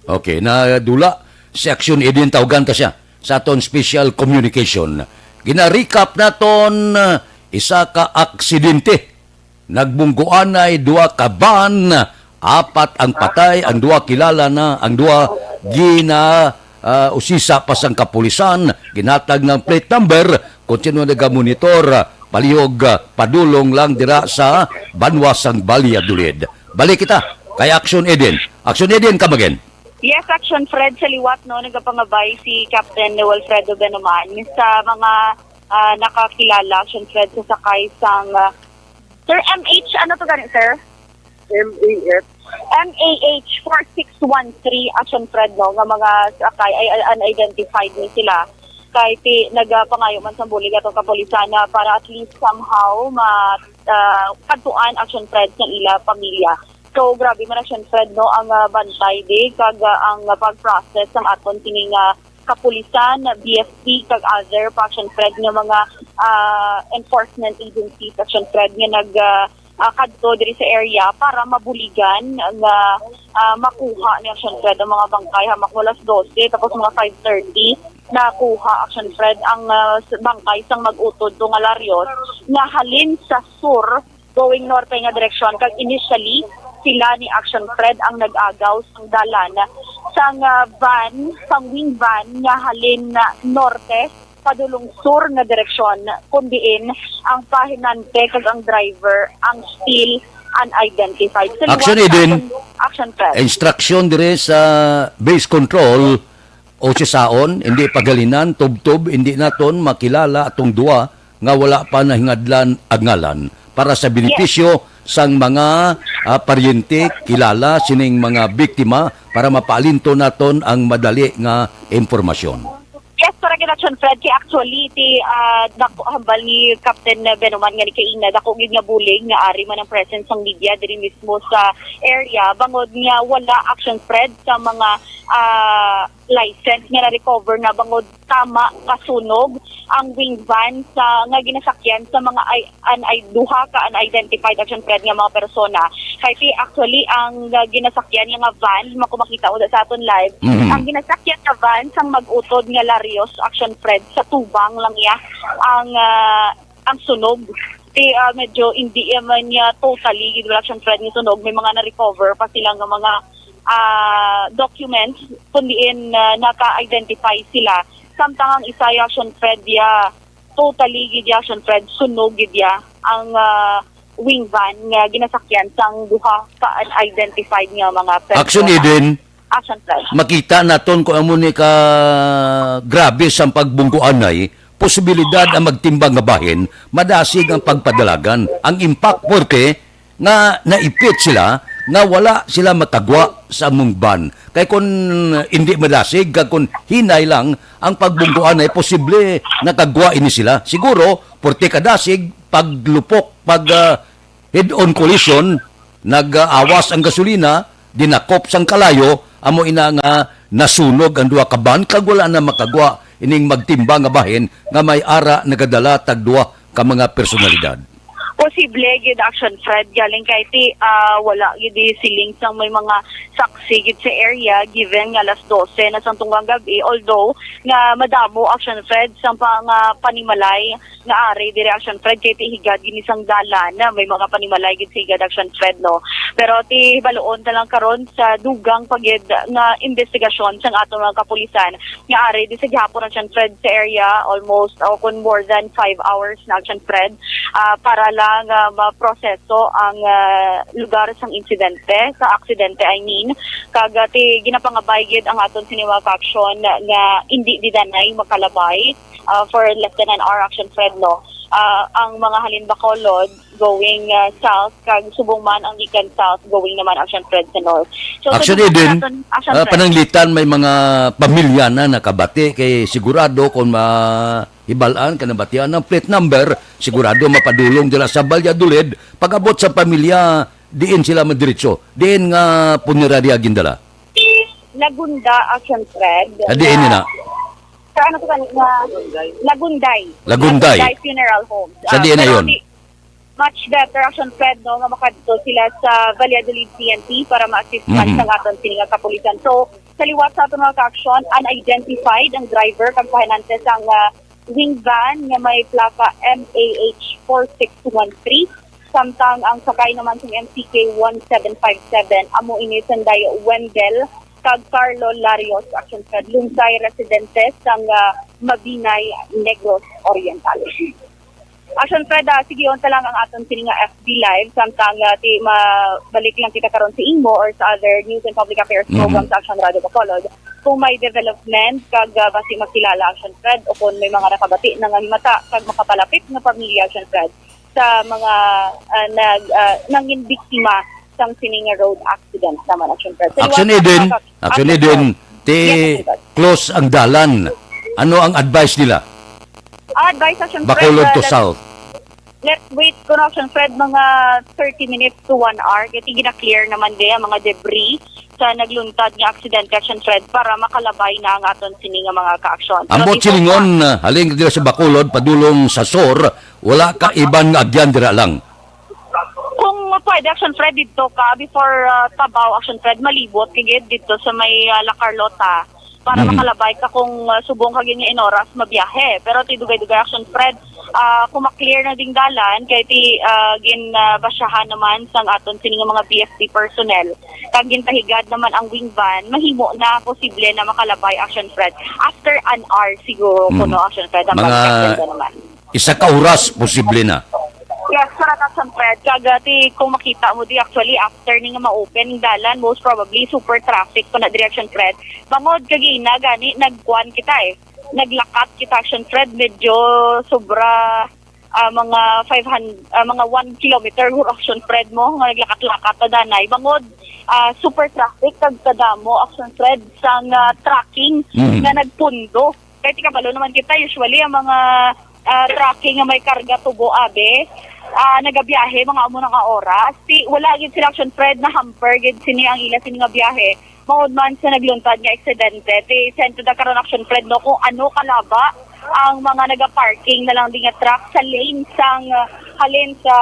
Okay, nadula si Action Edin, tawgan ta siya sa aton special communication. Gina-recap naton, uh, isa ka aksidente. Nagbungguanay duha ka van, apat ang patay, ang duha kilala na, ang duha gina, ah, usisa pa sang kapulisan, ginhatag ng plate number, kontinua nagamonitor, palihog, ah, padulong lang dira sa banwa sang Valladolid. Balik kita kay Action Eden. Action Eden, come again. Yes, Action Fred, sa liwat, no, nagapangabay si Captain Wilfredo Benuman sa mga ah, nakakilala, Action Fred, sa sakay sang, ah, Sir M H, ano to gani, sir? M A H. M A H four six one three, Action Fred, no, nga mga sakay ay, ay unidentified ni sila. Kay ti, nagapangayo man sa bulig atong kapulisan na para at least somehow ma, ah, kadtuan, Action Fred, sa ila pamilya. So, grabe man, Action Fred, no, ang, ah, bantay di kag, ah, ang, ah, pag-process sang aton kini nga kapulisan, B F P, kag other pa, Action Fred, nga mga, ah, enforcement agencies, Action Fred, nga nag, ah, ah, kadto diri sa area para mabuligan nga, ah, makuha ni, Action Fred, ang mga bangkay hamak alas dose, tapos mga five thirty nakuha, Action Fred, ang, ah, s-, bangkay sang mag-utod to nga Larios nga halin sa sur going norte nga direksyon, kag initially sila ni, Action Fred, ang nag-agaw sang dalan sang, ah, van, sang wing van nga halin na norte padulong sur nga direksyon, kun diin ang pahinante kag ang driver ang still unidentified. Sa Action liwat sa Eden. Action, Action Fred. Instruction dire sa base control, o sisaon, hindi pagalinan, tubtob, hindi naton makilala atong duwa nga wala pa nahingadlan ang ngalan para sa benepisyo sang mga, ah, paryente, kilala sining mga biktima para mapaalinto naton ang madali nga impormasyon. Yes, correct, Action Fred. Kay actually, ti, ah, dako, hambal ni Captain Benoman nga ni kaina, dako gid nga bulig nga ari man ang presence sang media diri mismo sa area, bangod nga wala, Action Fred, sa mga, ah, license nga na-recover na bangod tama kasunog ang wing van sa, nga ginasakyan sa mga ay, an, ay duha ka unidentified, Action Fred, nga mga persona. Kay ti actually ang, ah, ginasakyan nga van, mako makita mo sa aton live, Mhm. ang ginasakyan nga van sang mag-utod nga Larios, Action Fred, sa tubang lang iya ang, ah, ang sunog. Ti, ah, medyo hindi man niya totally gid, wala, Action Fred, nga sunog. May mga na-recover pa sila nga mga, ah, documents kung diin, ah, naka-identify sila. Samtang ang isa, Action Fred, ya totally gid ya, Action Fred, sunog gid ya ang, ah, wing van nga ginasakyan sang duha ka unidentified nga mga persona. Action Eden, Action Fred. Makita naton kung amo ni ka grabe sang pagbungguanay, posibilidad ang magtimbang nga bahin, madasig ang pagpadalagan. Ang impact, porke nga naipit sila nga wala sila makagwa sa among van. Kay kun hindi madasig, kag kun hinay lang ang pagbungguanay, posible nakagwa ini sila. Siguro, porte kadasig, paglupok, pag, ah, head-on collision, nag-awas ang gasolina, dinakop sang kalayo, amo ina nga nasunog ang duha ka van, kag wala na makagwa ining magtimbang nga bahin nga may ara nagadala tag duha ka mga personalidad. Posible gid, Action Fred, galing kay ti, ah, wala gid di siling sang may mga saksi gid sa area, given nga alas dose na sang tungang gab-i, although nga madamo, Action Fred, sang pa nga panimalay nga ari diri, Action Fred, kay ti higad gid ni sang dalan na may mga panimalay gid sa higad, Action Fred, no. Pero ti baloon na lang karon sa dugang pa gid nga investigasyon sang aton mga kapulisan nga ari di sa gihapon, Action Fred, sa area, almost, o kung more than five hours na, Action Fred, ah, para lang, ah, maproseso ang, ah, lugar sang insidente, sa aksidente, I mean. Kag, ah, ti ginapangabay gid ang aton sini mga ka-aksyon nga indi didanay makalabay, ah, for less than an hour, Action Fred, no. Ah, ang mga halin Bacolod, going, ah, south, kag subong man ang gikan south, going naman, Action Fred, sa north. So, Action sa Eden, naton, Action ah, Fred. Pananglitan, may mga pamilya na nakabati, kay sigurado kung mahibalaan ka, nabatian ang plate number, sigurado mapadulong dira sa Valladolid. Pag-abot sa pamilya, diin sila madiretso? Diin nga punerarya gindala? Lagunda, Action Fred. Ah, diin na? Sa ano to gani nga Lagunday. Lagunday. Lagunday Funeral Home. Sa Ah, diin na pero yun? Di, much better, Action Fred, no, nga makadto sila sa Valladolid P N P para ma-assist man Mhm. sa aton sini nga kapulisan. So, sa liwat sa aton mga ka-aksyon, unidentified ang driver kag pahinante sang, ah, wing van nga may plaka M A H four six one three, samtang ang sakay naman sang M C K one seven five seven amo ini sanday Wendell kag Carlo Larios, Action Fred, Lunsay, residente sang, ah, Mabinay, Negros Oriental. Action Fred, ah, sige, unta lang ang aton sini nga F B Live, samtang, ah, ti, mabalik lang kita karon sa imo or sa other news and public affairs Mhm. program sa Action Radio Bacolod. Kung may development, kag, ah, basi makilala, Action Fred, o kung may mga nakabati na nga mata, kag makapalapit nga pamilya, Action Fred, sa mga, ah, nag, ah, nangin biktima sang sini nga road accident naman, Action Fred. Sa Action liwat sa Eden, mga ka-, Action Action Eden, Fred. Ti Yes, Action Fred. close ang dalan. Ano ang advice nila? Ang advice, Action Fred, Bacolod ah, to let's, South. let's wait ko na, Action Fred, mga thirty minutes to one hour. Kaya gina-clear naman din ang mga debris sa nagluntad nga aksidente, Action Fred, para makalabay na ang aton sini nga mga kaaksyon. Pero Ambot dito silingon, pa ah, halin dira sa Bacolod, padulong sa sur, wala ka iban nga agyan dira lang. Kung pwede, Action Fred, dito ka, before, ah, Tabaw, Action Fred, malibot, kagid dito sa may, ah, La Carlota, para Mhm. makalabay ka kung, ah, subong ka gid nga inoras mabiyahe. Pero ti dugay-dugay, Action Fred, ah, kung ma-clear na ding dalan, kay ti, ah, gin, ah, basyahan naman sang aton sini nga mga B F P personnel, kag ginpahigad naman ang wing van, mahimo na posible na makalabay, Action Fred. After an hour siguro, Mhm. kuno, Action Fred, ang Mga pagkakita naman. Isa ka oras, posible na. Yes, correct, Action Fred. Kag, ah, ti, kung makita mo di, actually, after ni nga ma-open dalan, most probably, super traffic pa na diri, Action Fred. Bangod kagina, gani, nagkuan kita eh. Naglakat kita, Action Fred. Medyo sobra, ah, mga five hundred, ah, mga one kilometer, Action Fred, mo, nga naglakat-lakat ta danay. Bangod, ah, super traffic, kag kadamo, Action Fred, sang, ah, trucking Mhm. nga nagpundo. Kay ti kabalo naman kita, usually ang mga, ah, trucking nga may karga tubo, abi, ah, nagabiyahe mga amo na nga oras. Ti wala gid sila, Action Fred, na hamper gid sini ang ila sini nga biyahe. Maod man sa nagluntad nga aksidente, ti sentro na karon, Action Fred, no, kung ano kalaba ang mga nagaparking na lang di nga truck sa lane sang, ah, halin sa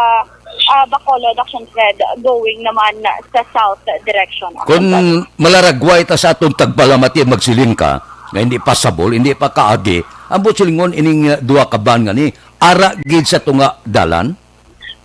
ah, Bacolod, Action Fred, going naman sa south direction, Action Kun Fred. Malaragway ta sa aton tagpalamati, magsiling ka nga hindi pa sabol, hindi pa kaagi, ang buot silingon ining, ah, duha ka van nga ni, ara gid sa tunga dalan?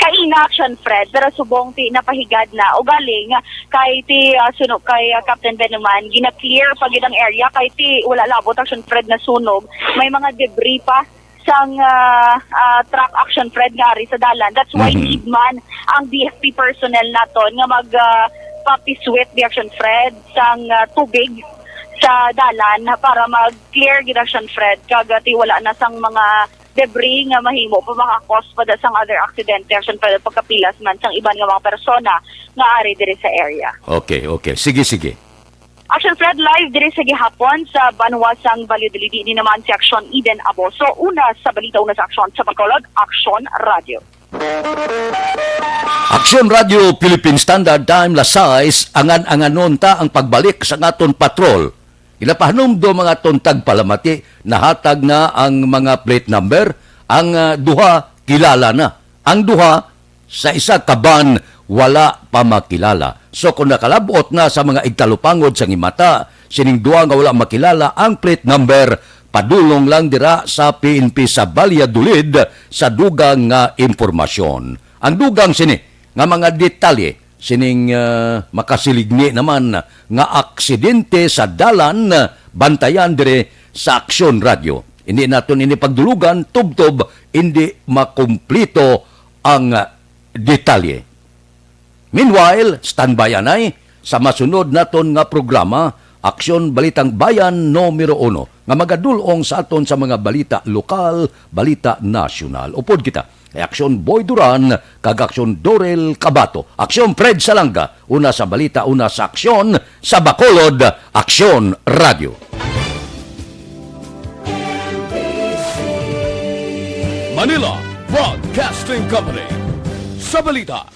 Kaina, Action Fred, pero subong ti napahigad na. Ugaling, kay ti, ah, suno kay, ah, Captain Benuman, gina-clear pa gid ang area, kay ti wala labot, Action Fred, na sunog. May mga debris pa sang, ah, ah, truck, Action Fred, nga ari sa dalan. That's why Mhm. need man ang B F P personnel naton nga mag, ah, papiswit di, Action Fred, sang, ah, tubig sa dalan para mag-clear gid, Action Fred, kag, ah, ti wala na sang mga debris nga mahimo pa makakos pa da sang other aksidente, Action Fred, pagkapilas man sang iban nga mga persona nga ari diri sa area. Okay, okay. Sige, sige. Action Fred, live diri sa gihapon sa banwa sang Valladolid. Ini naman si Action Eden Aboso. Una sa balita, una sa aksyon sa Bacolod, Action Radio. Action Radio Philippine Standard Time, las sais, angan-anganon ta ang pagbalik sa aton patrol. Ginapahanumdom ang aton tagpalamati, nahatag na ang mga plate number, ang, ah, duha kilala na. Ang duha sa isa ka van wala pa makilala. So, kung nakalab-ot na sa mga igtalupangod sang himata sining duha nga wala makilala ang plate number, padulong lang dira sa P N P sa Valladolid sa dugang nga impormasyon. Ang dugang sini nga mga detalye sining, ah, makasilingi naman nga aksidente sa dalan, ah, bantayan diri sa Aksyon Radio. Hindi naton ini pagdulugan, tubtob hindi makumplito ang, ah, detalye. Meanwhile, standby anay sa masunod naton nga programa, Aksyon Balitang Bayan numero uno, nga magadul-ong sa aton sa mga balita lokal, balita nasyonal. Upod kita kay Aksyon Boy Duran kag Aksyon Dorel Cabato. Aksyon Fred Salanga, una sa balita, una sa aksyon, sa Bacolod, Aksyon Radio. Manila Broadcasting Company. Sa balita,